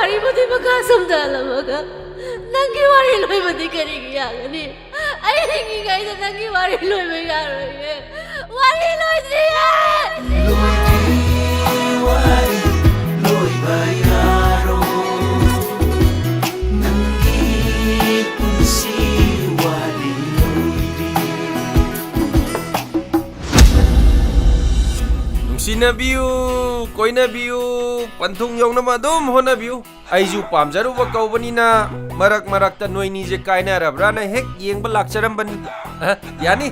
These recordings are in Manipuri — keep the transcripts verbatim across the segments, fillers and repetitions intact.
ꯋꯥꯔꯤꯕꯨꯗꯤ ꯃꯈꯥ ꯁꯝꯊꯍꯜꯂꯝꯃꯒ ꯅꯪꯒꯤ ꯋꯥꯔꯤ ꯂꯣꯏꯕꯗꯤ ꯀꯔꯤꯒꯤ ꯌꯥꯒꯅꯤ? ꯑꯩ ꯍꯤꯡꯉꯤꯉꯩꯗ ꯅꯪꯒꯤ ꯋꯥꯔꯤ ꯂꯣꯏꯕ ꯌꯥꯔꯣꯏꯌꯦ꯫ ꯋꯥꯔꯤ ꯂꯣꯏꯗ꯭ꯔꯤꯌꯦ꯫ ꯂꯣꯏꯗ꯭ꯔꯤ ꯋꯥꯔꯤ ꯂꯣꯏꯕ ꯌꯥꯔꯣꯏ꯫ ꯅꯪꯒꯤ ꯄꯨꯟꯁꯤ ꯋꯥꯔꯤ ꯂꯣꯏꯗ꯭ꯔꯤ꯫ ꯅꯨꯡꯁꯤꯅꯕꯤꯌꯨ, ꯀꯣꯏꯅꯕꯤꯌꯨ, ꯄꯟꯊꯨꯡ ꯌꯧꯅꯕ ꯑꯗꯨꯝ ꯍꯣꯠꯅꯕꯤꯌꯨ꯫ ꯑꯩꯁꯨ ꯄꯥꯝꯖꯔꯨꯕ ꯀꯧꯕꯅꯤꯅ ꯃꯔꯛ ꯃꯔꯛꯇ ꯅꯣꯏꯅꯤꯁꯦ ꯀꯥꯏꯅꯔꯕ꯭ꯔꯥꯅ ꯍꯦꯛ ꯌꯦꯡꯕ ꯂꯥꯛꯆꯔꯝꯕꯅꯤ꯫ ꯑ, ꯌꯥꯅꯤ,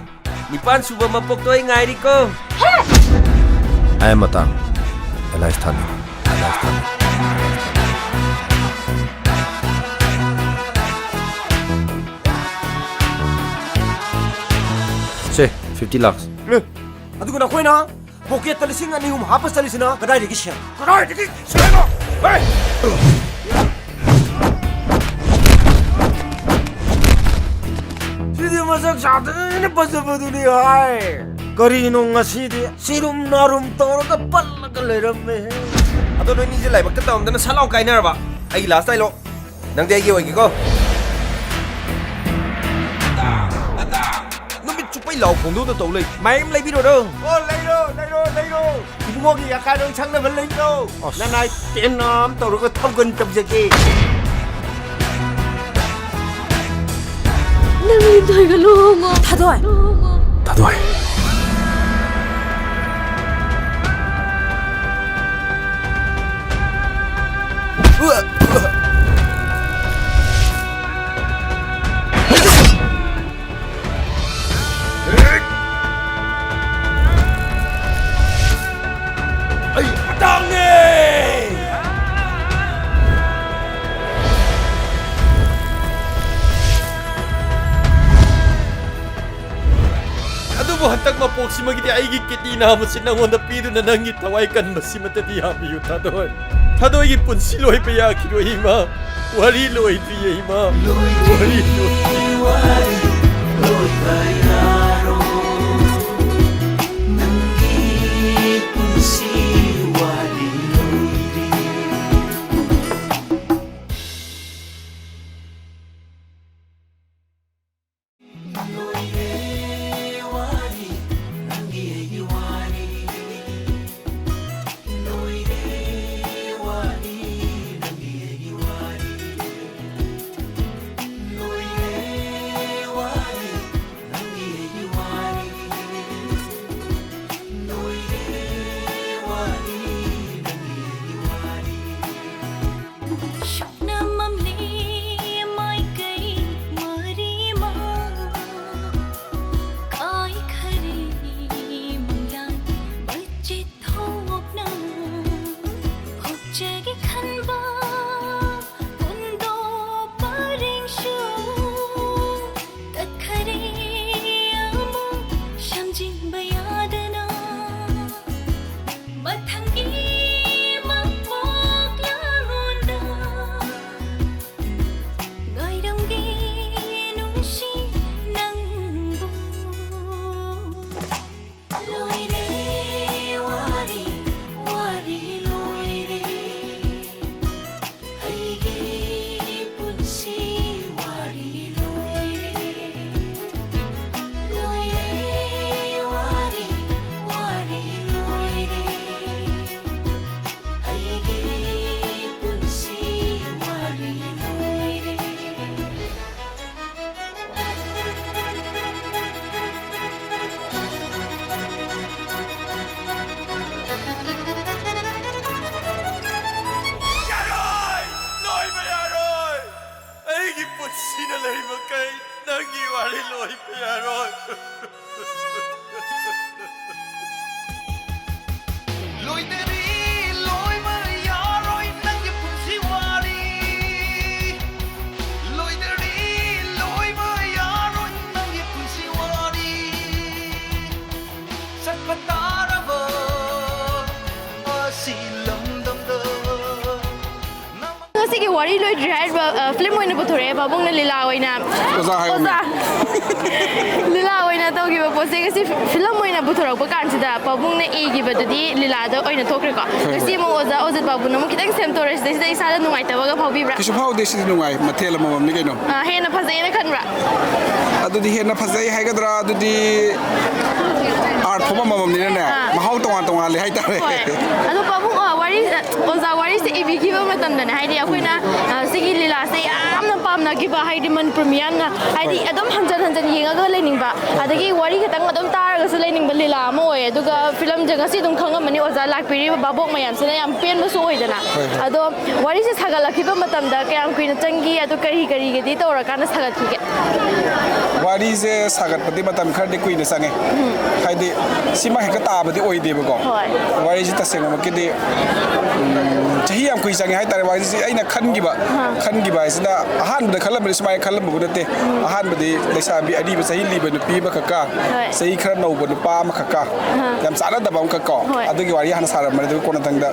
ꯅꯤꯄꯥꯟ ꯁꯨꯕ ꯃꯄꯣꯛꯇꯣ ꯑꯩ ꯉꯥꯏꯔꯤꯀꯣ꯫ ꯑꯌꯥꯝꯕ ꯇꯥꯡ ꯑꯦꯂꯥꯏꯁ ꯊꯥꯅꯤ꯫ ꯑꯦꯂꯥꯏꯁ ꯊꯥꯅꯤ꯫ ꯁꯦ, fifty lakhs꯫ ꯑꯦ, ꯑꯗꯨꯒ ꯅꯈꯣꯏꯅ ꯄꯣꯀꯦꯠꯇ ꯂꯤꯁꯤꯡ ꯑꯅꯤ ꯑꯍꯨꯝ ꯍꯥꯞꯄ ꯆꯠꯂꯤꯁꯤꯅ ꯀꯗꯥꯏꯗꯒꯤ ꯁꯦꯜ? ꯀꯗꯥꯏꯗꯒꯤ ꯁꯦꯜꯅꯣ? ꯍꯦ! ꯁꯤꯗꯤ ꯃꯁꯛ ꯆꯥꯗꯅ ꯐꯖꯕꯗꯨꯅꯤ ꯍꯥꯏ꯫ ꯀꯔꯤꯅꯣ ꯉꯁꯤꯗꯤ ꯁꯤꯔꯨꯝ ꯅꯥꯔꯨꯝ ꯇꯧꯔꯒ ꯄꯜꯂꯒ ꯂꯩꯔꯝꯃꯦ? ꯑꯗꯣ ꯅꯣꯏꯅꯤꯁꯦ ꯂꯥꯏꯕꯛꯇ ꯇꯝꯗꯅ ꯁꯠ ꯂꯥꯎ ꯀꯥꯏꯅꯔꯕ? ꯑꯩꯒꯤ ꯂꯥꯁ ꯗꯥꯏꯂꯣꯛ꯫ ꯅꯪꯗꯤ ꯑꯩꯒꯤ ꯑꯣꯏꯒꯦꯀꯣ꯫ ꯅꯨꯃꯤꯠ ꯆꯨꯞꯄꯩ ꯂꯥꯎ ꯐꯣꯡꯗꯣꯛꯅ ꯇꯧ ꯂꯩ꯫ ꯃꯥꯏꯝ ꯂꯩꯕꯤꯔꯣꯔꯣ? ꯑꯣ, ꯂꯩꯔꯣ, ꯂꯩꯔꯣ, ꯂꯩꯔꯣ꯫ ꯏꯕꯨꯡꯉꯣꯒꯤ ꯑꯀꯥꯏꯔꯣꯟ ꯁꯪꯅꯕ ꯂꯩꯔꯣ꯫ ꯑꯁ꯫ ꯅꯅꯥꯏ ꯇꯦꯟꯅ ꯑꯃ ꯇꯧꯔꯒ ꯊꯧꯒꯟ ꯇꯧꯖꯒꯦ꯫ ꯅꯪ ꯂꯤꯟꯊꯣꯏꯒ ꯂꯨꯍꯣꯡꯉꯣ꯫ ꯊꯥꯗꯣꯏ꯫ ꯂꯨꯍꯣꯡꯉꯣ꯫ ꯊꯥꯗꯣꯏ꯫ ꯑꯩ ꯑꯇꯥꯡꯅꯦ! ꯑꯗꯨꯕꯨ ꯍꯟꯗꯛ ꯃꯄꯣꯛꯁꯤꯃꯒꯤꯗꯤ ꯑꯩꯒꯤ ꯀꯤꯠꯅꯤ ꯅꯥꯕꯁꯤ ꯅꯪꯉꯣꯟꯗ ꯄꯤꯗꯨꯅ ꯅꯪꯒꯤ ꯊꯋꯥꯏ ꯀꯟꯕꯁꯤꯃ ꯇꯗꯤ ꯌꯥꯕꯤꯌꯨ, ꯊꯥꯗꯣꯏ꯫ ꯊꯥꯗꯣꯏꯒꯤ ꯄꯨꯟꯁꯤ ꯂꯣꯏꯕ ꯌꯥꯈꯤꯔꯣꯏ, ꯏꯃꯥ꯫ ꯋꯥꯔꯤ ꯂꯣꯏꯗ꯭ꯔꯤꯌꯦ, ꯏꯃꯥ꯫ ꯋꯥꯔꯤ ꯂꯣꯏꯗ꯭ꯔꯤ꯫ ꯋꯥꯔꯤ ꯂꯣꯏꯕ ꯌꯥꯔꯣꯏ꯫ ꯅꯪꯒꯤ ꯄꯨꯟꯁꯤ ꯋꯥꯔꯤ ꯂꯣꯏꯗ꯭ꯔꯤ꯫ ꯁꯤꯒꯤ ꯋꯥꯔꯤ ꯂꯣꯏꯗ꯭ꯔꯤ ꯍꯥꯏꯔꯤꯕ ꯐꯤꯂꯝ ꯑꯣꯏꯅ ꯄꯨꯊꯣꯔꯛꯑꯦ ꯄꯥꯕꯨꯡꯅ ꯂꯤꯂꯥ ꯑꯣꯏꯅ꯫ ꯑꯣꯖꯥ ꯍꯥꯏꯌꯣꯅꯦ꯫ ꯂꯤꯂꯥ ꯑꯣꯏꯅ ꯇꯧꯈꯤꯕ ꯄꯣꯠꯁꯦ ꯉꯁꯤ ꯐꯤꯂꯝ ꯑꯣꯏꯅ ꯄꯨꯊꯣꯔꯛꯄ ꯀꯥꯟꯁꯤꯗ ꯄꯥꯕꯨꯡꯅ ꯏꯈꯤꯕꯗꯨꯗꯤ ꯂꯤꯂꯥꯗ ꯑꯣꯏꯅ ꯊꯣꯛꯈ꯭ꯔꯦꯀꯣ꯫ ꯍꯣꯏ꯫ ꯉꯁꯤ ꯑꯃꯨꯛ ꯑꯣꯖꯥ ꯑꯣꯖꯤꯠ ꯕꯥꯕꯨꯅ ꯑꯃꯨꯛ ꯈꯤꯇꯪ ꯁꯦꯝꯗꯣꯔꯛꯑꯦ꯫ ꯁꯤꯗꯩꯁꯤꯗ ꯏꯁꯥꯗ ꯅꯨꯡꯉꯥꯏꯇꯕꯒ ꯐꯥꯎꯕꯤꯕ꯭ꯔꯥ? ꯀꯩꯁꯨ ꯐꯥꯎꯗꯦ, ꯁꯤꯗꯤ ꯅꯨꯡꯉꯥꯏ, ꯃꯊꯦꯜ ꯑꯃꯃꯝꯅꯤ ꯀꯩꯅꯣ꯫ ꯑ, ꯍꯦꯟꯅ ꯐꯖꯩꯅ ꯈꯟꯕ꯭ꯔꯥ? ꯑꯗꯨꯗꯤ ꯍꯦꯟꯅ ꯐꯖꯩ ꯍꯥꯏꯒꯗ꯭ꯔꯥ, ꯑꯗꯨꯗꯤ art form ꯑꯃꯃꯝꯅꯤꯅꯅꯦ, ꯑꯥ꯫ ꯃꯍꯥꯎ ꯇꯣꯉꯥꯟ ꯇꯣꯉꯥꯟꯂꯦ ꯍꯥꯏꯇꯥꯔꯦ꯫ ꯍꯣꯏ꯫ ꯑꯗꯣ ꯄꯥꯕꯨꯡ, ꯑ, ꯋꯥꯔꯤ, ꯑꯣꯖꯥ ꯋꯥꯔꯤꯁꯦ ꯏꯕꯤꯈꯤꯕ ꯃꯇꯝꯗꯅꯦ, ꯍꯥꯏꯗꯤ ꯑꯩꯈꯣꯏꯅ, ꯑ, ꯁꯤꯒꯤ ꯂꯤꯂꯥꯁꯦ ꯌꯥꯝꯅ ꯄꯥꯝꯅꯈꯤꯕ, ꯍꯥꯏꯗꯤ ꯃꯅꯤꯄꯨꯔ ꯃꯤꯌꯥꯝꯅ ꯍꯥꯏꯗꯤ ꯍꯣꯏ꯫ ꯑꯗꯨꯝ ꯍꯟꯖꯟ ꯍꯟꯖꯟ ꯌꯦꯡꯉꯒ ꯂꯩꯅꯤꯡꯕ, ꯑꯗꯒꯤ ꯋꯥꯔꯤ ꯈꯛꯇꯪ ꯑꯗꯨꯝ ꯇꯥꯔꯒꯁꯨ ꯂꯩꯅꯤꯡꯕ ꯂꯤꯂꯥ ꯑꯃ ꯑꯣꯏ꯫ ꯑꯗꯨꯒ ꯐꯤꯂꯝꯁꯦ ꯉꯁꯤ ꯑꯗꯨꯝ ꯈꯪꯉꯝꯃꯅꯤ, ꯑꯣꯖꯥ ꯂꯥꯛꯄꯤꯔꯤꯕ ꯚꯥꯕꯣꯛ ꯃꯌꯥꯝꯁꯤꯅ ꯌꯥꯝ ꯄꯦꯟꯕꯁꯨ ꯑꯣꯏꯗꯅ꯫ ꯍꯣꯏ, ꯍꯣꯏ꯫ ꯑꯗꯣ ꯋꯥꯔꯤꯁꯦ ꯁꯥꯒꯠꯂꯛꯈꯤꯕ ꯃꯇꯝꯗ ꯀꯌꯥꯝ ꯀꯨꯏꯅ ꯆꯪꯈꯤ, ꯑꯗꯨ ꯀꯔꯤ ꯀꯔꯤꯒꯗꯤ ꯇꯧꯔꯀꯥꯟꯗ ꯁꯥꯒꯠꯈꯤꯒꯦ? ꯋꯥꯔꯤꯁꯦ ꯁꯥꯒꯠꯄꯗꯤ ꯃꯇꯝ ꯈꯔꯗꯤ ꯀꯨꯏꯅ ꯆꯪꯉꯦ꯫ ꯍꯥꯏꯗꯤ ꯁꯤꯃ ꯍꯦꯛꯇ ꯇꯥꯕꯗꯤ ꯑꯣꯏꯗꯦꯕꯀꯣ꯫ ꯍꯣꯏ꯫ ꯋꯥꯔꯤꯁꯤ ꯇꯁꯦꯡꯅꯃꯛꯀꯤꯗꯤ, ꯎꯝ, ꯆꯍꯤ ꯌꯥꯝ ꯀꯨꯏ ꯆꯪꯉꯦ ꯍꯥꯏꯇꯥꯔꯦ꯫ ꯋꯥꯔꯤꯁꯤ ꯑꯩꯅ ꯈꯟꯈꯤꯕ, ꯈꯟꯈꯤꯕ ꯍꯥꯏꯁꯤꯅ ꯑꯍꯥꯟꯕꯗ ꯈꯜꯂꯝꯕꯗꯤ ꯁꯨꯃꯥꯏꯅ ꯈꯜꯂꯝꯕꯕꯨ ꯅꯠꯇꯦ꯫ ꯑꯍꯥꯟꯕꯗꯤ ꯂꯩꯁꯥꯕꯤ ꯑꯔꯤꯕ, ꯆꯍꯤ ꯂꯤꯕ ꯅꯨꯄꯤ ꯑꯃꯈꯛꯀ, ꯍꯣꯏ꯫ ꯆꯍꯤ ꯈꯔ ꯅꯧꯕ ꯅꯨꯄꯥ ꯑꯃꯈꯛꯀ, ꯌꯥꯝ ꯆꯥꯟꯅꯗꯕ ꯑꯃꯈꯛ ꯀꯣ꯫ ꯍꯣꯏ꯫ ꯑꯗꯨꯒꯤ ꯋꯥꯔꯤ ꯍꯥꯟꯅ ꯁꯥꯔꯝꯕꯅꯤ꯫ ꯑꯗꯨꯒ ꯀꯣꯟꯅꯊꯪꯗ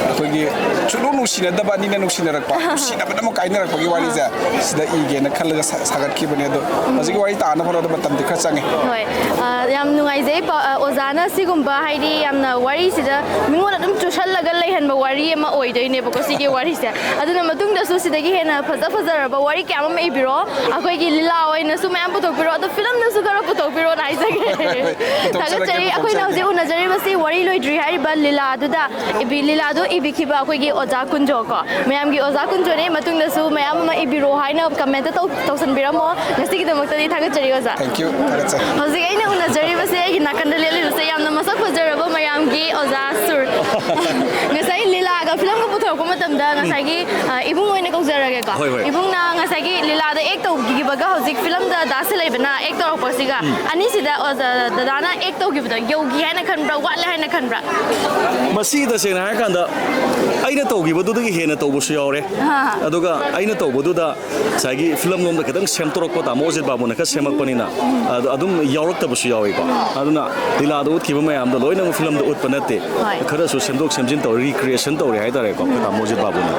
ꯑꯩꯈꯣꯏꯒꯤ ꯁꯨꯡꯅꯨꯡ ꯅꯨꯡꯁꯤꯅꯗꯕ ꯑꯅꯤꯅ ꯅꯨꯡꯁꯤꯅꯔꯛꯄ, ꯅꯨꯡꯁꯤꯅꯕꯅ ꯑꯃꯨꯛ ꯀꯥꯏꯅꯔꯛꯄꯒꯤ ꯋꯥꯔꯤꯁꯦ ꯁꯤꯗ ꯏꯒꯦꯅ ꯈꯜꯂꯒ ꯁꯥ-, ꯁꯥꯒꯠꯈꯤꯕꯅꯦ꯫ ꯑꯗꯣ ꯍꯧꯖꯤꯛꯀꯤ ꯋꯥꯔꯤ ꯇꯥꯅꯕ ꯍꯣꯠꯅꯕꯗ ꯃꯇꯝꯗꯤ ꯈꯔ ꯆꯪꯉꯦ꯫ ꯍꯣꯏ꯫ ꯑ, ꯌꯥꯝ ꯅꯨꯡꯉꯥꯏꯖꯩ ꯄꯥ-, ꯑ, ꯑꯣꯖꯥꯅ ꯁꯤꯒꯨꯝꯕ ꯍꯥꯏꯗꯤ ꯌꯥꯝꯅ ꯋꯥꯔꯤꯁꯤꯗ ꯃꯤꯉꯣꯟꯗ ꯑꯗꯨꯝ ꯆꯨꯁꯜꯂꯒ ꯂꯩꯍꯟꯕ ꯋꯥꯔꯤ ꯑꯃ ꯑꯣꯏꯗꯣꯏꯅꯦꯕꯀꯣ ꯁꯤꯒꯤ ꯋꯥꯔꯤꯁꯦ꯫ ꯑꯗꯨꯅ ꯃꯇꯨꯡꯗꯁꯨ ꯁꯤꯗꯒꯤ ꯍꯦꯟꯅ ꯐꯖ ꯐꯖꯔꯕ ꯋꯥꯔꯤ ꯀꯌꯥ ꯑꯃ ꯏꯕꯤꯔꯣ, ꯑꯩꯈꯣꯏꯒꯤ ꯂꯤꯂꯥ ꯑꯣꯏꯅꯁꯨ ꯃꯌꯥꯝ ꯄꯨꯊꯣꯛꯄꯤꯔꯣ, ꯑꯗꯣ ꯐꯤꯂꯝꯗꯁꯨ ꯈꯔ ꯄꯨꯊꯣꯛꯄꯤꯔꯣꯅ ꯍꯥꯏꯖꯒꯦ꯫ ꯄꯨꯊꯣꯛꯆꯔꯛꯀꯦ, ꯊꯥꯒꯠꯆꯔꯤ꯫ ꯑꯩꯈꯣꯏꯅ ꯄꯨꯊꯣꯛꯆꯔꯛꯀꯦ꯫ ꯍꯧꯖꯤꯛ ꯎꯅꯖꯔꯤꯕꯁꯤ ꯋꯥꯔꯤ ꯂꯣꯏꯗ꯭ꯔꯤ ꯍꯥꯏꯔꯤꯕ ꯂꯤꯂꯥꯗꯨꯗ ꯏꯕꯤ-, ꯂꯤꯂꯥꯗꯨ ꯏꯕꯤꯈꯤꯕ ꯑꯩꯈꯣꯏꯒꯤ ꯑꯣꯖꯥ ꯀꯨꯟꯖꯣ ꯀꯣ, ꯃꯌꯥꯝꯒꯤ ꯑꯣꯖꯥ ꯀꯨꯟꯖꯣꯅꯦ꯫ ꯃꯇꯨꯡꯗꯁꯨ ꯃꯌꯥꯝ ꯑꯃ ꯏꯕꯤꯔꯣ ꯍꯥꯏꯅ comment ꯇꯧ-, ꯇꯧꯁꯟꯕꯤꯔꯝꯃꯣ꯫ ꯉꯁꯤꯒꯤꯗꯃꯛꯇꯗꯤ ꯊꯥꯒꯠꯆꯔꯤ ꯑꯣꯖꯥ꯫ Thank you, ꯊꯥꯒꯠꯆꯔꯤ꯫ ꯍꯧꯖꯤꯛ ꯑꯩꯅ ꯎꯅꯖꯔꯤꯕꯁꯦ, ꯑꯩꯒꯤ ꯅꯥꯀꯟꯗ ꯂꯦꯞꯂꯤꯕꯁꯦ ꯌꯥꯝꯅ ꯃꯁꯛ ꯐꯖꯔꯕ ꯃꯌꯥꯝꯒꯤ ꯑꯣꯖꯥ ꯁꯨꯔ꯫ ꯉꯁꯥꯏ ꯂꯤꯂꯥꯒ ꯐꯤꯂꯝꯒ ꯄꯨꯊꯣꯔꯛꯄ ꯃꯇꯝꯗ ꯉꯁꯥꯏꯒꯤ, ꯑ, ꯏꯕꯨꯡ ꯑꯣꯏꯅ ꯀꯧꯖꯔꯒꯦꯀꯣ꯫ ꯍꯣꯏ, ꯍꯣꯏ꯫ ꯏꯕꯨꯡꯅ ꯉꯁꯥꯏꯒꯤ ꯂꯤꯂꯥꯗ act ꯇꯧꯈꯤꯕꯒ ꯍꯧꯖꯤꯛ ꯐꯤꯂꯝꯗ ꯗꯥ ꯁꯤꯂꯩꯕꯅ act ꯇꯧꯔꯛꯄꯁꯤꯒ ꯑꯅꯤꯁꯤꯗ ꯑꯣꯖꯥ ꯗꯗꯥꯅ act ꯇꯧꯈꯤꯕꯗꯣ ꯌꯧꯈꯤ ꯍꯥꯏꯅ ꯈꯟꯕ꯭ꯔꯥ, ꯋꯥꯠꯂꯦ ꯍꯥꯏꯅ ꯈꯟꯕ꯭ꯔꯥ? ꯃꯁꯤ ꯇꯁꯦꯡꯅ ꯍꯥꯏꯔꯀꯥꯟꯗ ꯑꯩꯅ ꯇꯧꯈꯤꯕꯗꯨꯗꯒꯤ ꯍꯦꯟꯅ ꯇꯧꯕꯁꯨ ꯌꯥꯎꯔꯦ꯫ ꯑꯥ꯫ ꯑꯗꯨꯒ ꯑꯩꯅ ꯇꯧꯕꯗꯨꯗ ꯉꯁꯥꯏꯒꯤ ꯐꯤꯂꯝ ꯂꯣꯝꯗ ꯈꯤꯇꯪ ꯁꯦꯝꯗꯣꯔꯛꯄ, ꯇꯥꯃꯣ ꯑꯣꯖꯤꯠ ꯕꯥꯕꯨꯅ ꯈꯔ ꯁꯦꯝꯃꯛꯄꯅꯤꯅ, ꯑꯗꯣ ꯑꯗꯨꯝ ꯌꯥꯎꯔꯛꯇꯕꯁꯨ ꯌꯥꯎꯏꯀꯣ꯫ ꯑꯗꯨꯅ ꯂꯤꯂꯥꯗ ꯎꯠꯈꯤꯕ ꯃꯌꯥꯝꯗꯣ ꯂꯣꯏꯅꯃꯛ ꯐꯤꯂꯝꯗ ꯎꯠꯄ ꯅꯠꯇꯦ꯫ ꯍꯣꯏ꯫ ꯈꯔꯁꯨ ꯁꯦꯝꯗꯣꯛ ꯁꯦꯝꯖꯤꯟ ꯇꯧꯔꯦ, recreation ꯇꯧꯔꯦ ꯍꯥꯏꯇꯥꯔꯦꯀꯣ꯫ ꯃꯣꯖꯤꯠ ꯕꯥꯕꯨꯅ꯫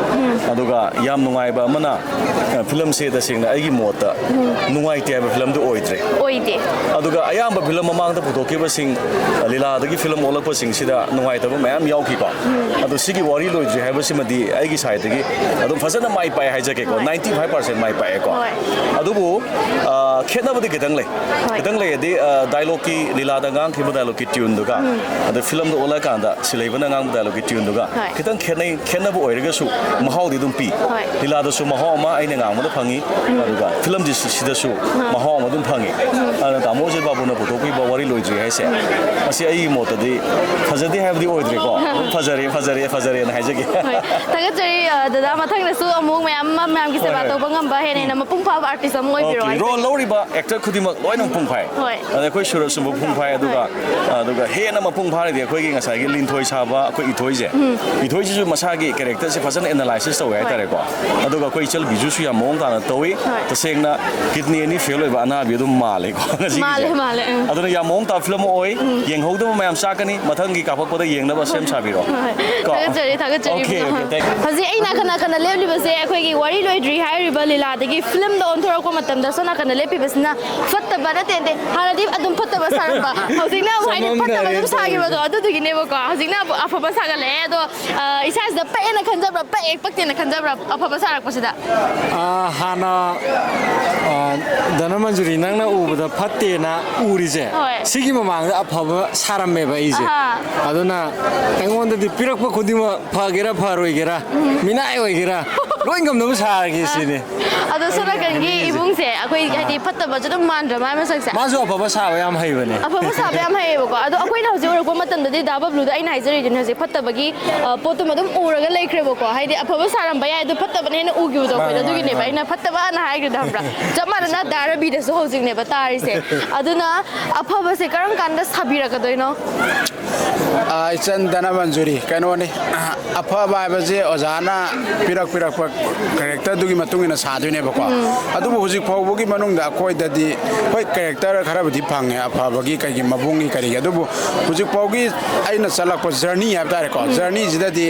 ꯑꯗꯨꯒ ꯌꯥꯝ ꯅꯨꯡꯉꯥꯏꯕ ꯑꯃꯅ, ꯑ, ꯐꯤꯂꯝꯁꯦ ꯇꯁꯦꯡꯅ ꯑꯩꯒꯤ ꯃꯣꯠꯇ ꯅꯨꯡꯉꯥꯏꯇꯦ ꯍꯥꯏꯕ ꯐꯤꯂꯝꯗꯨ ꯑꯣꯏꯗ꯭ꯔꯦ꯫ ꯑꯣꯏꯗꯦ꯫ ꯑꯗꯨꯒ ꯑꯌꯥꯝꯕ ꯐꯤꯂꯝ ꯃꯃꯥꯡꯗ ꯄꯨꯊꯣꯛꯈꯤꯕꯁꯤꯡ, ꯑ, ꯂꯤꯂꯥꯗꯒꯤ ꯐꯤꯂꯝ ꯑꯣꯜꯂꯛꯄꯁꯤꯡꯁꯤꯗ ꯅꯨꯡꯉꯥꯏꯇꯕ ꯃꯌꯥꯝ ꯌꯥꯎꯈꯤꯀꯣ꯫ ꯑꯗꯣ ꯁꯤꯒꯤ ꯋꯥꯔꯤ ꯂꯣꯏꯗ꯭ꯔꯤ ꯍꯥꯏꯕꯁꯤꯃꯗꯤ ꯑꯩꯒꯤ ꯁꯥꯏꯠꯇꯒꯤ ꯑꯗꯨꯝ ꯐꯖꯅ ꯃꯥꯏ ꯄꯥꯛꯑꯦ ꯍꯥꯏꯖꯒꯦꯀꯣ꯫ ꯍꯣꯏ꯫ ꯅꯥꯏꯟꯇꯤ ꯐꯥꯏꯚ ꯄꯥꯔꯁꯦꯟ ꯃꯥꯏ ꯄꯥꯛꯑꯦꯀꯣ꯫ ꯍꯣꯏ꯫ ꯑꯗꯨꯕꯨ, ꯑ, ꯈꯦꯠꯅꯕꯗꯤ ꯈꯤꯇꯪ ꯂꯩ꯫ ꯍꯣꯏ꯫ ꯈꯤꯇꯪ ꯂꯩꯔꯗꯤ, ꯑ, ꯗꯥꯏꯂꯣꯛꯀꯤ, ꯂꯤꯂꯥꯗ ꯉꯥꯡꯈꯤꯕ ꯗꯥꯏꯂꯣꯛꯀꯤ ꯇ꯭ꯌꯨꯟꯗꯨꯒ, ꯑꯗ ꯐꯤꯂꯝꯗ ꯑꯣꯜꯂꯛꯑꯀꯥꯟꯗ ꯁꯤꯂꯩꯕꯅ ꯉꯥꯡꯕ ꯗꯥꯏꯂꯣꯛꯀꯤ ꯇ꯭ꯌꯨꯟꯗꯨꯒ ꯍꯣꯏ꯫ ꯈꯤꯇꯪ ꯈꯦꯠꯅꯩ꯫ ꯈꯦꯠꯅꯕ ꯑꯣꯏꯔꯒꯁꯨ ꯃꯍꯥꯎꯗꯤ ꯑꯗꯨꯝ ꯄꯤ꯫ ꯍꯣꯏ꯫ ꯂꯤꯂꯥꯗꯁꯨ ꯃꯍꯥꯎ ꯑꯃ ꯑꯩꯅ ꯉꯥꯡꯕꯗ ꯐꯪꯉꯤ, ꯑꯗꯨꯒ ꯐꯤꯂꯝꯁꯤ ꯁꯤꯗꯁꯨ ꯃꯍꯥꯎ ꯑꯃ ꯑꯗꯨꯝ ꯐꯪꯉꯤ꯫ ꯑꯗꯨꯅ ꯇꯥꯃꯣ ꯃꯣꯖꯤꯠ ꯕꯥꯕꯨꯅ ꯄꯨꯊꯣꯛꯄꯤꯕ ꯋꯥꯔꯤ ꯂꯣꯏꯗ꯭ꯔꯤ ꯍꯥꯏꯁꯦ, ꯃꯁꯤ ꯑꯩꯒꯤ ꯃꯣꯠꯇꯗꯤ ꯐꯖꯗꯦ ꯍꯥꯏꯕꯗꯤ ꯑꯣꯏꯗ꯭ꯔꯦꯀꯣ꯫ ꯑꯗꯨꯝ ꯐꯖꯔꯦ, ꯐꯖꯔꯦ, ꯐꯖꯔꯦꯅ ꯍꯥꯏꯖꯒꯦ꯫ ꯍꯣꯏ꯫ ꯊꯥꯒꯠꯆꯔꯤ, ꯑ, ꯗꯗꯥ꯫ ꯃꯊꯪꯗꯁꯨ ꯑꯃꯨꯛ ꯃꯌꯥꯝ ꯑꯃ ꯃꯌꯥꯝꯒꯤ ꯍꯣꯏ, ꯁꯦꯕꯥ ꯍꯣꯏ꯫ ꯇꯧꯕ ꯉꯝꯕ ꯍꯦꯟꯅ ꯍꯦꯟꯅ ꯃꯄꯨꯡ ꯐꯥꯕ ꯑꯥꯔꯇꯤꯁ ꯑꯃ ꯑꯣꯏꯕꯤꯔꯣ ꯑꯣꯀꯦ, ꯍꯥꯏꯁꯦ꯫ ꯔꯣꯜ ꯂꯧꯔꯤꯕ ꯑꯦꯛꯇꯔ ꯈꯨꯗꯤꯡꯃꯛ ꯂꯣꯏꯅ ꯃꯄꯨꯡ ꯐꯥꯏ꯫ ꯍꯣꯏ꯫ ꯑꯗ ꯑꯩꯈꯣꯏ ꯁꯨꯔꯖꯁꯨ ꯃꯄꯨꯡ ꯐꯥꯏ, ꯑꯗꯨꯒ, ꯍꯣꯏ꯫ ꯑꯗꯨꯒ ꯍꯦꯟꯅ ꯃꯄꯨꯡ ꯐꯥꯔꯗꯤ ꯑꯩꯈꯣꯏꯒꯤ ꯉꯁꯥꯏꯒꯤ ꯂꯤꯟꯊꯣꯏ ꯁꯥꯕ ꯑꯩꯈꯣꯏ ꯏꯊꯣꯏꯁꯦ, ꯏꯊꯣꯏꯁꯤꯁꯨ ꯃꯁꯥꯒꯤ ꯀꯦꯔꯦꯛꯇꯔꯁꯦ ꯐꯖꯅ ꯑꯦꯅꯥꯂꯥꯏꯁꯤꯁ ꯇꯧꯋꯦ ꯍꯣꯏ꯫ ꯍꯥꯏꯇꯥꯔꯦꯀꯣ꯫ ꯑꯗꯨꯒ ꯑꯩꯈꯣꯏ ꯏꯆꯜꯕꯤꯁꯨꯁꯨ ꯌꯥꯝ ꯃꯑꯣꯡ ꯇꯥꯅ ꯇꯧꯏ꯫ ꯍꯣꯏ꯫ ꯇꯁꯦꯡꯅ ꯀꯤꯗꯅꯤ ꯑꯅꯤ ꯐꯦꯜ ꯑꯣꯏꯕ ꯑꯅꯥꯕꯤ ꯑꯗꯨꯝ ꯃꯥꯜꯂꯦꯀꯣ ꯉꯁꯤꯒꯤꯁꯦ꯫ ꯃꯥꯜꯂꯦ, ꯃꯥꯜꯂꯦ, ꯎꯝ꯫ ꯑꯗꯨꯅ ꯌꯥꯝ ꯃꯑꯣꯡ ꯇꯥꯕ ꯐꯤꯂꯝ ꯑꯃ ꯑꯣꯏ꯫ ꯌꯦꯡꯍꯧꯗꯕ ꯃꯌꯥꯝ ꯆꯥꯛꯀꯅꯤ꯫ ꯃꯊꯪꯒꯤ ꯀꯥꯞꯄꯛꯄꯗ ꯌꯦꯡꯅꯕ ꯁꯦꯝ ꯁꯥꯕꯤꯔꯣ꯫ ꯍꯣꯏ꯫ ꯀꯣ? ꯊꯥꯒꯠꯆꯔꯤ, ꯊꯥꯒꯠꯆꯔꯤ, ꯑꯣꯀꯦ, ꯐꯖꯅ꯫ Okay, thank you. ꯍꯧꯖꯤꯛ ꯑꯩ ꯅꯥꯀꯟ ꯅꯥꯀꯟꯗ ꯂꯦꯞꯂꯤꯕꯁꯦ ꯑꯩꯈꯣꯏꯒꯤ ꯋꯥꯔꯤ ꯂꯣꯏꯗ꯭ꯔꯤ ꯍꯥꯏꯔꯤꯕ ꯂꯤꯂꯥꯗꯒꯤ ꯐꯤꯂꯝꯗ ꯑꯣꯟꯊꯣꯔꯛꯄ ꯃꯇꯝꯗ ꯁꯣꯝ ꯅꯥꯀꯟꯗ ꯂꯦꯞꯄꯤꯕꯁꯤꯅ ꯐꯠꯇꯕ ꯅꯠꯇꯦ, ꯅꯠꯇꯦ, ꯍꯥꯟꯅꯗꯤ ꯑꯗꯨꯝ ꯐꯠꯇꯕ ꯁꯥꯔꯝꯕ, ꯍꯧꯖꯤꯛꯅ ꯑꯃꯨꯛ ꯍꯥꯏꯗꯤ ꯐꯠꯇꯕ ꯑꯗꯨꯝ ꯁꯥꯈꯤꯕꯗꯣ, ꯑꯗꯨꯗꯨꯒꯤꯅꯦꯕꯀꯣ꯫ ꯍꯧꯖꯤꯛꯅ ꯑꯃꯨꯛ ꯑꯐꯕ ꯁꯥꯒꯠꯂꯛꯑꯦ꯫ ꯑꯗꯣ, ꯑ, ꯏꯁꯥꯁꯤꯗ ꯄꯛꯑꯦꯅ ꯈꯟꯖꯕ꯭ꯔꯥ, ꯄꯛꯑꯦ ꯄꯛꯇꯦꯅ ꯈꯟꯖꯕ꯭ꯔꯥ ꯑꯐꯕ ꯁꯥꯔꯛꯄꯁꯤꯗ? ꯑ, ꯍꯥꯟꯅ, ꯑ, ꯙꯅꯃꯟꯖꯨꯔꯤ, ꯅꯪꯅ ꯎꯕꯗ ꯐꯠꯇꯦꯅ ꯎꯔꯤꯁꯦ, ꯍꯣꯏ꯫ ꯁꯤꯒꯤ ꯃꯃꯥꯡꯗ ꯑꯐꯕ ꯁꯥꯔꯝꯃꯦꯕ ꯑꯩꯁꯦ꯫ ꯑꯍꯥ꯫ ꯑꯗꯨꯅ ꯑꯩꯉꯣꯟꯗꯗꯤ ꯄꯤꯔꯛꯄ ꯈꯨꯗꯤꯡꯃꯛ ꯐꯒꯦꯔꯥ ꯐꯔꯣꯏꯒꯦꯔꯥ, ꯃꯤꯅꯥꯏ ꯑꯣꯏꯒꯦꯔꯥ, ꯂꯣꯏ ꯉꯝꯅꯕ ꯁꯥꯔꯒꯦ ꯁꯤꯅꯤ꯫ ꯑꯗꯣ ꯁꯣꯝ ꯅꯥꯀꯟꯒꯤ ꯑꯩꯒꯤ ꯏꯕꯨꯡꯁꯦ ꯑꯩꯈꯣꯏ, ꯑꯥ꯫ ꯍꯥꯏꯗꯤ ꯐꯠꯇꯕꯁꯨ ꯑꯗꯨꯝ ꯃꯥꯟꯗ꯭ꯔꯥ ꯃꯥꯏ ꯃꯁꯛꯁꯦ? ꯃꯥꯁꯨ ꯑꯐꯕ ꯁꯥꯕ ꯌꯥꯝ ꯍꯩꯕꯅꯦ꯫ ꯑꯐꯕ ꯁꯥꯕ ꯌꯥꯝ ꯍꯩꯌꯦꯕꯀꯣ꯫ ꯑꯗꯣ ꯑꯩꯈꯣꯏꯅ ꯍꯧꯖꯤꯛ ꯎꯔꯛꯄ ꯃꯇꯝꯗꯗꯤ ꯗꯥ ꯕꯕ꯭ꯂꯨꯗ ꯑꯩꯅ ꯍꯥꯏꯖꯔꯤꯗꯨꯅꯦ ꯍꯧꯖꯤꯛ ꯐꯠꯇꯕꯒꯤ, ꯑ, ꯄꯣꯠꯇꯨꯃ ꯑꯗꯨꯝ ꯎꯔꯒ ꯂꯩꯈ꯭ꯔꯦꯕꯀꯣ꯫ ꯍꯥꯏꯗꯤ ꯑꯐꯕ ꯁꯥꯔꯝꯕ ꯌꯥꯏ, ꯑꯗꯣ ꯐꯠꯇꯕꯅ ꯍꯦꯟꯅ ꯎꯈꯤꯕꯗꯣ ꯃꯥꯅꯦ, ꯑꯩꯈꯣꯏꯗ꯫ ꯃꯥꯅꯦ, ꯑꯗꯨꯒꯤꯅꯦꯕ ꯃꯥꯅꯦ꯫ ꯑꯩꯅ ꯐꯠꯇꯕꯅ ꯍꯥꯏꯈ꯭ꯔꯤꯗꯣ, ꯈꯪꯕ꯭ꯔꯥ? ꯆꯞ ꯃꯥꯟꯅꯅ ꯗꯥ ꯔꯕꯤꯗꯁꯨ ꯍꯧꯖꯤꯛꯅꯦꯕ ꯇꯥꯔꯤꯁꯦ꯫ ꯑꯗꯨꯅ ꯑꯐꯕꯁꯦ ꯀꯔꯝ ꯀꯥꯟꯗ ꯁꯥꯕꯤꯔꯛꯀꯗꯣꯏꯅꯣ? ꯑꯥ, ꯏꯆꯟ ꯙꯅꯃꯟꯖꯨꯔꯤ, ꯀꯩꯅꯣꯅꯤ, ꯑꯐꯕ ꯍꯥꯏꯕꯁꯦ ꯑꯣꯖꯥꯅ ꯄꯤꯔꯛ ꯄꯤꯔꯛꯄ ꯀꯦꯔꯦꯛꯇꯔꯗꯨꯒꯤ ꯃꯇꯨꯡ ꯏꯟꯅ ꯁꯥꯗꯣꯏꯅꯦꯕꯀꯣ꯫ ꯑꯗꯨꯕꯨ ꯍꯧꯖꯤꯛ ꯐꯥꯎꯕꯒꯤ ꯃꯅꯨꯡꯗ ꯑꯩꯈꯣꯏꯗꯗꯤ ꯍꯣꯏ, ꯀꯦꯔꯦꯛꯇꯔ ꯈꯔꯕꯨꯗꯤ ꯐꯪꯉꯦ, ꯑꯐꯕꯒꯤ, ꯀꯩꯒꯤ, ꯃꯕꯨꯡꯒꯤ, ꯀꯔꯤꯒꯤ, ꯑꯗꯨꯕꯨ ꯍꯧꯖꯤꯛ ꯐꯥꯎꯒꯤ ꯑꯩꯅ ꯆꯠꯂꯛꯄ ꯖꯔꯅꯤ ꯍꯥꯏꯕ ꯇꯥꯔꯦꯀꯣ, ꯖꯔꯅꯤꯁꯤꯗꯗꯤ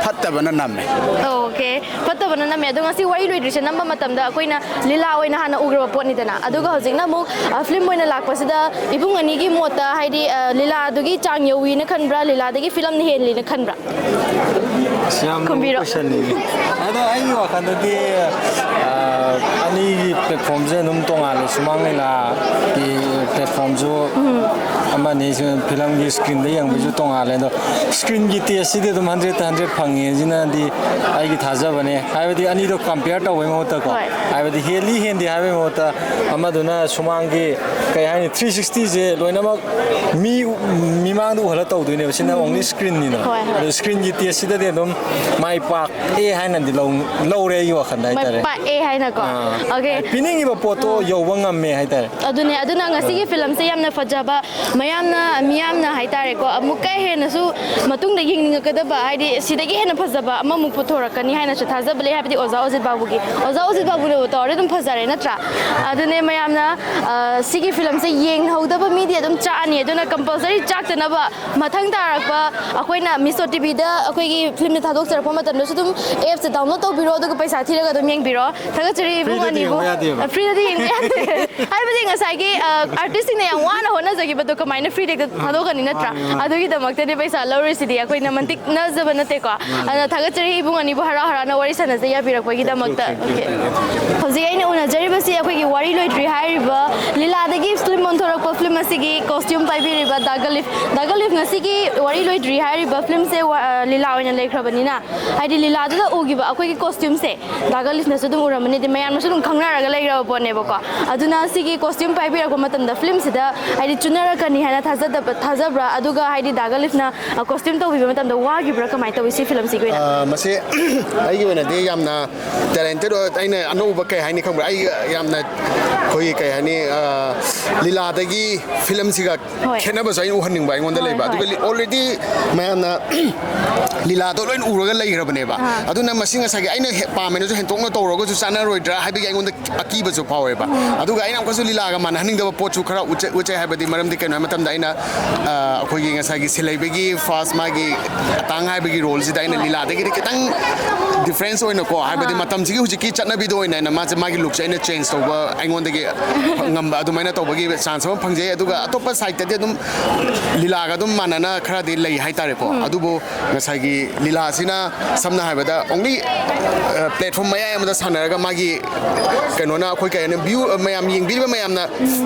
ꯐꯠꯇꯕꯅ ꯅꯝꯃꯦ꯫ ꯑꯣꯀꯦ, ꯐꯠꯇꯕꯅ ꯅꯝꯃꯦ꯫ ꯑꯗꯣ ꯉꯁꯤ ꯋꯥꯔꯤ ꯂꯣꯏꯗ꯭ꯔꯤꯁꯦ ꯅꯝꯕ ꯃꯇꯝꯗ ꯑꯩꯈꯣꯏꯅ ꯂꯤꯂꯥ ꯑꯣꯏꯅ ꯍꯥꯟꯅ ꯎꯈ꯭ꯔꯕ ꯄꯣꯠꯅꯤꯗꯅ, ꯑꯗꯨꯒ ꯍꯧꯖꯤꯛꯅ ꯑꯃꯨꯛ, ꯑ, ꯐꯤꯂꯝ ꯑꯣꯏꯅ ꯂꯥꯛꯄꯁꯤꯗ ꯏꯕꯨꯡ ꯑꯅꯤꯒꯤ ꯃꯣꯠꯇ, ꯍꯥꯏꯗꯤ, ꯑ, ꯂꯤꯂꯥꯗꯨꯒꯤ ꯆꯥꯡ ꯌꯧꯋꯤꯅ ꯈꯟꯕ꯭ꯔꯥ, ꯂꯤꯂꯥꯗꯒꯤ ꯐꯤꯂꯝꯅ ꯍꯦꯜꯂꯤꯅ ꯈꯟꯕ꯭ꯔꯥ? ꯑꯁ, ꯌꯥꯝ ꯈꯨꯝꯕꯤꯔꯣ꯫ ꯀꯣꯏꯁꯟꯅꯤꯅꯦ꯫ ꯑꯗꯣ ꯑꯩꯒꯤ ꯋꯥꯈꯜꯗꯗꯤ, ꯑ, ꯑꯅꯤꯒꯤ ꯄ꯭ꯂꯦꯠꯐꯣꯝꯁꯦ ꯑꯗꯨꯝ ꯇꯣꯉꯥꯜꯂꯦ꯫ ꯁꯨꯃꯥꯡ ꯂꯤꯂꯥꯒꯤ ꯄ꯭ꯂꯦꯠꯐꯣꯝꯁꯨ ꯑꯃꯅꯤ, ꯁꯤ ꯐꯤꯂꯝꯒꯤ ꯁ꯭ꯀ꯭ꯔꯤꯟꯗ ꯌꯦꯡꯕꯁꯨ ꯇꯣꯉꯥꯜꯂꯦ꯫ ꯑꯗꯣ ꯁ꯭ꯀ꯭ꯔꯤꯟꯒꯤ ꯇꯦꯁꯁꯤꯗꯤ ꯑꯗꯨꯝ ꯍꯟꯗ꯭ꯔꯦꯠꯇ ꯍꯟꯗ꯭ꯔꯦꯠ ꯐꯪꯉꯦ ꯁꯤꯅꯗꯤ ꯑꯩꯒꯤ ꯊꯥꯖꯕꯅꯦ꯫ ꯍꯥꯏꯕꯗꯤ ꯑꯅꯤꯗꯣ ꯀꯝꯄꯤꯌꯔ ꯇꯧꯕꯩ ꯃꯍꯨꯠꯇꯀꯣ, ꯍꯣꯏ꯫ ꯍꯥꯏꯕꯗꯤ ꯍꯦꯜꯂꯤ ꯍꯦꯟꯗꯦ ꯍꯥꯏꯕꯒꯤ ꯃꯍꯨꯠꯇ ꯑꯃꯗꯨꯅ ꯁꯨꯃꯥꯡꯒꯤ, ꯀꯩ ꯍꯥꯏꯅꯤ, ꯊ꯭ꯔꯤ ꯁꯤꯛꯁꯇꯤꯁꯦ ꯂꯣꯏꯅꯃꯛ ꯃꯤ ꯃꯤꯃꯥꯡꯗ ꯎꯍꯜꯂ ꯇꯧꯗꯣꯏꯅꯦꯕ꯫ ꯁꯤꯅ ꯑꯣꯡꯂꯤ ꯁ꯭ꯀ꯭ꯔꯤꯟꯅꯤꯅ꯫ ꯍꯣꯏ, ꯍꯣꯏ꯫ ꯑꯗꯣ ꯁ꯭ꯀ꯭ꯔꯤꯟꯒꯤ ꯇꯦꯁꯁꯤꯗꯗꯤ ꯑꯗꯨꯝ ꯃꯥꯏ ꯄꯥꯛꯑꯦ ꯍꯥꯏꯅꯗꯤ ꯂꯧ-, ꯂꯧꯔꯦ ꯑꯩꯒꯤ ꯋꯥꯈꯜꯗ ꯃꯥꯏ ꯍꯥꯏꯇꯥꯔꯦ꯫ ꯄꯥꯛꯑꯦ ꯍꯥꯏꯅꯀꯣ꯫ ꯑꯥ, ꯑꯣꯀꯦ꯫ ꯄꯤꯅꯤꯡꯉꯤꯕ ꯄꯣꯠꯇꯣ ꯌꯧꯕ ꯉꯝꯃꯦ ꯍꯥꯏꯇꯥꯔꯦ꯫ ꯑꯗꯨꯅꯦ, ꯑꯗꯨꯅ ꯉꯁꯤꯒꯤ ꯐꯤꯂꯝꯁꯦ ꯌꯥꯝꯅ ꯐꯖꯕ, ꯃꯌꯥꯝꯅ, ꯃꯤꯌꯥꯝꯅ ꯍꯥꯏꯇꯥꯔꯦꯀꯣ, ꯑꯃꯨꯛꯀ ꯍꯦꯟꯅꯁꯨ ꯃꯇꯨꯡꯗ ꯌꯦꯡꯅꯤꯡꯉꯛꯀꯗꯕ, ꯍꯥꯏꯗꯤ ꯁꯤꯗꯒꯤ ꯍꯦꯟꯅ ꯐꯖꯕ ꯑꯃꯃꯨꯛ ꯄꯨꯊꯣꯔꯛꯀꯅꯤ ꯍꯥꯏꯅꯁꯨ ꯊꯥꯖꯕ ꯂꯩ꯫ ꯍꯥꯏꯕꯗꯤ ꯑꯣꯖꯥ ꯑꯣꯖꯤꯠ ꯕꯥꯕꯨꯒꯤ, ꯑꯣꯖꯥ ꯑꯣꯖꯤꯠ ꯕꯥꯕꯨꯅꯕꯨ ꯇꯧꯔꯗꯤ ꯑꯗꯨꯝ ꯐꯖꯔꯦ, ꯅꯠꯇ꯭ꯔꯥ? ꯑꯗꯨꯅꯦ ꯃꯌꯥꯝꯅ, ꯑ, ꯁꯤꯒꯤ ꯐꯤꯂꯝꯁꯦ ꯌꯦꯡꯍꯧꯗꯕ ꯃꯤꯗꯤ ꯑꯗꯨꯝ ꯆꯥꯛꯑꯅꯤ꯫ ꯑꯗꯨꯅ ꯀꯝꯄꯜꯁꯔꯤ ꯆꯥꯛꯇꯅꯕ ꯃꯊꯪ ꯇꯥꯔꯛꯄ ꯑꯩꯈꯣꯏꯅ ꯃꯤꯁꯣ ꯇꯤꯚꯤꯗ ꯑꯩꯈꯣꯏꯒꯤ ꯐꯤꯂꯝꯁꯦ ꯊꯥꯗꯣꯛꯆꯔꯛꯄ ꯃꯇꯝꯗꯁꯨ ꯑꯗꯨꯝ ꯑꯦꯞꯁꯦ ꯗꯥꯎꯟꯂꯣꯗ ꯇꯧꯕꯤꯔꯣ, ꯑꯗꯨꯒ ꯄꯩꯁꯥ ꯊꯤꯔꯒ ꯑꯗꯨꯝ ꯌꯦꯡꯕꯤꯔꯣ꯫ ꯊꯥꯒꯠꯆꯔꯤ ꯏꯕꯨꯡ ꯐ꯭ꯔꯤꯗꯗꯤ ꯑꯅꯤꯕꯨ꯫ ꯌꯦꯡꯕ ꯌꯥꯗꯦꯕ꯫ ꯑ, ꯐ꯭ꯔꯤꯗꯗꯤ ꯌꯦꯡꯕ ꯌꯥꯗꯦ꯫ ꯍꯥꯏꯕꯗꯤ ꯉꯁꯥꯏꯒꯤ, ꯑ, ꯑꯥꯔꯇꯤꯁꯁꯤꯡꯅ ꯌꯥꯝ ꯋꯥꯅ ꯍꯣꯠꯅꯖꯈꯤꯕꯗꯣ ꯀꯃꯥꯏꯅ ꯐ꯭ꯔꯤꯗ ꯍꯦꯛꯇ ꯊꯥꯗꯣꯛꯀꯅꯤ, ꯅꯠꯇ꯭ꯔꯥ? ꯃꯥꯅꯦ, ꯃꯥꯅꯦ꯫ ꯑꯗꯨꯒꯤꯗꯃꯛꯇꯗꯤ ꯄꯩꯁꯥ ꯂꯧꯔꯤꯁꯤꯗꯤ ꯑꯩꯈꯣꯏꯅ ꯃꯟꯇꯤꯛ ꯅꯖꯕ ꯅꯠꯇꯦꯀꯣ꯫ ꯃꯥꯅꯦ꯫ ꯑꯗꯨꯅ ꯊꯥꯒꯠꯆꯔꯤ ꯏꯕꯨꯡ ꯑꯅꯤꯕꯨ ꯍꯔꯥꯎ ꯍꯔꯥꯎꯅ ꯋꯥꯔꯤ ꯁꯥꯟꯅꯖꯩ ꯌꯥꯕꯤꯔꯛꯄꯒꯤꯗꯃꯛꯇ꯫ Thank you, thank you, thank you. Okay. ꯍꯧꯖꯤꯛ ꯑꯩꯅ ꯎꯅꯖꯔꯤꯕꯁꯤ ꯑꯩꯈꯣꯏꯒꯤ ꯋꯥꯔꯤ ꯂꯣꯏꯗ꯭ꯔꯤ ꯍꯥꯏꯔꯤꯕ ꯂꯤꯂꯥꯗꯒꯤ ꯐꯤꯂꯝ ꯑꯣꯟꯊꯣꯔꯛꯄ ꯐꯤꯂꯝ ꯑꯁꯤꯒꯤ ꯀꯣꯁꯇ꯭ꯌꯨꯝ ꯄꯥꯏꯕꯤꯔꯤꯕ ꯗꯥꯒꯂꯤꯐ꯫ ꯗꯥꯒꯂꯤꯐ, ꯉꯁꯤꯒꯤ ꯋꯥꯔꯤ ꯂꯣꯏꯗ꯭ꯔꯤ ꯍꯥꯏꯔꯤꯕ ꯐꯤꯂꯝꯁꯦ ꯋꯥ-, ꯑ, ꯂꯤꯂꯥ ꯑꯣꯏꯅ ꯂꯩꯈ꯭ꯔꯕꯅꯤꯅ, ꯍꯥꯏꯗꯤ ꯂꯤꯂꯥꯗꯨꯗ ꯎꯈꯤꯕ ꯑꯩꯈꯣꯏꯒꯤ ꯀꯣꯁꯇ꯭ꯌꯨꯝꯁꯦ ꯗꯥꯒꯂꯤꯐꯅꯁꯨ ꯑꯗꯨꯝ ꯎꯔꯝꯃꯅꯤ, ꯑꯗꯩ ꯃꯌꯥꯝꯅꯁꯨ ꯑꯗꯨꯝ ꯈꯪꯅꯔꯒ ꯂꯩꯈ꯭ꯔꯕ ꯄꯣꯠꯅꯦꯕꯀꯣ꯫ ꯑꯗꯨꯅ ꯁꯤꯒꯤ ꯀꯣꯁꯇ꯭ꯌꯨꯝ ꯄꯥꯏꯕꯤꯔꯛꯄ ꯃꯇꯝꯗ ꯐꯤꯂꯝꯁꯤꯗ ꯍꯥꯏꯗꯤ ꯆꯨꯅꯔꯛꯀꯅꯤ ꯍꯥꯏꯅ ꯊꯥꯖꯗꯕ, ꯊꯥꯖꯕ꯭ꯔꯥ? ꯑꯗꯨꯒ ꯍꯥꯏꯗꯤ ꯗꯥꯒꯂꯤꯐꯅ, ꯑ, ꯀꯣꯁꯇ꯭ꯌꯨꯝ ꯇꯧꯕꯤꯕ ꯃꯇꯝꯗ ꯋꯥꯈꯤꯕ꯭ꯔꯥ? ꯀꯃꯥꯏꯅ ꯇꯧꯋꯤ ꯁꯤ ꯐꯤꯂꯝꯁꯤꯒꯤ ꯑꯣꯏꯅ? ꯑ, ꯃꯁꯤ ꯑꯩꯒꯤ ꯑꯣꯏꯅꯗꯤ ꯌꯥꯝꯅ ꯇꯦꯂꯦꯟꯇꯦꯠ ꯑꯣꯏ, ꯑꯩꯅ ꯑꯅꯧꯕ ꯀꯩ ꯍꯥꯏꯅꯤ ꯈꯪꯕ꯭ꯔꯥ? ꯑꯩ ꯌꯥꯝꯅ ꯑꯩꯈꯣꯏꯒꯤ ꯀꯩ ꯍꯥꯏꯅꯤ, ꯑ, ꯂꯤꯂꯥꯗꯒꯤ ꯐꯤꯂꯝꯁꯤꯒ ꯍꯣꯏ꯫ ꯈꯦꯠꯅꯕꯁꯨ ꯑꯩꯅ ꯎꯍꯟꯅꯤꯡꯕ ꯑꯩꯉꯣꯟꯗ ꯍꯣꯏ, ꯂꯩꯕ꯫ ꯍꯣꯏ꯫ ꯑꯗꯨꯒ already ꯃꯌꯥꯝꯅ ꯂꯤꯂꯥꯗꯣ ꯂꯣꯏꯅ ꯎꯔꯒ ꯂꯩꯈ꯭ꯔꯕꯅꯦꯕ꯫ ꯑꯥ꯫ ꯑꯗꯨꯅ ꯃꯁꯤ ꯉꯁꯥꯏꯒꯤ ꯑꯩꯅ ꯍꯦꯛ ꯄꯥꯝꯃꯦꯅꯁꯨ ꯍꯦꯟꯇꯣꯛꯅ ꯇꯧꯔꯒꯁꯨ ꯆꯥꯟꯅꯔꯣꯏꯗ꯭ꯔꯥ ꯍꯥꯏꯕꯒꯤ ꯑꯩꯉꯣꯟꯗ ꯑꯀꯤꯕꯁꯨ ꯐꯥꯎꯋꯦꯕ꯫ ꯎꯝ꯫ ꯑꯗꯨꯒ ꯑꯩꯅ ꯑꯃꯨꯛꯀꯁꯨ ꯂꯤꯂꯥꯒ ꯃꯥꯟꯅꯍꯟꯅꯤꯡꯗꯕ ꯄꯣꯠꯁꯨ ꯈꯔ ꯎꯠꯆꯩ, ꯎꯠꯆꯩ ꯍꯥꯏꯕꯗꯤ, ꯃꯔꯝꯗꯤ ꯀꯩꯅꯣ ꯍꯥꯏꯕ ꯃꯇꯝꯗ ꯑꯩꯅ, ꯑ, ꯑꯩꯈꯣꯏꯒꯤ ꯉꯁꯥꯏꯒꯤ ꯁꯤꯂꯩꯕꯒꯤ first ꯃꯥꯒꯤ ꯑꯇꯥꯡ ꯍꯥꯏꯕꯒꯤ roleꯁꯤꯗ ꯑꯩꯅ ꯍꯣꯏ꯫ ꯂꯤꯂꯥꯗꯒꯤꯗꯤ ꯈꯤꯇꯪ difference ꯑꯣꯏꯅꯀꯣ, ꯍꯥꯏꯕꯗꯤ ꯑꯥ꯫ ꯃꯇꯝꯁꯤꯒꯤ ꯍꯧꯖꯤꯛꯀꯤ ꯆꯠꯅꯕꯤꯗ ꯑꯣꯏꯅ ꯑꯩꯅ ꯃꯥꯁꯦ ꯃꯥꯒꯤ lookꯁꯦ ꯑꯩꯅ change ꯇꯧꯕ ꯑꯩꯉꯣꯟꯗꯒꯤ ꯉꯝꯕ ꯑꯗꯨꯃꯥꯏꯅ ꯇꯧꯕꯒꯤ chance ꯑꯃ ꯐꯪꯖꯩ꯫ ꯑꯗꯨꯒ ꯑꯇꯣꯞꯄ sideꯇꯗꯤ ꯑꯗꯨꯝ ꯂꯤꯂꯥꯒ ꯑꯗꯨꯝ ꯃꯥꯟꯅꯅ ꯈꯔꯗꯤ ꯂꯩ ꯍꯥꯏꯇꯥꯔꯦꯀꯣ꯫ ꯎꯝ꯫ ꯑꯗꯨꯕꯨ ꯉꯁꯥꯏꯒꯤ ꯂꯤꯂꯥꯁꯤꯅ ꯁꯝꯅ ꯍꯥꯏꯔꯕꯗ only, ꯑ, platform ꯃꯌꯥꯏ ꯑꯃꯗ ꯁꯥꯟꯅꯔꯒ ꯃꯥꯒꯤ ꯀꯩꯅꯣꯅ ꯑꯩꯈꯣꯏ ꯀꯩ ꯍꯥꯏꯅꯤ, view, ꯃꯌꯥꯝ ꯌꯦꯡꯕꯤꯔꯤꯕ ꯃꯌꯥꯝꯅ,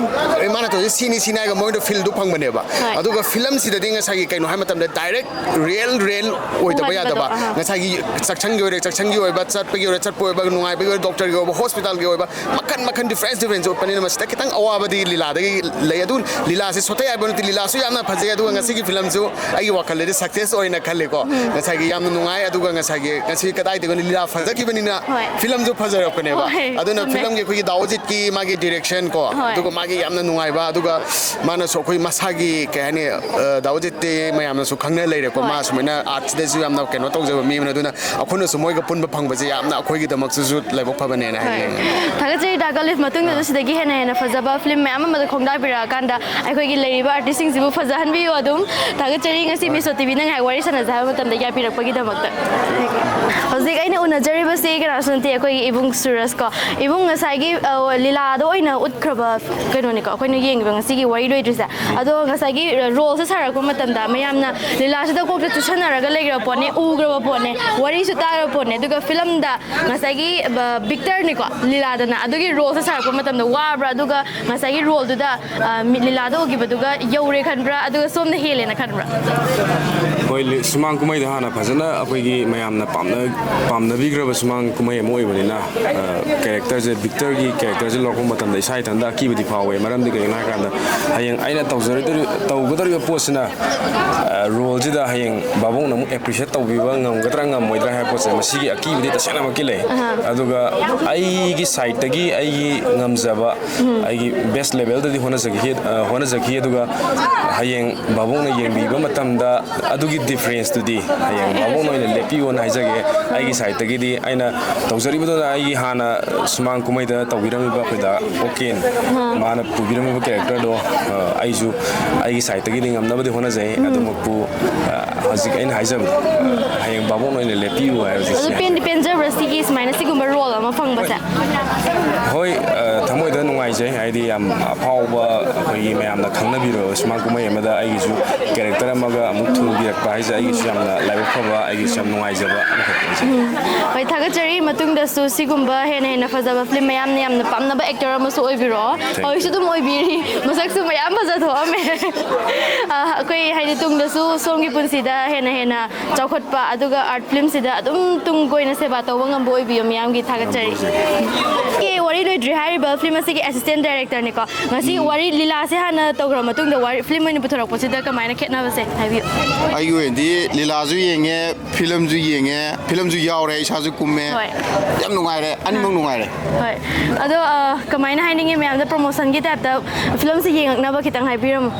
"ꯑꯦ, ꯃꯥꯅ ꯇꯧꯔꯤꯁꯦ ꯁꯤꯅꯤ, ꯁꯤꯅꯤ" ꯍꯥꯏꯔꯒ ꯃꯣꯏꯗꯣ feelꯗꯨ ꯐꯪꯕꯅꯦꯕ꯫ ꯍꯣꯏ꯫ ꯑꯗꯨꯒ ꯐꯤꯂꯝꯁꯤꯗꯗꯤ ꯉꯁꯥꯏꯒꯤ ꯀꯩꯅꯣ ꯍꯥꯏꯕ ꯃꯇꯝꯗ direct real, real ꯑꯣꯏꯗꯕ ꯇꯣꯉꯥꯟꯕꯗꯣ, ꯌꯥꯗꯕ꯫ ꯑꯍꯥ꯫ ꯉꯁꯥꯏꯒꯤ ꯆꯥꯛꯁꯪꯒꯤ ꯑꯣꯏꯔꯦ, ꯆꯥꯛꯁꯪꯒꯤ ꯑꯣꯏꯕ, ꯆꯠꯄꯒꯤ ꯑꯣꯏꯔꯦ, ꯆꯠꯄ ꯑꯣꯏꯕ, ꯅꯨꯡꯉꯥꯏꯕꯒꯤ ꯑꯣꯏꯔꯦ, doctorꯒꯤ ꯑꯣꯏꯕ, hospitalꯒꯤ ꯑꯣꯏꯕ, ꯃꯈꯟ ꯃꯈꯟ difference difference ꯎꯠꯄꯅꯤꯅ ꯃꯁꯤꯗ ꯈꯤꯇꯪ ꯑꯋꯥꯕꯗꯤ ꯂꯤꯂꯥꯗꯒꯤ ꯂꯩ꯫ ꯑꯗꯨ ꯂꯤꯂꯥꯁꯤ ꯁꯣꯊꯩ ꯍꯥꯏꯕ ꯅꯠꯇꯦ, ꯂꯤꯂꯥꯁꯨ ꯌꯥꯝꯅ ꯐꯖꯩ꯫ ꯑꯗꯨꯒ ꯉꯁꯤꯒꯤ ꯐꯤꯂꯝꯁꯨ ꯑꯩꯒꯤ ꯋꯥꯈꯜꯗꯗꯤ success ꯑꯣꯏꯅ ꯈꯜꯂꯤꯀꯣ꯫ ꯎꯝ꯫ ꯉꯁꯥꯏꯒꯤ ꯌꯥꯝꯅ ꯅꯨꯡꯉꯥꯏ꯫ ꯑꯗꯨꯒ ꯉꯁꯥꯏꯒꯤ ꯉꯁꯤ ꯀꯗꯥꯏꯗꯒꯤꯅꯣ ꯂꯤꯂꯥ ꯐꯖꯈꯤꯕꯅꯤꯅ ꯍꯣꯏ꯫ ꯐꯤꯂꯝꯁꯨ ꯐꯖꯔꯛꯄꯅꯦꯕ꯫ ꯍꯣꯏ, ꯑꯗꯨꯅ ꯆꯨꯝꯃꯦ꯫ ꯐꯤꯂꯝꯒꯤ ꯑꯩꯈꯣꯏꯒꯤ ꯗꯥ ꯑꯣꯖꯤꯠꯀꯤ ꯃꯥꯒꯤ direction ꯀꯣ, ꯍꯣꯏ꯫ ꯑꯗꯨꯒ ꯃꯥꯒꯤ ꯌꯥꯝꯅ ꯅꯨꯡꯉꯥꯏꯕ, ꯑꯗꯨꯒ ꯃꯥꯅꯁꯨ ꯑꯩꯈꯣꯏ ꯃꯁꯥꯒꯤ ꯀꯩ ꯍꯥꯏꯅꯤ, ꯑ, ꯗꯥ ꯑꯣꯖꯤꯠꯇꯤ ꯃꯌꯥꯝꯅꯁꯨ ꯈꯪꯅ ꯂꯩꯔꯦꯀꯣ꯫ ꯍꯣꯏ꯫ ꯃꯥ ꯁꯨꯃꯥꯏꯅ artꯁꯤꯗꯁꯨ ꯌꯥꯝꯅ ꯀꯩꯅꯣ ꯇꯧꯖꯕ ꯃꯤ ꯑꯃꯅ, ꯑꯗꯨꯅ ꯑꯩꯈꯣꯏꯅꯁꯨ ꯃꯣꯏꯒ ꯄꯨꯟꯕ ꯐꯪꯕꯁꯦ ꯌꯥꯝꯅ ꯑꯩꯈꯣꯏꯒꯤꯗꯃꯛꯇꯁꯨ ꯂꯥꯏꯕꯛ ꯐꯕꯅꯦꯅ ꯍꯣꯏ꯫ ꯍꯥꯏꯅꯤꯡꯉꯤ꯫ ꯊꯥꯒꯠꯆꯔꯤ ꯗꯥ ꯀꯥꯂꯤꯐ꯫ ꯃꯇꯨꯡꯗꯁꯨ ꯑꯥ꯫ ꯁꯤꯗꯒꯤ ꯍꯦꯟꯅ ꯍꯦꯟꯅ ꯐꯖꯕ ꯐꯤꯂꯝ ꯃꯌꯥꯝ ꯑꯃꯗ ꯈꯣꯡꯗꯥꯕꯤꯔꯛꯑꯀꯥꯟꯗ ꯑꯩꯈꯣꯏꯒꯤ ꯂꯩꯔꯤꯕ artistꯁꯤꯡꯁꯤꯕꯨ ꯐꯖꯍꯟꯕꯤꯌꯨ ꯑꯗꯨꯝ꯫ ꯊꯥꯒꯠꯆꯔꯤ꯫ ꯉꯁꯤ ꯍꯣꯏ꯫ Miss ꯇꯤꯚꯤꯅ ꯉꯥꯏꯍꯥꯛ ꯋꯥꯔꯤ ꯁꯥꯟꯅꯖꯦ ꯍꯥꯏꯕ ꯃꯇꯝꯗ ꯌꯥꯕꯤꯔꯛꯄꯒꯤꯗꯃꯛꯇ꯫ ꯍꯧꯖꯤꯛ ꯑꯩꯅ ꯎꯅꯖꯔꯤꯕꯁꯤ ꯀꯅꯥꯁꯨ ꯅꯠꯇꯦ, ꯑꯩꯈꯣꯏꯒꯤ ꯏꯕꯨꯡ ꯁꯨꯔꯖ ꯀꯣ꯫ ꯏꯕꯨꯡ, ꯉꯁꯥꯏꯒꯤ, ꯑ, ꯂꯤꯂꯥꯗ ꯑꯣꯏꯅ ꯎꯠꯈ꯭ꯔꯕ ꯀꯩꯅꯣꯅꯤꯀꯣ ꯑꯩꯈꯣꯏꯅ ꯌꯦꯡꯉꯤꯕ ꯉꯁꯤꯒꯤ ꯋꯥꯔꯤ ꯂꯣꯏꯗ꯭ꯔꯤꯁꯦ꯫ ꯑꯗꯣ ꯉꯁꯥꯏꯒꯤ roleꯁꯦ ꯁꯥꯔꯛꯄ ꯃꯇꯝꯗ ꯃꯌꯥꯝꯅ ꯂꯤꯂꯥꯁꯤꯗ ꯀꯣꯛꯇ ꯆꯨꯁꯟꯅꯔꯒ ꯂꯩꯈ꯭ꯔꯕ ꯄꯣꯠꯅꯤ, ꯎꯈ꯭ꯔꯕ ꯄꯣꯠꯅꯤ, ꯋꯥꯔꯤꯁꯨ ꯇꯥꯔꯕ ꯄꯣꯠꯅꯤ꯫ ꯑꯗꯨꯒ ꯐꯤꯂꯝꯗ ꯉꯁꯥꯏꯒꯤ, ꯑ, ꯕꯤꯛꯇꯔꯅꯤꯀꯣ ꯂꯤꯂꯥꯗꯅ, ꯑꯗꯨꯒꯤ roleꯁꯦ ꯁꯥꯔꯛꯄ ꯃꯇꯝꯗ ꯋꯥꯕ꯭ꯔꯥ? ꯑꯗꯨꯒ ꯉꯁꯥꯏꯒꯤ roleꯗꯨꯗ, ꯑ, ꯃꯤ-, ꯂꯤꯂꯥꯗ ꯎꯈꯤꯕꯗꯨꯒ ꯌꯧꯔꯦ ꯈꯟꯕ꯭ꯔꯥ? ꯑꯗꯨꯒ ꯁꯣꯝꯅ ꯍꯦꯜꯂꯦꯅ ꯈꯟꯕ꯭ꯔꯥ? ꯍꯣꯏ, ꯂꯤ-, ꯁꯨꯃꯥꯡ ꯀꯨꯝꯍꯩꯗ ꯍꯥꯟꯅ ꯐꯖꯅ ꯑꯩꯈꯣꯏꯒꯤ ꯃꯌꯥꯝꯅ ꯄꯥꯝꯅ ꯄꯥꯝꯅꯕꯤꯈ꯭ꯔꯕ ꯁꯨꯃꯥꯡ ꯀꯨꯝꯍꯩ ꯑꯃ ꯑꯣꯏꯕꯅꯤꯅ, ꯀꯦꯔꯦꯛꯇꯔꯁꯦ, ꯕꯤꯛꯇꯔꯒꯤ ꯀꯦꯔꯦꯛꯇꯔꯁꯦ ꯂꯧꯔꯛꯄ ꯃꯇꯝꯗ ꯏꯁꯥ ꯏꯊꯟꯇ ꯑꯀꯤꯕꯗꯤ ꯐꯥꯎꯋꯦ꯫ ꯃꯔꯝꯗꯤ ꯀꯩꯒꯤꯅꯣ ꯍꯥꯏ ꯀꯥꯟꯗ, ꯍꯌꯦꯡ ꯑꯩꯅ ꯇꯧꯖꯔꯣꯏꯗꯧꯔꯤ ꯇꯧꯒꯗꯧꯔꯤꯕ ꯄꯣꯠꯁꯤꯅ ꯔꯣꯜꯁꯤꯗ ꯍꯌꯦꯡ ꯕꯥꯕꯣꯛꯅ ꯑꯃꯨꯛ ꯑꯦꯄ꯭ꯔꯤꯁꯤꯌꯦꯠ ꯇꯧꯕꯤꯕ ꯉꯝꯒꯗ꯭ꯔꯥ ꯉꯝꯃꯣꯏꯗ꯭ꯔꯥ ꯍꯥꯏꯕ ꯄꯣꯠꯁꯦ, ꯃꯁꯤꯒꯤ ꯑꯀꯤꯕꯗꯤ ꯇꯁꯦꯡꯅꯃꯛꯀꯤ ꯂꯩ꯫ ꯑꯗꯨꯒ ꯑꯩꯒꯤ ꯁꯥꯏꯠꯇꯒꯤ ꯑꯩꯒꯤ ꯉꯝꯖꯕ, ꯑꯩꯒꯤ ꯕꯦꯁ ꯂꯦꯚꯦꯜꯗꯗꯤ ꯍꯣꯠꯅꯖꯈꯤ꯫ ꯍꯣꯠꯅꯖꯈꯤ꯫ ꯑꯗꯨꯒ ꯍꯌꯦꯡ ꯕꯥꯕꯣꯛꯅ ꯌꯦꯡꯕꯤꯕ ꯃꯇꯝꯗ ꯑꯗꯨꯒꯤ ꯗꯤꯐ꯭ꯔꯦꯟꯁꯇꯨꯗꯤ ꯍꯌꯦꯡ ꯕꯥꯕꯣꯛꯅ ꯑꯣꯏꯅ ꯂꯦꯞꯄꯤꯌꯣꯅ ꯍꯥꯏꯖꯒꯦ꯫ ꯑꯩꯒꯤ ꯁꯥꯏꯠꯇꯒꯤꯗꯤ ꯑꯩꯅ ꯇꯧꯖꯔꯤꯕꯗꯨꯅ, ꯑꯩꯒꯤ ꯍꯥꯟꯅ ꯁꯨꯃꯥꯡ ꯀꯨꯝꯍꯩꯗ ꯇꯧꯕꯤꯔꯝꯃꯤꯕ ꯑꯩꯈꯣꯏꯗ ꯑꯣꯀꯦꯟ, ꯃꯥꯅ ꯄꯨꯕꯤꯔꯝꯃꯤꯕ ꯀꯦꯔꯦꯛꯇꯔꯗꯣ, ꯑꯩꯁꯨ ꯑꯩꯒꯤ ꯁꯥꯏꯠꯇꯒꯤꯗꯤ ꯉꯝꯅꯕꯗꯤ ꯍꯣꯠꯅꯖꯩ꯫ ꯑꯗꯨꯃꯛꯄꯨ, ꯍꯧꯖꯤꯛ ꯑꯩꯅ ꯍꯥꯏꯖꯕꯗꯣ, ꯍꯌꯦꯡ ꯕꯥꯕꯣꯛꯅ ꯑꯣꯏꯅ ꯂꯦꯞꯄꯤꯌꯨ ꯍꯥꯏꯕꯁꯦ꯫ ꯑꯗꯨ ꯁꯤꯅꯤ꯫ ꯄꯦꯟꯗꯤ ꯄꯦꯟꯖꯕ꯭ꯔꯥ ꯁꯤꯒꯤ ꯁꯨꯃꯥꯏꯅ ꯁꯤꯒꯨꯝꯕ ꯔꯣꯜ ꯑꯃ ꯐꯪꯕꯁꯦ? ꯍꯣꯏ, ꯊꯃꯣꯏꯗ ꯅꯨꯡꯉꯥꯏꯖꯩ꯫ ꯍꯥꯏꯗꯤ, ꯌꯥꯝ ꯑꯐꯥꯎꯕ, ꯑꯩꯈꯣꯏꯒꯤ ꯃꯌꯥꯝꯅ ꯈꯪꯅꯕꯤꯔꯕ ꯁꯨꯃꯥꯡ ꯀꯨꯝꯍꯩ ꯑꯃꯗ ꯑꯩꯒꯤꯁꯨ ꯀꯦꯔꯦꯛꯇꯔ ꯑꯃꯒ ꯑꯃꯨꯛ ꯊꯨꯡꯕꯤꯔꯛꯄ ꯍꯥꯏꯁꯦ ꯑꯩꯒꯤꯁꯨ ꯌꯥꯝꯅ ꯂꯥꯏꯕꯛ ꯐꯕ, ꯑꯩꯒꯤꯁꯨ ꯌꯥꯝ ꯅꯨꯡꯉꯥꯏꯖꯕ ꯑꯃꯈꯛꯅꯤ꯫ ꯍꯣꯏ, ꯊꯥꯒꯠꯆꯔꯤ꯫ ꯃꯇꯨꯡꯗꯁꯨ ꯁꯤꯒꯨꯝꯕ ꯍꯦꯟꯅ ꯍꯦꯟꯅ ꯐꯖꯕ ꯐꯤꯂꯝ ꯃꯌꯥꯝꯅ ꯌꯥꯝꯅ ꯄꯥꯝꯅꯕ ꯑꯦꯛꯇꯔ ꯑꯃꯁꯨ ꯑꯣꯏꯕꯤꯔꯣ꯫ Thank you. ꯍꯧꯖꯤꯛꯁꯨ ꯑꯗꯨꯝ ꯑꯣꯏꯕꯤꯔꯤ꯫ ꯃꯁꯛꯁꯨ ꯃꯌꯥꯝ ꯐꯖꯊꯣꯛꯑꯝꯃꯦ꯫ ꯑ, ꯑꯩꯈꯣꯏ ꯍꯥꯏꯗꯤ ꯇꯨꯡꯗꯁꯨ ꯁꯣꯝꯒꯤ ꯄꯨꯟꯁꯤꯗ ꯍꯦꯟꯅ ꯍꯦꯟꯅ ꯆꯥꯎꯈꯠꯄ, ꯑꯗꯨꯒ ꯑꯥꯔꯠ ꯐꯤꯂꯝꯁꯤꯗ ꯑꯗꯨꯝ ꯇꯨꯡ ꯀꯣꯏꯅ ꯁꯦꯕꯥ ꯇꯧꯕ ꯉꯝꯕ ꯑꯣꯏꯕꯤꯌꯣ ꯃꯌꯥꯝꯒꯤ ꯊꯥꯒꯠꯆꯔꯤ꯫ ꯑꯦ, ꯋꯥꯔꯤ ꯂꯣꯏꯗ꯭ꯔꯤ ꯍꯥꯏꯔꯤꯕ ꯐꯤꯂꯝ ꯑꯁꯤꯒꯤ ꯑꯦꯁꯤꯁꯇꯦꯟ ꯗꯥꯏꯔꯦꯛꯇꯔꯅꯤꯀꯣ꯫ ꯉꯁꯤ ꯋꯥꯔꯤ ꯂꯤꯂꯥꯁꯦ ꯍꯥꯟꯅ ꯇꯧꯈ꯭ꯔ ꯃꯇꯨꯡꯗ ꯋꯥꯔꯤ, ꯐꯤꯂꯝ ꯑꯣꯏꯅ ꯄꯨꯊꯣꯔꯛꯄꯁꯤꯗ ꯀꯃꯥꯏꯅ ꯈꯦꯠꯅꯕꯁꯦ ꯍꯥꯏꯕꯤꯌꯨ꯫ ꯑꯩꯒꯤ ꯑꯣꯏꯅꯗꯤ ꯂꯤꯂꯥꯁꯨ ꯌꯦꯡꯉꯦ, ꯐꯤꯂꯝꯁꯨ ꯌꯦꯡꯉꯦ, ꯐꯤꯂꯝꯁꯨ ꯌꯥꯎꯔꯦ, ꯏꯁꯥꯁꯨ ꯀꯨꯝꯃꯦ꯫ ꯍꯣꯏ꯫ ꯌꯥꯝ ꯅꯨꯡꯉꯥꯏꯔꯦ, ꯑꯅꯤꯃꯛ ꯅꯨꯡꯉꯥꯏꯔꯦ꯫ ꯍꯣꯏ꯫ ꯑꯗꯣ, ꯑ, ꯀꯃꯥꯏꯅ ꯍꯥꯏꯅꯤꯡꯉꯤ ꯃꯌꯥꯝꯗ, ꯄ꯭ꯔꯣꯃꯣꯁꯟꯒꯤ ꯇꯥꯏꯞꯇ ꯐꯤꯂꯝꯁꯦ ꯌꯦꯡꯉꯛꯅꯕ ꯈꯤꯇꯪ ꯍꯥꯏꯕꯤꯔꯝꯃꯨ꯫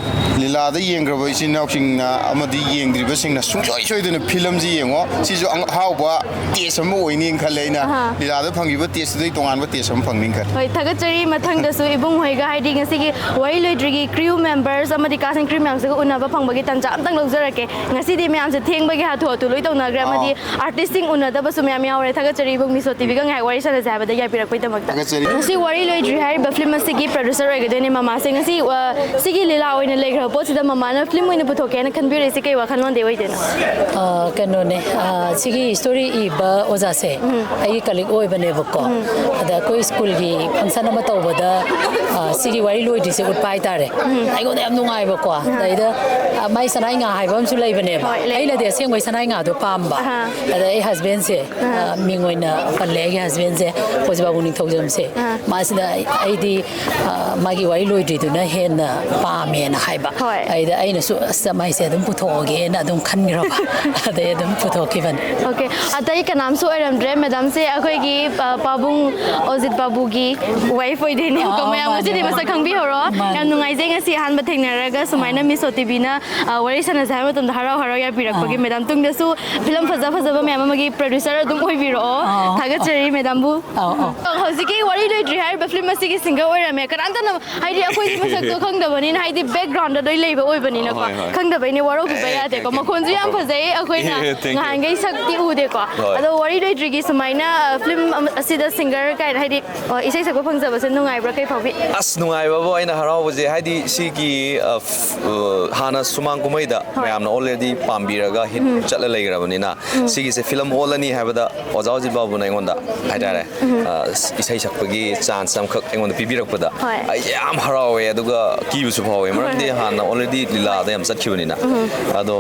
ꯂꯤꯂꯥꯗ ꯌꯦꯡꯈ꯭ꯔꯕ ꯏꯆꯤꯟ ꯏꯅꯥꯎꯁꯤꯡꯅ ꯑꯃꯗꯤ ꯌꯦꯡꯗ꯭ꯔꯤꯕꯁꯤꯡꯅ ꯁꯨꯡꯁꯣꯏ ꯁꯣꯏꯗꯅ ꯐꯤꯂꯝꯁꯤ ꯌꯦꯡꯉꯣ꯫ ꯁꯤꯁꯨ ꯑꯪ-, ꯑꯍꯥꯎꯕ ꯇꯦꯁ ꯑꯃ ꯑꯣꯏꯅꯤꯅ ꯈꯜꯂꯦ ꯑꯩꯅ꯫ ꯑꯍꯥ꯫ ꯂꯤꯂꯥꯗ ꯐꯪꯈꯤꯕ ꯇꯦꯁꯇꯨꯗꯩ ꯇꯣꯉꯥꯟꯕ ꯇꯦꯁ ꯑꯃ ꯐꯪꯅꯤꯅ ꯈꯜꯂꯦ꯫ ꯍꯣꯏ, ꯊꯥꯒꯠꯆꯔꯤ꯫ ꯃꯊꯪꯗꯁꯨ ꯏꯕꯨꯡ ꯍꯣꯏꯒ, ꯍꯥꯏꯗꯤ, ꯉꯁꯤꯒꯤ ꯋꯥꯔꯤ ꯂꯣꯏꯗ꯭ꯔꯤꯒꯤ ꯀ꯭ꯔꯤꯌꯨ ꯃꯦꯝꯕꯔꯁ ꯑꯃꯗꯤ ꯀꯥꯁ ꯑꯦꯟ ꯀ꯭ꯔꯤꯌꯨ ꯃꯌꯥꯝꯁꯤꯒ ꯎꯅꯕ ꯐꯪꯕꯒꯤ ꯇꯥꯟꯖꯥ ꯑꯝꯇꯪ ꯂꯧꯖꯔꯛꯀꯦ꯫ ꯉꯁꯤꯗꯤ ꯃꯌꯥꯝꯁꯦ ꯊꯦꯡꯕꯒꯤ ꯍꯥꯊꯨ ꯍꯥꯊꯨ ꯂꯣꯏ ꯇꯧꯅꯈ꯭ꯔꯦ, ꯑꯥ꯫ ꯑꯃꯗꯤ ꯑꯥꯔꯇꯤꯁꯁꯤꯡ ꯎꯅꯗꯕꯁꯨ ꯃꯌꯥꯝ ꯌꯥꯎꯔꯦ꯫ ꯊꯥꯒꯠꯆꯔꯤ ꯏꯕꯨꯡ, ꯃꯤꯁꯣ ꯇꯤꯚꯤꯒ ꯉꯥꯏꯍꯥꯛ ꯋꯥꯔꯤ ꯁꯥꯟꯅꯁꯦ ꯍꯥꯏꯕꯗ ꯌꯥꯕꯤꯔꯛꯄꯒꯤꯗꯃꯛꯇ꯫ ꯊꯥꯒꯠꯆꯔꯤ꯫ ꯉꯁꯤ ꯋꯥꯔꯤ ꯂꯣꯏꯗ꯭ꯔꯤ ꯍꯥꯏꯔꯤꯕ ꯐꯤꯂꯝ ꯑꯁꯤꯒꯤ ꯄ꯭ꯔꯣꯗ꯭ꯌꯨꯁꯔ ꯑꯣꯏꯒꯗꯣꯏꯅꯦ ꯃꯃꯥꯁꯦ꯫ ꯉꯁꯤ, ꯑ, ꯁꯤꯒꯤ ꯂꯤꯂꯥ ꯑꯣꯏꯅ ꯂꯩꯈ꯭ꯔꯕ ꯄꯣꯠꯁꯤꯗ ꯃꯃꯥꯅ ꯐꯤꯂꯝ ꯑꯣꯏꯅ ꯄꯨꯊꯣꯛꯀꯦꯅ ꯈꯟꯕꯤꯔꯛꯏꯁꯦ ꯀꯩ ꯋꯥꯈꯜꯂꯣꯟꯗꯩ ꯑꯣꯏꯗꯣꯏꯅꯣ? ꯑ, ꯀꯩꯅꯣꯅꯦ, ꯑ, ꯁꯤꯒꯤ ꯁ꯭ꯇꯣꯔꯤ ꯏꯕ ꯑꯣꯖꯥꯁꯦ ꯑꯩꯒꯤ ꯀꯂꯤꯛ ꯑꯣꯏꯕꯅꯦꯕꯀꯣ꯫ ꯑꯗ ꯑꯩꯈꯣꯏ ꯁ꯭ꯀꯨꯜꯒꯤ ꯐꯪꯁꯟ ꯑꯃ ꯇꯧꯕꯗ, ꯑ, ꯁꯤꯒꯤ ꯋꯥꯔꯤ ꯂꯣꯏꯗ꯭ꯔꯤꯁꯦ ꯎꯠꯄ ꯍꯥꯏꯇꯥꯔꯦ꯫ ꯑꯩꯉꯣꯟꯗ ꯌꯥꯝ ꯅꯨꯡꯉꯥꯏꯕꯀꯣ꯫ ꯑꯗꯩꯗ, ꯑ, ꯃꯥꯏ ꯁꯅꯥꯏ ꯉꯥ ꯍꯥꯏꯕ ꯑꯃꯁꯨ ꯂꯩꯕꯅꯦꯕ꯫ ꯍꯣꯏ, ꯂꯩ꯫ ꯑꯩꯅꯗꯤ ꯑꯁꯦꯡꯕꯩ ꯁꯅꯥꯏ ꯉꯥꯗꯣ ꯄꯥꯝꯕ꯫ ꯑꯗ ꯑꯩ ꯍꯁꯕꯦꯟꯁꯦ, ꯑ, ꯃꯤꯡ ꯑꯣꯏꯅ ꯄꯜꯂꯦ, ꯑꯩꯒꯤ ꯍꯁꯕꯦꯟꯁꯦ ꯑꯣꯖꯥ ꯕꯥꯕꯨ ꯅꯤꯡꯊꯧꯖꯝꯁꯦ꯫ ꯃꯥꯁꯤꯅ ꯑꯩ, ꯑꯩꯗꯤ, ꯑ, ꯃꯥꯒꯤ ꯋꯥꯔꯤ ꯂꯣꯏꯗ꯭ꯔꯤꯗꯨꯅ ꯍꯦꯟꯅ ꯄꯥꯝꯃꯦꯅ ꯍꯥꯏꯕ꯫ ꯍꯣꯏ꯫ ꯑꯗ ꯑꯩꯅꯁꯨ, "ꯑꯁ, ꯃꯥꯏꯁꯦ ꯑꯗꯨꯝ ꯄꯨꯊꯣꯛꯑꯒꯦꯅ" ꯑꯗꯨꯝ ꯈꯟꯈ꯭ꯔꯕ꯫ ꯑꯗꯩ ꯑꯗꯨꯝ ꯄꯨꯊꯣꯛꯈꯤꯕꯅꯤ꯫ ꯑꯣꯀꯦ꯫ ꯑꯇꯩ ꯀꯅꯥꯝꯁꯨ ꯑꯣꯏꯔꯝꯗ꯭ꯔꯦ꯫ ꯃꯦꯗꯥꯝꯁꯦ ꯑꯩꯈꯣꯏꯒꯤ, ꯑ, ꯄꯥꯕꯨꯡ ꯑꯣꯖꯤꯠ ꯕꯥꯕꯨꯒꯤ ꯋꯥꯏꯐ ꯑꯣꯏꯗꯣꯏꯅꯦꯕꯀꯣ꯫ ꯑꯣ, ꯃꯌꯥꯝ ꯃꯥꯅꯦ, ꯉꯁꯤꯗꯤ ꯃꯥꯅꯦ꯫ ꯃꯁꯛ ꯈꯪꯕꯤꯍꯧꯔꯣ꯫ ꯃꯥꯅꯦ꯫ ꯌꯥꯝ ꯅꯨꯡꯉꯥꯏꯖꯩ ꯉꯁꯤ ꯑꯍꯥꯟꯕ ꯊꯦꯡꯅꯔꯒ ꯁꯨꯃꯥꯏꯅ ꯃꯤꯁꯣ ꯇꯤꯚꯤꯅ, ꯑ, ꯋꯥꯔꯤ ꯁꯥꯟꯅꯁꯦ ꯍꯥꯏꯕ ꯃꯇꯝꯗ ꯍꯔꯥꯎ ꯍꯔꯥꯎ ꯌꯥꯕꯤꯔꯛꯄꯒꯤ꯫ ꯑꯥ꯫ ꯃꯦꯗꯥꯝ ꯇꯨꯡꯗꯁꯨ ꯐꯤꯂꯝ ꯐꯖ ꯐꯖꯕ ꯃꯌꯥꯝ ꯑꯃꯒꯤ ꯄ꯭ꯔꯣꯗ꯭ꯌꯨꯁꯔ ꯑꯗꯨꯝ ꯑꯣꯏꯕꯤꯔꯛꯑꯣ꯫ ꯑꯥ꯫ ꯊꯥꯒꯠꯆꯔꯤ ꯃꯦꯗꯥꯝꯕꯨ꯫ ꯑꯥ, ꯑꯥ꯫ ꯑ, ꯍꯧꯖꯤꯛꯀꯤ ꯋꯥꯔꯤ ꯂꯣꯏꯗ꯭ꯔꯤ ꯍꯥꯏꯔꯤꯕ ꯐꯤꯂꯝ ꯑꯁꯤꯒꯤ ꯁꯤꯡꯒꯔ ꯑꯣꯏꯔꯝꯃꯦ꯫ ꯀꯅꯥꯝꯇꯅ, ꯍꯥꯏꯗꯤ, ꯑꯩꯈꯣꯏꯗꯤ ꯃꯁꯛꯇꯣ ꯈꯪꯗꯕꯅꯤꯅ, ꯍꯥꯏꯗꯤ, ꯕꯦꯛꯒ꯭ꯔꯥꯎꯟꯗ ꯂꯣꯏ ꯂꯩꯕ ꯑꯣꯏꯕꯅꯤꯅꯀꯣ꯫ ꯍꯣꯏ, ꯍꯣꯏ꯫ ꯈꯪꯗꯕꯩꯅꯦ, ꯋꯥꯔꯧꯕꯤꯕ ꯑꯦ, ꯌꯥꯗꯦꯀꯣ꯫ ꯀꯩꯝ ꯃꯈꯣꯟꯁꯨ ꯌꯥꯝ ꯀꯥꯏꯗꯦ꯫ ꯐꯖꯩ꯫ ꯑꯩꯈꯣꯏꯅ ꯑꯦ, thank you꯫ ꯉꯍꯥꯟꯈꯩ ꯁꯛꯇꯤ ꯎꯗꯦꯀꯣ꯫ ꯍꯣꯏ꯫ ꯑꯗꯣ ꯋꯥꯔꯤ ꯂꯣꯏꯗ꯭ꯔꯤꯒꯤ ꯁꯨꯃꯥꯏꯅ, ꯑ, ꯐꯤꯂꯝ ꯑꯃ, ꯑꯁꯤꯗ ꯁꯤꯡꯒꯔ ꯀꯥꯏꯅ, ꯍꯥꯏꯗꯤ, ꯑ, ꯏꯁꯩ ꯁꯛꯄ ꯐꯪꯖꯕꯁꯦ ꯅꯨꯡꯉꯥꯏꯕ꯭ꯔꯥ? ꯀꯩ ꯐꯥꯎꯕꯤ? ꯑꯁ, ꯅꯨꯡꯉꯥꯏꯕꯕꯨ ꯑꯩꯅ ꯍꯔꯥꯎꯕꯁꯦ, ꯍꯥꯏꯗꯤ, ꯁꯤꯒꯤ, ꯑ, ꯐ-, ꯑ, ꯍꯥꯟꯅ ꯁꯨꯃꯥꯡ ꯀꯨꯝꯍꯩꯗ ꯍꯣꯏ꯫ ꯃꯌꯥꯝꯅ already ꯄꯥꯝꯕꯤꯔꯒ ꯍꯤꯠ ꯎꯝ꯫ ꯆꯠꯂ ꯂꯩꯈ꯭ꯔꯕꯅꯤꯅ, ꯎꯝ꯫ ꯁꯤꯒꯤꯁꯦ ꯐꯤꯂꯝ ꯑꯣꯜꯂꯅꯤ ꯍꯥꯏꯕꯗ ꯑꯣꯖꯥ ꯑꯣꯖꯤꯠ ꯕꯥꯕꯨꯅ ꯑꯩꯉꯣꯟꯗ ꯍꯥꯏꯇꯥꯔꯦ, ꯎꯝ꯫ ꯑ, ꯏꯁꯩ ꯁꯛꯄꯒꯤ ꯆꯥꯟꯁ ꯑꯃꯈꯛ ꯑꯩꯉꯣꯟꯗ ꯄꯤꯕꯤꯔꯛꯄꯗ ꯍꯣꯏ꯫ ꯑꯩꯁꯦ ꯌꯥꯝ ꯍꯔꯥꯎꯋꯦ, ꯑꯗꯨꯒ ꯀꯤꯕꯁꯨ ꯐꯥꯎꯋꯦ, ꯍꯣꯏ, ꯃꯔꯝꯗꯤ ꯍꯣꯏ꯫ ꯍꯥꯟꯅ already ꯂꯤꯂꯥꯗ ꯌꯥꯝ ꯆꯠꯈꯤꯕꯅꯤꯅ꯫ ꯎꯝ꯫ ꯑꯗꯣ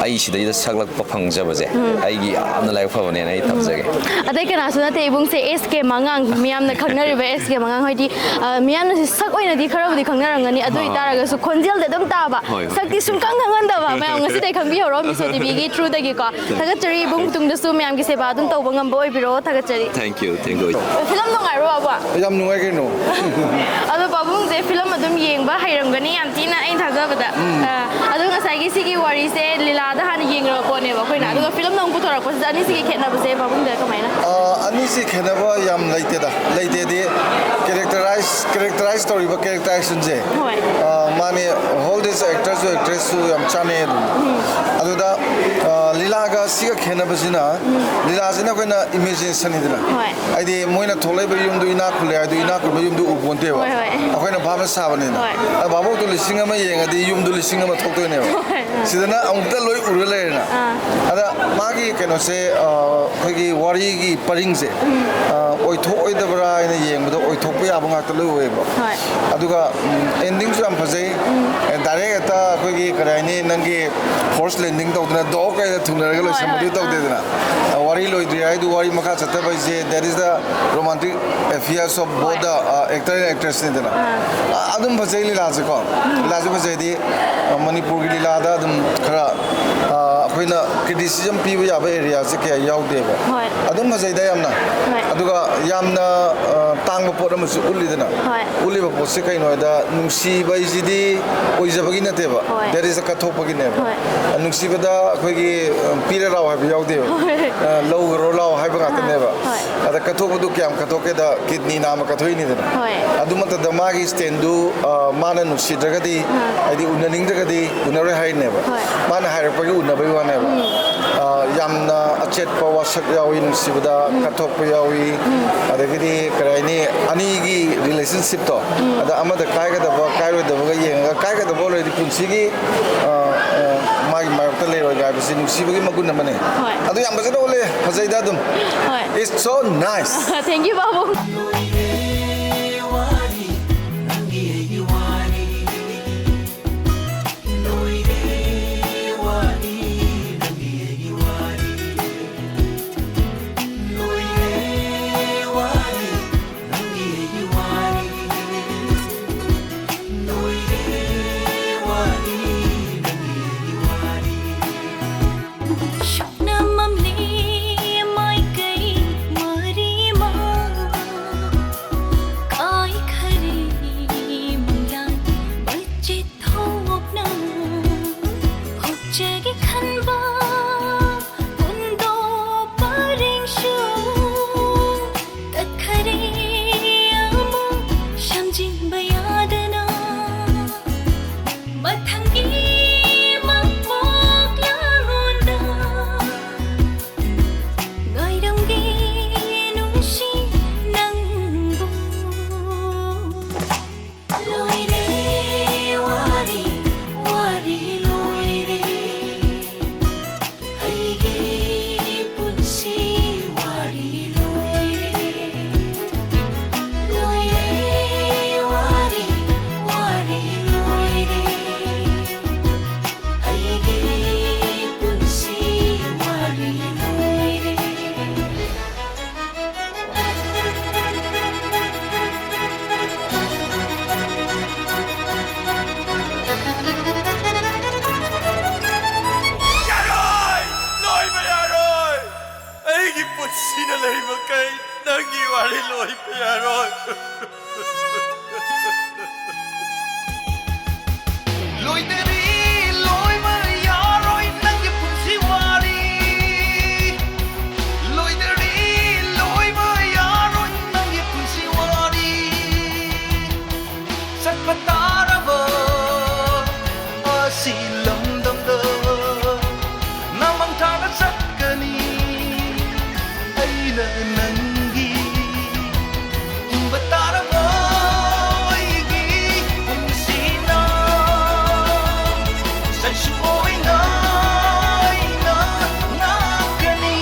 ꯑꯩ ꯁꯤꯗꯩꯗ ꯁꯛꯂꯛꯄ ꯐꯪꯖꯕꯁꯦ ꯎꯝ꯫ ꯑꯩꯒꯤ ꯌꯥꯝꯅ ꯂꯥꯏꯕꯛ ꯐꯕꯅꯦꯅ ꯑꯩ ꯊꯝꯖꯒꯦ꯫ ꯑꯇꯩ ꯀꯅꯥꯁꯨ ꯅꯠꯇꯦ ꯏꯕꯨꯡꯁꯦ, ꯑꯦꯁ ꯀꯦ ꯃꯉꯥꯡ, ꯃꯤꯌꯥꯝꯅ ꯈꯪꯅꯔꯤꯕ ꯑꯦꯁ ꯀꯦ ꯃꯉꯥꯡ ꯍꯣꯏꯗꯤ, ꯑ, ꯃꯤꯌꯥꯝꯅ ꯁꯤ ꯁꯛ ꯑꯣꯏꯅꯗꯤ ꯈꯔꯕꯨꯗꯤ ꯈꯪꯅꯔꯝꯒꯅꯤ, ꯑꯗꯨ ꯍꯣꯏ, ꯍꯣꯏ꯫ ꯑꯣꯏꯇꯥꯔꯒꯁꯨ ꯈꯣꯟꯖꯦꯜꯗꯤ ꯑꯗꯨꯝ ꯇꯥꯕ, ꯍꯣꯏ, ꯍꯣꯏ꯫ ꯁꯛꯇꯤ ꯁꯨꯡꯈꯪ ꯈꯪꯍꯟꯗꯕ꯫ ꯃꯌꯥꯝ ꯉꯁꯤꯗꯩ ꯈꯪꯕꯤꯍꯧꯔꯣ ꯃꯤꯁꯣ ꯇꯤꯚꯤꯒꯤ ꯊ꯭ꯔꯨꯗꯒꯤꯀꯣ꯫ ꯊꯥꯒꯠꯆꯔꯤ ꯏꯕꯨꯡ, ꯇꯨꯡꯗꯁꯨ ꯃꯌꯥꯝꯒꯤ ꯁꯦꯕꯥ ꯑꯗꯨꯝ ꯇꯧꯕ ꯉꯝꯕ ꯑꯣꯏꯕꯤꯔꯣ꯫ ꯊꯥꯒꯠꯆꯔꯤ꯫ Thank you, thank you. Film ꯅꯨꯡꯉꯥꯏꯕ꯭ꯔꯣ, ꯕꯥꯕꯨ? ꯌꯥꯝ ꯅꯨꯡꯉꯥꯏ ꯀꯩꯅꯣ꯫ ꯑꯗꯣ ꯄꯥꯕꯨꯡꯁꯦ ꯐꯤꯂꯝ ꯑꯗꯨꯝ ꯌꯦꯡꯕ ꯍꯩꯔꯝꯒꯅꯤ ꯌꯥꯝ ꯊꯤꯅ, ꯑꯩꯅ ꯊꯥꯖꯕꯗ꯫ ꯎꯝ꯫ ꯑ, ꯑꯗꯣ ꯉꯁꯥꯏꯒꯤ ꯁꯤꯒꯤ ꯋꯥꯔꯤꯁꯦ ꯂꯤꯂꯥꯗ ꯍꯥꯟꯅ ꯌꯦꯡꯉꯕ ꯄꯣꯠꯅꯦꯕ ꯑꯩꯈꯣꯏꯅ꯫ ꯎꯝ꯫ ꯑꯗꯨꯒ ꯐꯤꯂꯝꯗ ꯑꯃꯨꯛ ꯄꯨꯊꯣꯔꯛꯄꯁꯤꯗ ꯑꯅꯤꯁꯤꯒꯤ ꯈꯦꯠꯅꯕꯁꯦ ꯄꯥꯕꯨꯡꯗ ꯀꯃꯥꯏꯅ? ꯑ, ꯑꯅꯤꯁꯤ ꯈꯦꯠꯅꯕ ꯌꯥꯝ ꯂꯩꯇꯦꯗ꯫ ꯂꯩꯇꯦꯗꯤ characterize, characterize ꯇꯧꯔꯤꯕ characterization ꯁꯦ꯫ ꯍꯣꯏ꯫ ꯑ, ꯃꯥꯅꯦ, all these actors ꯁꯨ actress ꯁꯨ ꯌꯥꯝ ꯆꯥꯟꯅꯩ ꯑꯗꯨꯝ꯫ ꯎꯝ꯫ ꯑꯗꯨꯗ, ꯑ, ꯂꯤꯂꯥꯒ ꯁꯤꯒ ꯈꯦꯠꯅꯕꯁꯤꯅ, ꯎꯝ꯫ ꯂꯤꯂꯥꯁꯤꯅ ꯑꯩꯈꯣꯏꯅ imagination ꯅꯤꯗꯅ꯫ ꯍꯣꯏ꯫ ꯍꯥꯏꯗꯤ ꯃꯣꯏꯅ ꯊꯣꯛꯂꯛꯏꯕ ꯌꯨꯝꯗꯨ ꯏꯅꯥꯛ ꯈꯨꯜꯂꯦ ꯍꯥꯏꯗꯨ ꯏꯅꯥꯛ ꯈꯨꯟꯕ ꯌꯨꯝꯗꯨ ꯎꯄꯣꯟꯇꯦꯕ꯫ ꯍꯣꯏ, ꯍꯣꯏ꯫ ꯑꯩꯈꯣꯏꯅ ꯚꯥꯞꯅ ꯁꯥꯕꯅꯤꯅ꯫ ꯍꯣꯏ꯫ ꯑꯗ ꯚꯥꯕꯣꯛꯇꯣ ꯂꯤꯁꯤꯡ ꯑꯃ ꯌꯦꯡꯉꯗꯤ ꯌꯨꯝꯗꯨ ꯂꯤꯁꯤꯡ ꯑꯃ ꯊꯣꯛꯇꯣꯏꯅꯦꯕ꯫ ꯍꯣꯏ, ꯍꯣꯏ꯫ ꯁꯤꯗꯅ ꯑꯃꯨꯛꯇ ꯂꯣꯏ ꯎꯔ ꯂꯩꯔꯦꯅ꯫ ꯑꯥ꯫ ꯑꯗ ꯃꯥꯒꯤ ꯀꯩꯅꯣꯁꯦ, ꯑ, ꯑꯩꯈꯣꯏꯒꯤ ꯋꯥꯔꯤꯒꯤ ꯄꯔꯤꯡꯁꯦ, ꯎꯝ꯫ ꯑ, ꯑꯣꯏꯊꯣꯛꯑꯣꯏꯗꯕ꯭ꯔꯥ ꯍꯥꯏꯅ ꯌꯦꯡꯕꯗ ꯑꯣꯏꯊꯣꯛꯄ ꯌꯥꯕ ꯉꯥꯛꯇ ꯂꯣꯏ ꯑꯣꯏꯌꯦꯕ꯫ ꯍꯣꯏ꯫ ꯑꯗꯨꯒ, ꯎꯝ, ending ꯁꯨ ꯌꯥꯝ ꯐꯖꯩ꯫ ꯎꯝ꯫ ꯑꯦ, direct ꯍꯦꯛꯇ ꯑꯩꯈꯣꯏꯒꯤ ꯀꯔꯤ ꯍꯥꯏꯅꯤ, ꯅꯪꯒꯤ force landing ꯇꯧꯗꯅ ꯗꯣꯛ ꯍꯦꯛꯇ ꯊꯨꯡꯅꯔꯒ ꯂꯣꯏꯁꯟꯕꯗꯨ ꯍꯣꯏ, ꯇꯧꯗꯦꯗꯅ꯫ ꯑ, ꯋꯥꯔꯤ ꯂꯣꯏꯗ꯭ꯔꯤ ꯍꯥꯏꯗꯨ, ꯋꯥꯔꯤ ꯃꯈꯥ ꯆꯠꯊꯕ ꯍꯥꯏꯁꯦ, that is the romantic affairs of both the, uh, actor and actress ꯅꯤꯗꯅ꯫ ꯑ, ꯑꯗꯨꯝ ꯐꯖꯩ ꯂꯤꯂꯥꯁꯦꯀꯣ꯫ ꯂꯤꯂꯥꯁꯦ ꯐꯖꯩꯗꯤ, ꯑ, ꯃꯅꯤꯄꯨꯔꯒꯤ ꯂꯤꯂꯥꯗ ꯑꯗꯨꯝ ꯈꯔ, ꯑ, ꯑꯩꯈꯣꯏꯅ criticism ꯄꯤꯕ ꯌꯥꯕ areaꯁꯦ ꯀꯌꯥ ꯌꯥꯎꯗꯦꯕ꯫ ꯍꯣꯏ꯫ ꯑꯗꯨꯝ ꯐꯖꯩꯗ ꯌꯥꯝꯅ꯫ ꯍꯣꯏ꯫ ꯑꯗꯨꯒ ꯌꯥꯝꯅ, ꯑ, ꯇꯥꯡꯕ ꯄꯣꯠ ꯑꯃꯁꯨ ꯎꯠꯂꯤꯗꯅ꯫ ꯍꯣꯏ꯫ ꯎꯠꯂꯤꯕ ꯄꯣꯠꯁꯤ ꯀꯩꯅꯣ ꯍꯥꯏꯗ, ꯅꯨꯡꯁꯤꯕ ꯍꯥꯏꯁꯤꯗꯤ ꯑꯣꯏꯖꯕꯒꯤ ꯅꯠꯇꯦꯕ꯫ ꯍꯣꯏ꯫ That is the ꯀꯠꯊꯣꯛꯄꯒꯤꯅꯦꯕ꯫ ꯍꯣꯏ꯫ ꯅꯨꯡꯁꯤꯕꯗ ꯑꯩꯈꯣꯏꯒꯤ, ꯑ, ꯄꯤꯔ ꯂꯥꯎ ꯍꯥꯏꯕ ꯌꯥꯎꯗꯦꯕ꯫ ꯍꯣꯏ꯫ ꯑ, ꯂꯧꯈ꯭ꯔꯣ ꯂꯥꯎ ꯍꯥꯏꯕ ꯉꯥꯛꯇꯅꯦꯕ꯫ ꯍꯣꯏ꯫ ꯑꯗ ꯀꯠꯊꯣꯛꯄꯗꯨ ꯀꯌꯥꯝ ꯀꯠꯊꯣꯛꯀꯦꯗ, kidney ꯅꯥꯝꯃ ꯀꯠꯊꯣꯛꯏꯅꯤꯗꯅ꯫ ꯍꯣꯏ꯫ ꯑꯗꯨ ꯃꯇꯝꯗ ꯃꯥꯒꯤ standꯗꯨ, ꯑ, ꯃꯥꯅ ꯅꯨꯡꯁꯤꯗ꯭ꯔꯒꯗꯤ, ꯑꯥ꯫ ꯍꯥꯏꯗꯤ ꯎꯅꯅꯤꯡꯗ꯭ꯔꯒꯗꯤ ꯎꯅꯔꯣꯏ ꯍꯥꯏꯔꯤꯅꯦꯕ꯫ ꯍꯣꯏ꯫ ꯃꯥꯅ ꯍꯥꯏꯔꯛꯄꯒꯤ ꯎꯅꯕꯒꯤ ꯋꯥꯅꯦꯕ꯫ ꯎꯝ꯫ ꯑ, ꯌꯥꯝꯅ ꯑꯆꯦꯠꯄ ꯋꯥꯁꯛ ꯌꯥꯎꯏ, ꯅꯨꯡꯁꯤꯕꯗ ꯎꯝ꯫ ꯀꯠꯊꯣꯛꯄ ꯌꯥꯎꯏ, ꯎꯝ꯫ ꯑꯗꯒꯤꯗꯤ ꯀꯔꯤ ꯍꯥꯏꯅꯤ, ꯑꯅꯤꯒꯤ relationshipꯇꯣ, ꯎꯝ꯫ ꯑꯗ ꯑꯃꯗ ꯀꯥꯏꯒꯗꯕ, ꯀꯥꯏꯔꯣꯏꯗꯕꯒ ꯌꯦꯡꯉꯒ, ꯀꯥꯏꯒꯗꯕ ꯑꯣꯏꯔꯗꯤ ꯄꯨꯟꯁꯤꯒꯤ, ꯑ, ꯑ, ꯃꯥꯒꯤ ꯃꯥꯌꯣꯛꯇ ꯂꯩꯔꯣꯏꯒ ꯍꯥꯏꯕꯁꯤ ꯅꯨꯡꯁꯤꯕꯒꯤ ꯃꯒꯨꯟ ꯑꯃꯅꯤ꯫ ꯍꯣꯏ꯫ ꯑꯗꯨ ꯌꯥꯝ ꯐꯖꯅ ꯎꯠꯂꯦ, ꯐꯖꯩꯗ ꯑꯗꯨꯝ꯫ ꯍꯣꯏ꯫ It's so nice. Thank you, ꯄꯥꯕꯨꯡ꯫ ꯁꯨꯞꯅꯃꯛꯂꯤ ꯃꯥꯏꯀꯩ ꯃꯔꯤꯃꯛ ꯑꯩ ꯅꯪꯒꯤ ꯋꯥꯔꯤ ꯂꯣꯏꯕ ꯌꯥꯔꯣꯏ꯫ ꯂꯣꯏꯗꯔꯤ, ꯂꯣꯏꯕ ꯌꯥꯔꯣꯏ ꯅꯪꯒꯤ ꯄꯨꯟꯁꯤ ꯋꯥꯔꯤ꯫ ꯂꯣꯏꯗꯔꯤ, ꯂꯣꯏꯕ ꯌꯥꯔꯣꯏ ꯅꯪꯒꯤ ꯄꯨꯟꯁꯤ ꯋꯥꯔꯤ꯫ ꯆꯠꯄ ꯇꯥꯔꯕ ꯑꯁꯤ ꯂꯝꯗꯝꯗ ꯅꯃꯥꯡ ꯊꯥꯅ ꯆꯠꯀꯅꯤ꯫ ꯑꯩꯅ ꯅꯪꯒꯤ ꯍꯤꯡꯕ ꯇꯥꯔꯕ ꯑꯩꯒꯤ ꯄꯨꯟꯁꯤꯅ ꯁꯛꯁꯨ ꯑꯣꯏꯅ ꯑꯩꯅ ꯉꯥꯛꯀꯅꯤ꯫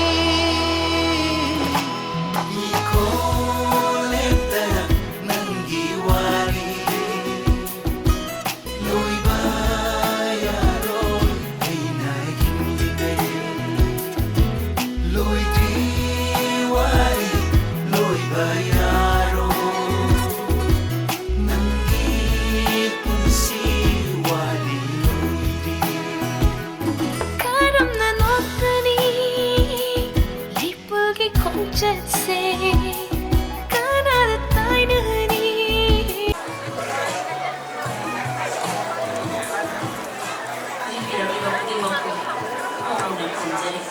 ꯏꯈꯣ ꯂꯦꯞꯇꯅ ꯅꯪꯒꯤ ꯋꯥꯔꯤ ꯂꯣꯏꯕ ꯌꯥꯔꯣꯏ ꯑꯩꯅ ꯍꯤꯡꯂꯤꯉꯩ꯫ ꯂꯣꯏꯗ꯭ꯔꯤ ꯋꯥꯔꯤ ꯂꯣꯏꯕ ꯌꯥꯔꯣꯏ ꯅꯪꯒꯤ ꯄꯨꯟꯁꯤ ꯋꯥꯔꯤ ꯂꯣꯏꯗ꯭ꯔꯤ꯫ ꯀꯔꯝꯅ ꯅꯣꯛꯀꯅꯤ? ꯂꯤꯄꯨꯒꯤ ꯈꯣꯡꯆꯠꯁꯦ ꯀꯅꯥꯗ ꯇꯥꯏꯅꯅꯤ? ꯄꯤꯕꯤꯔꯛꯂꯤꯕ ꯈꯨꯗꯤꯡꯃꯛꯄꯨ ꯏꯄꯨꯛꯅꯤꯡꯅ ꯈꯨꯔꯨꯝꯖꯔꯤ꯫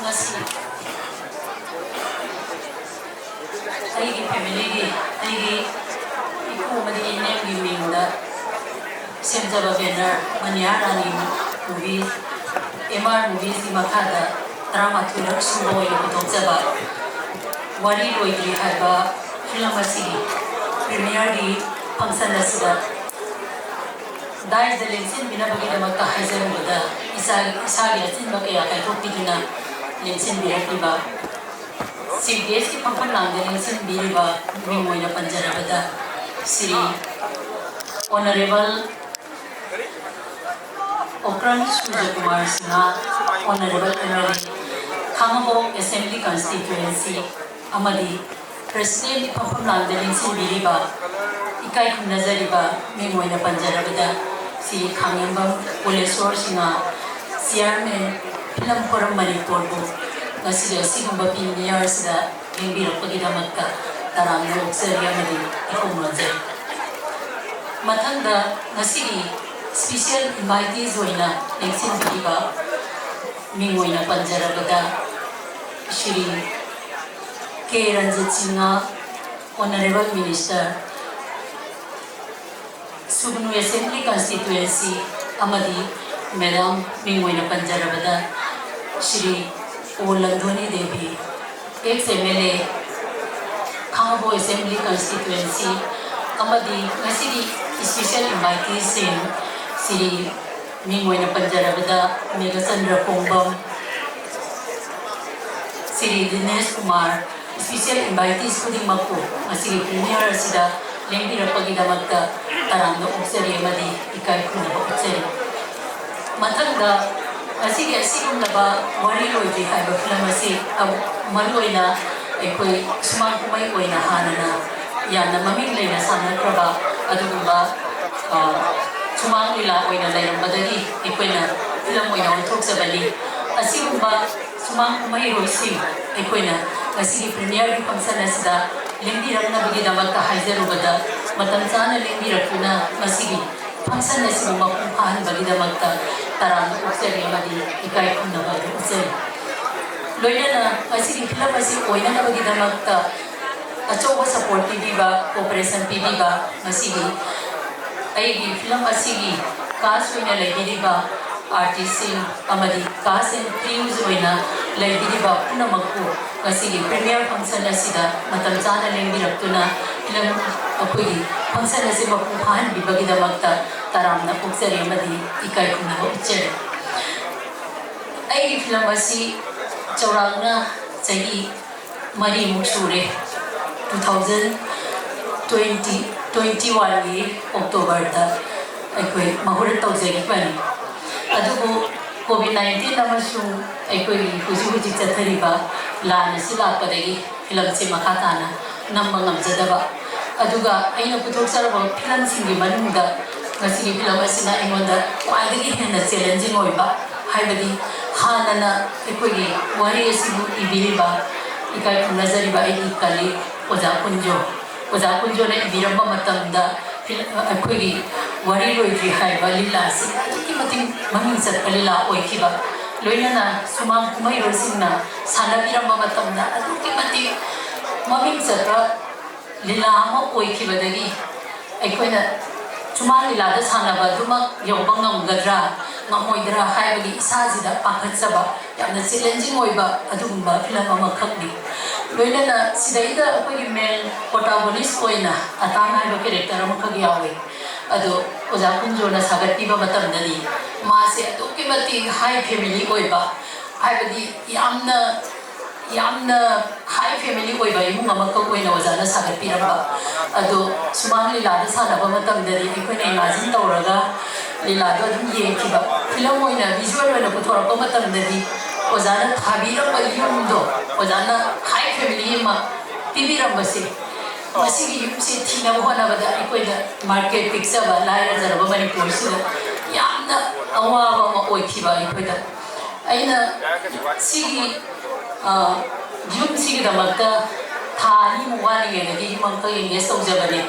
ꯉꯁꯤ ꯑꯩꯒꯤ ꯐꯦꯃꯤꯂꯤꯒꯤ, ꯑꯩꯒꯤ ꯏꯄꯨ ꯑꯃꯗꯤ ꯏꯅꯦꯝꯒꯤ ꯃꯤꯡꯗ ꯁꯦꯝꯖꯕ ꯕꯦꯅꯔ ꯃꯅꯤꯍꯥꯔ ꯔꯥꯅꯤ ꯃꯨꯚꯤ, ꯑꯦꯝ ꯑꯥꯔ ꯃꯨꯚꯤꯁꯀꯤ ꯃꯈꯥꯗ ꯇꯔꯥꯃꯥꯊꯣꯏꯔꯛ ꯁꯨꯕ ꯑꯣꯏꯅ ꯄꯨꯊꯣꯛꯆꯕ ꯋꯥꯔꯤ ꯂꯣꯏꯗ꯭ꯔꯤ ꯍꯥꯏꯕ ꯐꯤꯂꯝ ꯑꯁꯤꯒꯤ ꯄ꯭ꯔꯤꯃꯤꯌꯔꯒꯤ ꯐꯪꯁꯟ ꯑꯁꯤꯗ ꯗꯥꯏꯁꯇ ꯂꯦꯡꯁꯤꯟꯕꯤꯅꯕꯒꯤꯗꯃꯛꯇ ꯍꯥꯏꯖꯔꯨꯕꯗ ꯏꯁꯥꯒꯤ, ꯏꯁꯥꯒꯤ ꯑꯆꯤꯟꯕ ꯀꯌꯥ ꯀꯥꯏꯊꯣꯛꯄꯤꯗꯨꯅ ꯂꯦꯡꯁꯤꯟꯕꯤꯔꯛꯂꯤꯕ ꯁꯤ ꯕꯤ ꯑꯦꯁꯀꯤ ꯐꯝꯐꯝ ꯂꯥꯡꯗ ꯂꯦꯡꯁꯤꯟꯕꯤꯔꯤꯕ ꯃꯤꯡ ꯑꯣꯏꯅ ꯄꯟꯖꯔꯕꯗ Shri honourable Okram Surjakumar Singh, honourable M L A, Khangabok assembly constituency ꯑꯃꯗꯤ ꯄ꯭ꯔꯦꯁꯤꯗꯦꯟꯠꯀꯤ ꯐꯝꯐꯝ ꯂꯥꯡꯗ ꯂꯦꯡꯁꯤꯟꯕꯤꯔꯤꯕ ꯏꯀꯥꯏ ꯈꯨꯝꯅꯖꯔꯤꯕ ꯃꯤꯡ ꯑꯣꯏꯅ ꯄꯟꯖꯔꯕꯗ Shri Khangembam Kulesor Singh, chairman, film forum ꯃꯅꯤꯄꯨꯔꯕꯨ ꯉꯁꯤꯒꯤ ꯑꯁꯤꯒꯨꯝꯕ premiere ꯑꯁꯤꯗ ꯂꯦꯡꯕꯤꯔꯛꯄꯒꯤꯗꯃꯛꯇ ꯇꯔꯥꯝꯅ ꯑꯣꯛꯆꯔꯤ ꯑꯃꯗꯤ ꯏꯀꯣꯛ ꯅꯣꯟꯖꯔꯤ꯫ ꯃꯊꯪꯗ ꯉꯁꯤꯒꯤ special invitees ꯑꯣꯏꯅ ꯂꯦꯡꯁꯤꯟꯕꯤꯔꯤꯕ ꯃꯤꯡ ꯑꯣꯏꯅ ꯄꯟꯖꯔꯕꯗ ꯁ꯭ꯔꯤ ꯀꯦ Ranjit Singh, Honourable Minister, ꯁꯨꯒꯅꯨ Assembly Constituency ꯑꯃꯗꯤ madam ꯃꯤꯡ ꯑꯣꯏꯅ ꯄꯟꯖꯔꯕꯗ ꯁ꯭ꯔꯤ ꯑꯣ ꯂꯟꯗꯣꯅꯤ Devi, ex M L A, Khangabok Assembly Constituency, ꯑꯃꯗꯤ ꯉꯁꯤꯒꯤ special invitees ꯁꯤꯡ ꯁ꯭ꯔꯤ ꯃꯤꯡ ꯑꯣꯏꯅ ꯄꯟꯖꯔꯕꯗ ꯃꯦꯘꯆꯟꯗ꯭ꯔ ꯀꯣꯡꯕꯝ, ꯁ꯭ꯔꯤ ꯗꯤꯅꯦꯁ ꯀꯨꯃꯥꯔ, special invitees ꯈꯨꯗꯤꯡꯃꯛꯄꯨ ꯉꯁꯤꯒꯤ premiere ꯑꯁꯤꯗ ꯂꯦꯡꯕꯤꯔꯛꯄꯒꯤꯗꯃꯛꯇ ꯇꯔꯥꯝꯅ ꯑꯣꯛꯆꯔꯤ ꯑꯃꯗꯤ ꯏꯀꯥꯏ ꯈꯨꯝꯅꯕ ꯎꯠꯆꯔꯤ꯫ ꯃꯊꯪꯗ ꯉꯁꯤꯒꯤ ꯑꯁꯤꯒꯨꯝꯂꯕ ꯋꯥꯔꯤ ꯂꯣꯏꯗ꯭ꯔꯤ ꯍꯥꯏꯕ film ꯑꯁꯤ, ꯑ, ꯃꯔꯨꯑꯣꯏꯅ ꯑꯩꯈꯣꯏ ꯁꯨꯃꯥꯡ ꯀꯨꯝꯍꯩ ꯑꯣꯏꯅ ꯍꯥꯟꯅꯅ ꯌꯥꯝꯅ ꯃꯃꯤꯡ ꯂꯩꯅ ꯁꯥꯟꯅꯈ꯭ꯔꯕ ꯑꯗꯨꯒꯨꯝꯕ, ꯑ, ꯁꯨꯃꯥꯡ ꯂꯤꯂꯥ ꯑꯣꯏꯅ ꯂꯩꯔꯝꯕꯗꯒꯤ ꯑꯩꯈꯣꯏꯅ film ꯑꯣꯏꯅ ꯑꯣꯟꯊꯣꯛꯆꯕꯅꯤ꯫ ꯑꯁꯤꯒꯨꯝꯕ ꯁꯨꯃꯥꯡ ꯀꯨꯝꯍꯩꯔꯣꯏꯁꯤꯡ ꯑꯩꯈꯣꯏꯅ ꯉꯁꯤꯒꯤ premiere ꯒꯤ function ꯑꯁꯤꯗ ꯂꯦꯡꯕꯤꯔꯛꯅꯕꯒꯤꯗꯃꯛꯇ ꯍꯥꯏꯖꯔꯨꯕꯗ, ꯃꯇꯝ ꯆꯥꯅ ꯂꯦꯡꯕꯤꯔꯛꯇꯨꯅ ꯉꯁꯤꯒꯤ function ꯑꯁꯤꯕꯨ ꯃꯄꯨꯡ ꯐꯥꯍꯟꯕꯒꯤꯗꯃꯛꯇ ꯇꯔꯥꯝꯅ ꯑꯣꯛꯆꯔꯤ ꯑꯃꯗꯤ ꯏꯀꯥꯏ ꯈꯨꯝꯅꯕ ꯑꯗꯨ ꯎꯠꯆꯔꯤ꯫ ꯂꯣꯏꯅꯅ ꯉꯁꯤꯒꯤ film ꯑꯁꯤ ꯑꯣꯏꯅꯅꯕꯒꯤꯗꯃꯛꯇ ꯑꯆꯧꯕ support ꯄꯤꯕꯤꯕ, cooperation ꯄꯤꯕꯤꯕ, ꯉꯁꯤꯒꯤ ꯑꯩꯒꯤ film ꯑꯁꯤꯒꯤ cast ꯑꯣꯏꯅ ꯂꯩꯕꯤꯔꯤꯕ artist ꯁꯤꯡ ꯑꯃꯗꯤ cast and crews ꯑꯣꯏꯅ ꯂꯩꯕꯤꯔꯤꯕ ꯄꯨꯝꯅꯃꯛꯄꯨ ꯉꯁꯤꯒꯤ premiere function ꯑꯁꯤꯗ ꯃꯇꯝ ꯆꯥꯅ ꯂꯦꯡꯕꯤꯔꯛꯇꯨꯅ film, ꯑꯩꯈꯣꯏꯒꯤ function ꯑꯁꯤ ꯃꯄꯨꯡ ꯐꯥꯍꯟꯕꯤꯕꯒꯤꯗꯃꯛꯇ ꯇꯔꯥꯝꯅ ꯑꯣꯛꯆꯔꯤ ꯑꯃꯗꯤ ꯏꯀꯥꯏ ꯈꯨꯝꯅꯕ ꯎꯠꯆꯔꯤ꯫ ꯑꯩꯒꯤ film ꯑꯁꯤ ꯆꯥꯎꯔꯥꯛꯅ ꯆꯍꯤ ꯃꯔꯤꯃꯨꯛ ꯁꯨꯔꯦ꯫ Two thousand twenty, twenty one ꯒꯤ October ꯗ ꯑꯩꯈꯣꯏ ꯃꯍꯨꯔꯠ ꯇꯧꯖꯈꯤꯕꯅꯤ꯫ ꯑꯗꯨꯕꯨ COVID nineteen ꯑꯃꯁꯨꯡ ꯑꯩꯈꯣꯏꯒꯤ ꯍꯧꯖꯤꯛ ꯍꯧꯖꯤꯛ ꯆꯠꯊꯔꯤꯕ ꯂꯥꯟ ꯑꯁꯤ ꯂꯥꯛꯄꯗꯒꯤ film ꯁꯤ ꯃꯈꯥ ꯇꯥꯅ ꯅꯝꯕ ꯉꯝꯖꯗꯕ꯫ ꯑꯗꯨꯒ ꯑꯩꯅ ꯄꯨꯊꯣꯛꯆꯔꯕ film ꯁꯤꯡꯒꯤ ꯃꯅꯨꯡꯗ ꯉꯁꯤꯒꯤ film ꯑꯁꯤꯅ ꯑꯩꯉꯣꯟꯗ ꯈ꯭ꯋꯥꯏꯗꯒꯤ ꯍꯦꯟꯅ challenging ꯑꯣꯏꯕ, ꯍꯥꯏꯕꯗꯤ ꯍꯥꯟꯅꯅ ꯑꯩꯈꯣꯏꯒꯤ ꯋꯥꯔꯤ ꯑꯁꯤꯕꯨ ꯏꯕꯤꯔꯤꯕ ꯏꯀꯥꯏ ꯈꯨꯝꯅꯖꯔꯤꯕ ꯑꯩꯒꯤ ꯀꯂꯤꯛ ꯑꯣꯖꯥ ꯀꯨꯟꯖꯣ, ꯑꯣꯖꯥ ꯀꯨꯟꯖꯣꯅ ꯏꯕꯤꯔꯝꯕ ꯃꯇꯝꯗ ꯐꯤꯜ-, ꯑꯩꯈꯣꯏꯒꯤ ꯋꯥꯔꯤ ꯂꯣꯏꯗ꯭ꯔꯤ ꯍꯥꯏꯕ ꯂꯤꯂꯥ ꯑꯁꯤ ꯑꯗꯨꯛꯀꯤ ꯃꯇꯤꯛ ꯃꯃꯤꯡ ꯆꯠꯄ ꯂꯤꯂꯥ ꯑꯣꯏꯈꯤꯕ, ꯂꯣꯏꯅꯅ ꯁꯨꯃꯥꯡ ꯀꯨꯝꯍꯩꯔꯣꯏꯁꯤꯡꯅ ꯁꯥꯟꯅꯕꯤꯔꯝꯕ ꯃꯇꯝꯗ ꯑꯗꯨꯛꯀꯤ ꯃꯇꯤꯛ ꯃꯃꯤꯡ ꯆꯠꯄ ꯂꯤꯂꯥ ꯑꯃ ꯑꯣꯏꯈꯤꯕꯗꯒꯤ ꯑꯩꯈꯣꯏꯅ ꯁꯨꯃꯥꯡ ꯂꯤꯂꯥꯗ ꯁꯥꯟꯅꯕ ꯑꯗꯨꯃꯛ ꯌꯧꯕ ꯉꯝꯒꯗ꯭ꯔꯥ ꯉꯝꯃꯣꯏꯗ꯭ꯔꯥ ꯍꯥꯏꯕꯒꯤ ꯏꯁꯥꯁꯤꯗ ꯄꯥꯈꯠꯆꯕ, ꯌꯥꯝꯅ ꯆꯦꯂꯦꯟꯖꯤꯡ ꯑꯣꯏꯕ ꯑꯗꯨꯒꯨꯝꯕ ꯐꯤꯂꯝ ꯑꯃꯈꯛꯅꯤ꯫ ꯂꯣꯏꯅꯅ ꯁꯤꯗꯩꯗ ꯑꯩꯈꯣꯏꯒꯤ ꯃꯦꯟ ꯄ꯭ꯔꯣꯇꯥꯒꯣꯅꯤꯁ ꯑꯣꯏꯅ ꯑꯇꯥꯟ ꯍꯥꯏꯕ ꯀꯦꯔꯦꯛꯇꯔ ꯑꯃꯈꯛ ꯌꯥꯎꯋꯤ꯫ ꯑꯗꯣ ꯑꯣꯖꯥ ꯀꯨꯟꯖꯣꯅ ꯁꯥꯒꯠꯄꯤꯕ ꯃꯇꯝꯗꯗꯤ ꯃꯥꯁꯦ ꯑꯗꯨꯛꯀꯤ ꯃꯇꯤꯛ ꯍꯥꯏ ꯐꯦꯃꯤꯂꯤ ꯑꯣꯏꯕ, ꯍꯥꯏꯕꯗꯤ ꯌꯥꯝꯅ ꯌꯥꯝꯅ ꯍꯥꯏ ꯐꯦꯃꯤꯂꯤ ꯑꯣꯏꯕ ꯏꯃꯨꯡ ꯑꯃꯈꯛ ꯑꯣꯏꯅ ꯑꯣꯖꯥꯅ ꯁꯥꯒꯠꯄꯤꯔꯝꯕ꯫ ꯑꯗꯣ ꯁꯨꯃꯥꯡ ꯂꯤꯂꯥꯗ ꯁꯥꯟꯅꯕ ꯃꯇꯝꯗꯗꯤ ꯑꯩꯈꯣꯏꯅ ꯏꯃꯥꯖꯤꯟ ꯇꯧꯔꯒ ꯂꯤꯂꯥꯗꯣ ꯑꯗꯨꯝ ꯌꯦꯡꯈꯤꯕ꯫ ꯐꯤꯂꯝ ꯑꯣꯏꯅ ꯚꯤꯖꯨꯋꯦꯜ ꯑꯣꯏꯅ ꯄꯨꯊꯣꯔꯛꯄ ꯃꯇꯝꯗꯗꯤ ꯑꯣꯖꯥꯅ ꯊꯥꯕꯤꯔꯝꯕ ꯌꯨꯝꯗꯣ, ꯑꯣꯖꯥꯅ ꯍꯥꯏ ꯐꯦꯃꯤꯂꯤ ꯑꯃ ꯄꯤꯕꯤꯔꯝꯕꯁꯦ, ꯃꯁꯤꯒꯤ ꯌꯨꯝꯁꯦ ꯊꯤꯅꯕ ꯍꯣꯠꯅꯕꯗ ꯑꯩꯈꯣꯏꯗ ꯃꯥꯔꯀꯦꯠ ꯄꯤꯛꯆꯕ, ꯂꯥꯏꯔꯖꯔꯕ ꯃꯅꯤꯄꯨꯔꯁꯤꯗ ꯌꯥꯝꯅ ꯑꯋꯥꯕ ꯑꯃ ꯑꯣꯏꯈꯤꯕ ꯑꯩꯈꯣꯏꯗ꯫ ꯑꯩꯅ ꯁꯤꯒꯤ, ꯑ, ꯌꯨꯝꯁꯤꯒꯤꯗꯃꯛꯇ ꯊꯥ ꯑꯅꯤꯃꯨꯛ ꯋꯥꯠꯂꯤꯉꯩꯗꯒꯤ ꯌꯨꯝ ꯑꯃꯈꯛ ꯑꯦꯡꯒꯦꯖ ꯇꯧꯖꯕꯅꯦ꯫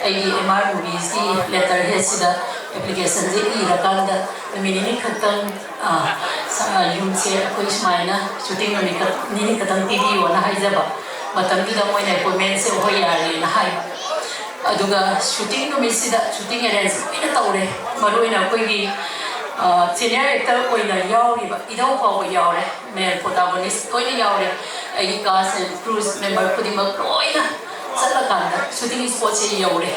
ꯑꯩꯒꯤ ꯑꯦꯝ ꯑꯥꯔ ꯃꯨꯚꯤꯁꯀꯤ ꯂꯦꯇꯔ ꯍꯦꯗꯁꯤꯗ ꯑꯦꯄ꯭ꯂꯤꯀꯦꯁꯟꯁꯦ ꯏꯔꯀꯥꯟꯗ ꯅꯨꯃꯤꯠ ꯅꯤꯅꯤ ꯈꯛꯇꯪ, ꯑ, ꯁ-, ꯑ, ꯌꯨꯝꯁꯦ ꯑꯩꯈꯣꯏ ꯁꯨꯃꯥꯏꯅ ꯁꯨꯇꯤꯡ ꯅꯨꯃꯤꯠ ꯈꯛ-, ꯅꯤꯅꯤ ꯈꯛꯇꯪ ꯄꯤꯕꯤꯌꯣꯅ ꯍꯥꯏꯖꯕ꯫ ꯃꯇꯝꯗꯨꯗ ꯃꯣꯏꯅ ꯑꯦꯄꯣꯏꯟꯃꯦꯟꯁꯦ ꯍꯣꯏ ꯌꯥꯔꯦꯅ ꯍꯥꯏꯕ꯫ ꯑꯗꯨꯒ ꯁꯨꯇꯤꯡ ꯅꯨꯃꯤꯠꯁꯤꯗ ꯁꯨꯇꯤꯡ ꯑꯦꯔꯦꯟꯖ ꯂꯣꯏꯅ ꯇꯧꯔꯦ꯫ ꯃꯔꯨꯑꯣꯏꯅ ꯑꯩꯈꯣꯏꯒꯤ, ꯑ, ꯁꯦꯅꯤꯌꯔ ꯑꯦꯛꯇꯔ ꯑꯣꯏꯅ ꯌꯥꯎꯔꯤꯕ ꯏꯙꯧ ꯐꯥꯎꯕ ꯌꯥꯎꯔꯦ, ꯃꯦꯟ ꯄ꯭ꯔꯣꯇꯥꯒꯣꯅꯤꯁ ꯂꯣꯏꯅ ꯌꯥꯎꯔꯦ꯫ ꯑꯩꯒꯤ ꯀꯥꯁ ꯑꯦꯟ ꯀ꯭ꯔꯨꯁ ꯃꯦꯝꯕꯔ ꯈꯨꯗꯤꯡꯃꯛ ꯂꯣꯏꯅ ꯆꯠꯂꯀꯥꯟꯗ ꯁꯨꯇꯤꯡ ꯁ꯭ꯄꯣꯠꯁꯦ ꯌꯧꯔꯦ꯫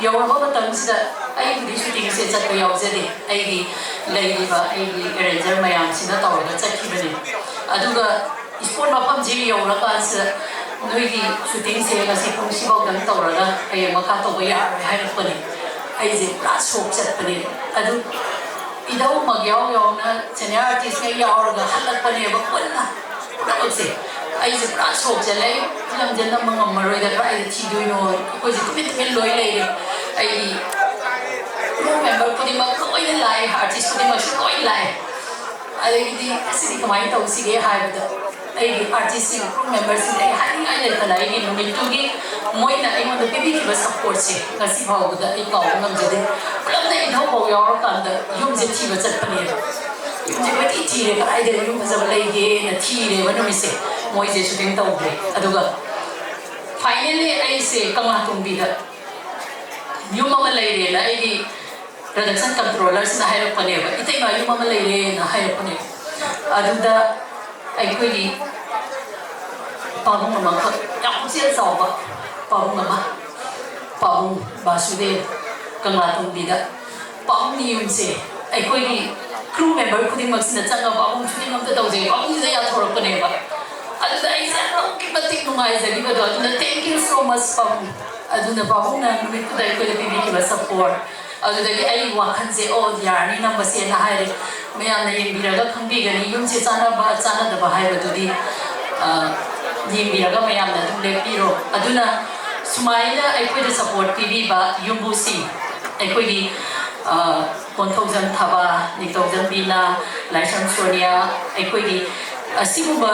ꯌꯧꯔꯕ ꯃꯇꯝꯁꯤꯗ ꯑꯩꯕꯨꯗꯤ ꯁꯨꯇꯤꯡꯁꯦ ꯆꯠꯄ ꯌꯥꯎꯖꯗꯦ, ꯑꯩꯒꯤ ꯂꯩꯔꯤꯕ ꯑꯩꯒꯤ ꯑꯦꯔꯦꯟꯖꯔ ꯃꯌꯥꯝꯁꯤꯅ ꯇꯧꯔꯒ ꯆꯠꯈꯤꯕꯅꯤ꯫ ꯑꯗꯨꯒ ꯁ꯭ꯄꯣꯠ ꯃꯐꯝꯁꯤ ꯌꯧꯔꯀꯥꯟꯁꯤꯗ ꯅꯣꯏꯒꯤ ꯁꯨꯇꯤꯡꯁꯦ ꯉꯁꯤ ꯄꯨꯡ ꯁꯤꯐꯥꯎꯗꯪ ꯇꯧꯔꯒ ꯍꯌꯦꯡ ꯃꯈꯥ ꯇꯧꯕ ꯌꯥꯔꯣꯏ ꯍꯥꯏꯔꯛꯄꯅꯤ꯫ ꯑꯩꯁꯦ ꯄꯨꯔꯥ ꯁꯣꯛ ꯆꯠꯄꯅꯦ꯫ ꯑꯗꯨ ꯏꯙꯧꯃꯛ ꯌꯥꯎ ꯌꯥꯎꯅ ꯁꯦꯅꯤꯌꯔ ꯑꯥꯔꯇꯤꯁꯉꯩ ꯌꯥꯎꯔꯒ ꯍꯜꯂꯛꯄꯅꯦꯕ ꯄꯨꯟꯅ ꯄꯨꯝꯅꯃꯛꯁꯦ꯫ ꯑꯩꯁꯦ ꯄꯨꯔꯥ ꯁꯣꯛ ꯆꯠꯂꯦ꯫ ꯑꯩ ꯐꯤꯂꯝꯁꯦ ꯅꯝꯕ ꯉꯝꯃꯔꯣꯏꯗ, ꯀꯗꯥꯏꯗ ꯊꯤꯗꯣꯏꯅꯣ? ꯑꯩꯈꯣꯏꯁꯦ ꯇꯨꯃꯤꯟ ꯇꯨꯃꯤꯟ ꯂꯣꯏ ꯂꯩꯔꯦ꯫ ꯑꯩꯒꯤ ꯀ꯭ꯔꯨ ꯃꯦꯝꯕꯔ ꯈꯨꯗꯤꯡꯃꯛ ꯂꯣꯏꯅ ꯂꯥꯛꯑꯦ, ꯑꯥꯔꯇꯤꯁ ꯈꯨꯗꯤꯡꯃꯛꯁꯨ ꯂꯣꯏ ꯂꯥꯛꯑꯦ꯫ ꯑꯗꯒꯤꯗꯤ ꯑꯁꯤꯗꯤ ꯀꯃꯥꯏꯅ ꯇꯧꯁꯤꯒꯦ ꯍꯥꯏꯕꯗ, ꯑꯩꯒꯤ ꯑꯥꯔꯇꯤꯁꯁꯤꯡ, ꯀ꯭ꯔꯨ ꯃꯦꯝꯕꯔꯁꯤꯡꯗ ꯑꯩ ꯍꯥꯏꯅꯤꯡꯉꯥꯏ ꯂꯩꯇꯅ, ꯑꯩꯒꯤ ꯅꯨꯃꯤꯠꯇꯨꯒꯤ ꯃꯣꯏꯅ ꯑꯩꯉꯣꯟꯗ ꯄꯤꯕꯤꯈꯤꯕ ꯁꯄꯣꯔꯠꯁꯦ ꯉꯁꯤ ꯐꯥꯎꯕꯗ ꯑꯩ ꯀꯥꯎꯕ ꯉꯝꯖꯗꯦ꯫ ꯄꯨꯂꯞꯅ ꯏꯙꯧꯐꯥꯎ ꯌꯥꯎꯔꯀꯥꯟꯗ ꯌꯨꯝꯁꯦ ꯊꯤꯕ ꯆꯠꯄꯅꯦꯕ꯫ ꯌꯨꯝꯁꯦ ꯀꯣꯏꯊꯤ ꯊꯤꯔꯦ, ꯀꯗꯥꯏꯗ ꯌꯨꯝ ꯐꯖꯕ ꯂꯩꯒꯦꯅ ꯊꯤꯔꯦꯕ ꯅꯨꯃꯤꯠꯁꯦ꯫ ꯃꯣꯏꯁꯦ ꯁꯨꯇꯤꯡ ꯇꯧꯈ꯭ꯔꯦ꯫ ꯑꯗꯨꯒ ꯐꯥꯏꯅꯦꯜꯂꯤ ꯑꯩꯁꯦ ꯀꯪꯂꯥꯇꯣꯡꯕꯤꯗ ꯌꯨꯝ ꯑꯃ ꯂꯩꯔꯦꯅ ꯑꯩꯒꯤ ꯄ꯭ꯔꯗꯛꯁꯟ ꯀꯟꯇ꯭ꯔꯣꯂꯔꯁꯤꯅ ꯍꯥꯏꯔꯛꯄꯅꯦꯕ, "ꯏꯇꯩꯃ, ꯌꯨꯝ ꯑꯃ ꯂꯩꯔꯦꯅ" ꯍꯥꯏꯔꯛꯄꯅꯦꯕ꯫ ꯑꯗꯨꯗ ꯑꯩꯈꯣꯏꯒꯤ ꯄꯥꯕꯨꯡ ꯑꯃꯈꯛ, ꯌꯥꯝ ꯄꯨꯛꯆꯦꯜ ꯆꯥꯎꯕ ꯄꯥꯕꯨꯡ ꯑꯃ, ꯄꯥꯕꯨꯡ ꯕꯥꯁꯨꯗꯦꯕ, ꯀꯪꯂꯥꯇꯣꯡꯕꯤꯗ ꯄꯥꯕꯨꯡꯒꯤ ꯌꯨꯝꯁꯦ ꯑꯩꯈꯣꯏꯒꯤ ꯀ꯭ꯔꯨ ꯃꯦꯝꯕꯔ ꯈꯨꯗꯤꯡꯃꯛꯁꯤꯅ ꯆꯪꯉꯒ ꯄꯥꯕꯨꯡ ꯁꯨꯇꯤꯡ ꯑꯝꯇ ꯇꯧꯖꯩ, ꯄꯥꯕꯨꯡꯁꯤꯗ ꯌꯥꯊꯣꯔꯛꯄꯅꯦꯕ꯫ ꯑꯗꯨꯗ ꯑꯩꯁꯦ ꯑꯗꯨꯛꯀꯤ ꯃꯇꯤꯛ ꯅꯨꯡꯉꯥꯏꯖꯈꯤꯕꯗꯣ꯫ ꯑꯗꯨꯅ thank you so much ꯄꯥꯕꯨꯡ꯫ ꯑꯗꯨꯅ ꯄꯥꯕꯨꯡꯅ ꯅꯨꯃꯤꯠꯇꯨꯗ ꯑꯩꯈꯣꯏꯗ ꯄꯤꯕꯤꯈꯤꯕ ꯁꯄꯣꯔꯠ, ꯑꯗꯨꯗꯒꯤ ꯑꯩꯒꯤ ꯋꯥꯈꯜꯁꯦ, "ꯑꯣ, ꯌꯥꯔꯅꯤ ꯅꯝꯕꯁꯦꯅ" ꯍꯥꯏꯔꯦ꯫ ꯃꯌꯥꯝꯅ ꯌꯦꯡꯕꯤꯔꯒ ꯈꯪꯕꯤꯒꯅꯤ, ꯌꯨꯝꯁꯦ ꯆꯥꯟꯅꯕ ꯆꯥꯟꯅꯗꯕ ꯍꯥꯏꯕꯗꯨꯗꯤ, ꯑ, ꯌꯦꯡꯕꯤꯔꯒ ꯃꯌꯥꯝꯅ ꯑꯗꯨꯝ ꯂꯦꯞꯄꯤꯔꯣ꯫ ꯑꯗꯨꯅ ꯁꯨꯃꯥꯏꯅ ꯑꯩꯈꯣꯏꯗ ꯁꯄꯣꯔꯠ ꯄꯤꯕꯤꯕ ꯌꯨꯝꯕꯨꯁꯤꯡ, ꯑꯩꯈꯣꯏꯒꯤ, ꯑ, ꯀꯣꯟꯊꯧꯖꯝ ꯊꯕꯥ, ꯅꯤꯡꯊꯧꯖꯝ ꯕꯤꯅꯥ, ꯂꯥꯏꯁ꯭ꯔꯝ ꯁꯣꯅꯤꯌꯥ, ꯑꯩꯈꯣꯏꯒꯤ ꯑꯁꯤꯒꯨꯝꯕ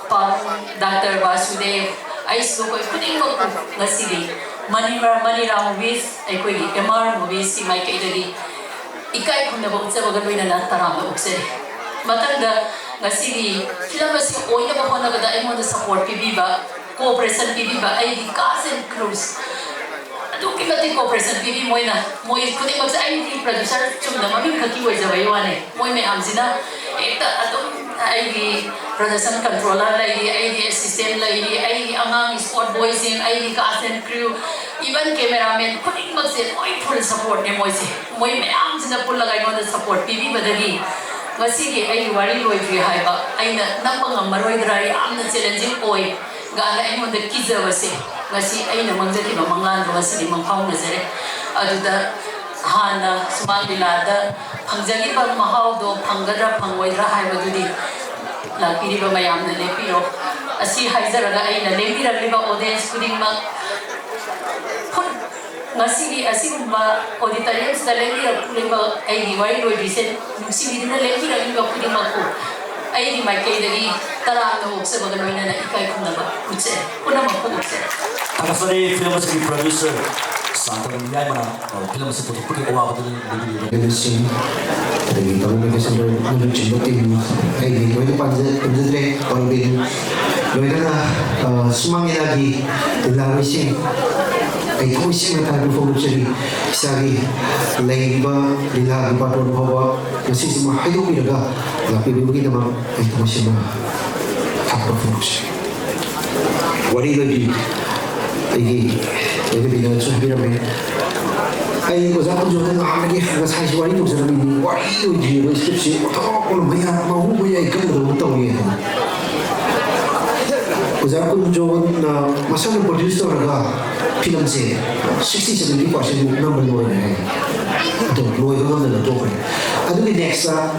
ꯄꯥꯕꯨꯡ ꯗꯥꯛꯇꯔ ꯕꯥꯁꯨꯗꯦꯕ, ꯑꯩꯁꯨ ꯑꯩꯈꯣꯏ ꯈꯨꯗꯤꯡꯃꯛꯄꯨ ꯉꯁꯤꯒꯤ ꯃꯅꯤꯔꯥ, ꯃꯅꯤꯔꯥ ꯃꯨꯚꯤꯁ, ꯑꯩꯈꯣꯏꯒꯤ ꯑꯦꯝ ꯑꯥꯔ ꯃꯨꯚꯤꯁꯀꯤ ꯃꯥꯏꯀꯩꯗꯒꯤ ꯏꯀꯥꯏ ꯈꯨꯝꯅꯕ ꯎꯠꯆꯕꯒ ꯂꯣꯏꯅꯅ ꯇꯔꯥꯝꯅ ꯑꯣꯛꯆꯔꯤ꯫ ꯃꯊꯪꯗ ꯉꯁꯤꯒꯤ ꯐꯤꯂꯝ ꯑꯁꯤ ꯑꯣꯏꯅꯕ ꯍꯣꯠꯅꯕꯗ ꯑꯩꯉꯣꯟꯗ ꯁꯄꯣꯔꯠ ꯄꯤꯕꯤꯕ, ꯀꯣꯑꯣꯄꯔꯦꯁꯟ ꯄꯤꯕꯤꯕ ꯑꯩꯒꯤ cast and crews, ꯑꯗꯨꯛꯀꯤ ꯃꯇꯤꯛ ꯀꯣꯑꯣꯄꯔꯦꯁꯟ ꯄꯤꯕꯤ ꯃꯣꯏꯅ꯫ ꯃꯣꯏ ꯈꯨꯗꯤꯡꯃꯛꯁꯦ ꯑꯩꯒꯤ ꯄ꯭ꯔꯗ꯭ꯌꯨꯁꯔ ꯆꯨꯝꯅ ꯃꯃꯤꯡ ꯈꯛꯀꯤ ꯑꯣꯏꯖꯕꯩ ꯋꯥꯅꯦ꯫ ꯃꯣꯏ ꯃꯌꯥꯝꯁꯤꯅ ꯍꯦꯛꯇ ꯑꯗꯨꯝ ꯑꯩꯒꯤ ꯄ꯭ꯔꯗꯛꯁꯟ ꯀꯟꯇ꯭ꯔꯣꯂꯔ ꯂꯩꯔꯤ, ꯑꯩꯒꯤ ꯑꯦꯁꯤꯁꯇꯦꯟ ꯂꯩꯔꯤ, ꯑꯩꯒꯤ ꯑꯉꯥꯡ ꯁ꯭ꯄꯣꯔꯠ ꯕꯣꯏꯁꯤꯡ, ꯑꯩꯒꯤ cast and crew, even cameraman ꯈꯨꯗꯤꯡꯃꯛꯁꯦ ꯂꯣꯏ ꯐꯨꯜ ꯁꯄꯣꯔꯠꯅꯦ ꯃꯣꯏꯁꯦ꯫ ꯃꯣꯏ ꯃꯌꯥꯝꯁꯤꯅ ꯄꯨꯜꯂꯒ ꯑꯩꯉꯣꯟꯗ ꯁꯄꯣꯔꯠ ꯄꯤꯕꯤꯕꯗꯒꯤ ꯉꯁꯤꯒꯤ ꯑꯩꯒꯤ ꯋꯥꯔꯤ ꯂꯣꯏꯗ꯭ꯔꯤ ꯍꯥꯏꯕ, ꯑꯩꯅ ꯅꯝꯕ ꯉꯝꯃꯔꯣꯏꯗ꯭ꯔꯥ, ꯌꯥꯝꯅ ꯆꯦꯂꯦꯟꯖꯤꯡ ꯑꯣꯏ ꯒꯥꯅ ꯑꯩꯉꯣꯟꯗ ꯀꯤꯖꯕꯁꯦ ꯉꯁꯤ ꯑꯩꯅ ꯃꯪꯖꯈꯤꯕ ꯃꯪꯂꯥꯟꯗꯣ ꯉꯁꯤꯗꯤ ꯃꯪꯐꯥꯎꯅꯖꯔꯦ꯫ ꯑꯗꯨꯗ ꯍꯥꯟꯅ ꯁꯨꯃꯥꯡ ꯂꯤꯂꯥꯗ ꯐꯪꯖꯈꯤꯕ ꯃꯍꯥꯎꯗꯣ ꯐꯪꯒꯗ꯭ꯔꯥ ꯐꯪꯉꯣꯏꯗ꯭ꯔꯥ ꯍꯥꯏꯕꯗꯨꯗꯤ ꯂꯥꯛꯄꯤꯔꯤꯕ ꯃꯌꯥꯝꯅ ꯂꯦꯞꯄꯤꯔꯣ꯫ ꯑꯁꯤ ꯍꯥꯏꯖꯔꯒ ꯑꯩꯅ ꯂꯦꯡꯕꯤꯔꯛꯂꯤꯕ audience ꯈꯨꯗꯤꯡꯃꯛ ꯐꯨꯠ ꯉꯁꯤꯒꯤ ꯑꯁꯤꯒꯨꯝꯕ ꯑꯣꯗꯤꯇꯣꯔꯤꯌꯝꯁꯤꯗ ꯂꯦꯡꯕꯤꯔꯛꯂꯤꯕ ꯑꯩꯒꯤ ꯋꯥꯔꯤ ꯂꯣꯏꯕꯤꯁꯦ ꯅꯨꯡꯁꯤꯕꯤꯗꯨꯅ ꯂꯦꯡꯕꯤꯔꯛꯂꯤꯕ ꯈꯨꯗꯤꯡꯃꯛꯄꯨ ꯑꯩꯒꯤ ꯃꯥꯏꯀꯩꯗꯒꯤ ꯇꯔꯥꯝꯅ ꯑꯣꯛꯆꯕꯒ ꯂꯣꯏꯅꯅ ꯏꯀꯥꯏ ꯈꯨꯝꯅꯕ ꯎꯠꯆꯔꯤ꯫ ꯄꯨꯝꯅꯃꯛꯄꯨ ꯎꯠꯆꯔꯤ꯫ ꯊꯥꯒꯠꯆꯔꯤ꯫ ꯐꯤꯂꯝ ꯑꯁꯤꯒꯤ ꯄ꯭ꯔꯣꯗ꯭ꯌꯨꯁꯔ ꯁꯥꯟꯇꯅꯨ ꯌꯥꯏꯃꯅ, ꯑ, ꯐꯤꯂꯝ ꯑꯁꯤ ꯄꯨꯊꯣꯛꯄꯒꯤ ꯑꯋꯥꯕꯗꯨ ꯂꯤꯕꯤꯔꯤꯕ ꯁꯤꯡ, ꯑꯗꯒꯤ ꯇꯧꯔꯤꯕ ꯀꯦꯁꯟꯗ꯭ꯔ ꯅꯨꯃꯤꯠꯆꯤꯡꯕ ꯇꯤꯝ, ꯑꯩꯗꯤ ꯂꯣꯏꯅ ꯄꯥꯝꯖ-, ꯄꯥꯝꯖꯗ꯭ꯔꯦ, ꯄꯥꯝꯕꯤꯅꯤ꯫ ꯂꯣꯏꯅꯅ, ꯑ, ꯁꯨꯃꯥꯡ ꯂꯤꯂꯥꯒꯤ ꯂꯤꯂꯥꯔꯣꯏꯁꯤꯡ, ꯑꯩ ꯊꯃꯣꯏ ꯁꯦꯡꯅ ꯊꯥꯒꯠꯄ ꯐꯣꯡꯗꯣꯛꯆꯔꯤ꯫ ꯏꯁꯥꯒꯤ ꯂꯩꯔꯤꯕ ꯂꯤꯂꯥꯒꯤ ꯕꯥꯇꯣꯟ ꯐꯥꯎꯕ ꯉꯁꯤꯁꯤꯃ ꯍꯥꯏꯗꯣꯛꯄꯤꯔꯒ ꯂꯥꯛꯄꯤꯕꯒꯤꯗꯃꯛ ꯑꯩ ꯊꯃꯣꯏ ꯁꯦꯡꯅ ꯊꯥꯒꯠꯄ ꯐꯣꯡꯗꯣꯛꯆꯔꯤ꯫ ꯋꯥꯔꯤ ꯂꯣꯏꯗ꯭ꯔꯤ꯫ ꯑꯩꯒꯤ ꯂꯣꯏꯅꯕꯤꯅꯁꯨ ꯍꯥꯏꯕꯤꯔꯝꯃꯦ꯫ ꯑꯩ ꯑꯣꯖꯥ ꯀꯨꯟꯖꯣꯗ ꯅꯍꯥꯟꯗꯒꯤ ꯉꯁꯥꯏꯁꯨ ꯋꯥꯔꯤ ꯇꯧꯖꯔꯝꯃꯤꯅꯤ꯫ ꯋꯥꯔꯤ ꯂꯣꯏꯗ꯭ꯔꯤꯕ ꯁ꯭ꯀ꯭ꯔꯤꯞꯁꯤ ꯑꯣꯟꯊꯣꯛꯄꯅ ꯃꯌꯥꯝ ꯃꯍꯨ ꯃꯌꯥꯏ ꯀꯟꯕꯗꯧꯅ ꯇꯧꯋꯦ ꯍꯥꯏꯅ꯫ ꯑꯣꯖꯥ ꯀꯨꯟꯖꯣꯅ ꯃꯁꯥꯅ ꯄ꯭ꯔꯣꯗ꯭ꯌꯨꯁ ꯇꯧꯔꯒ ꯐꯤꯂꯝꯁꯦ sixty seventy percent ꯃꯨꯛ ꯅꯝꯕ ꯂꯣꯏꯔꯦ ꯍꯥꯏ꯫ ꯑꯗꯣ ꯂꯣꯏꯕ ꯉꯝꯗꯅ ꯇꯣꯛꯈ꯭ꯔꯦ꯫ ꯑꯗꯨꯒꯤ ꯅꯦꯛꯁꯇ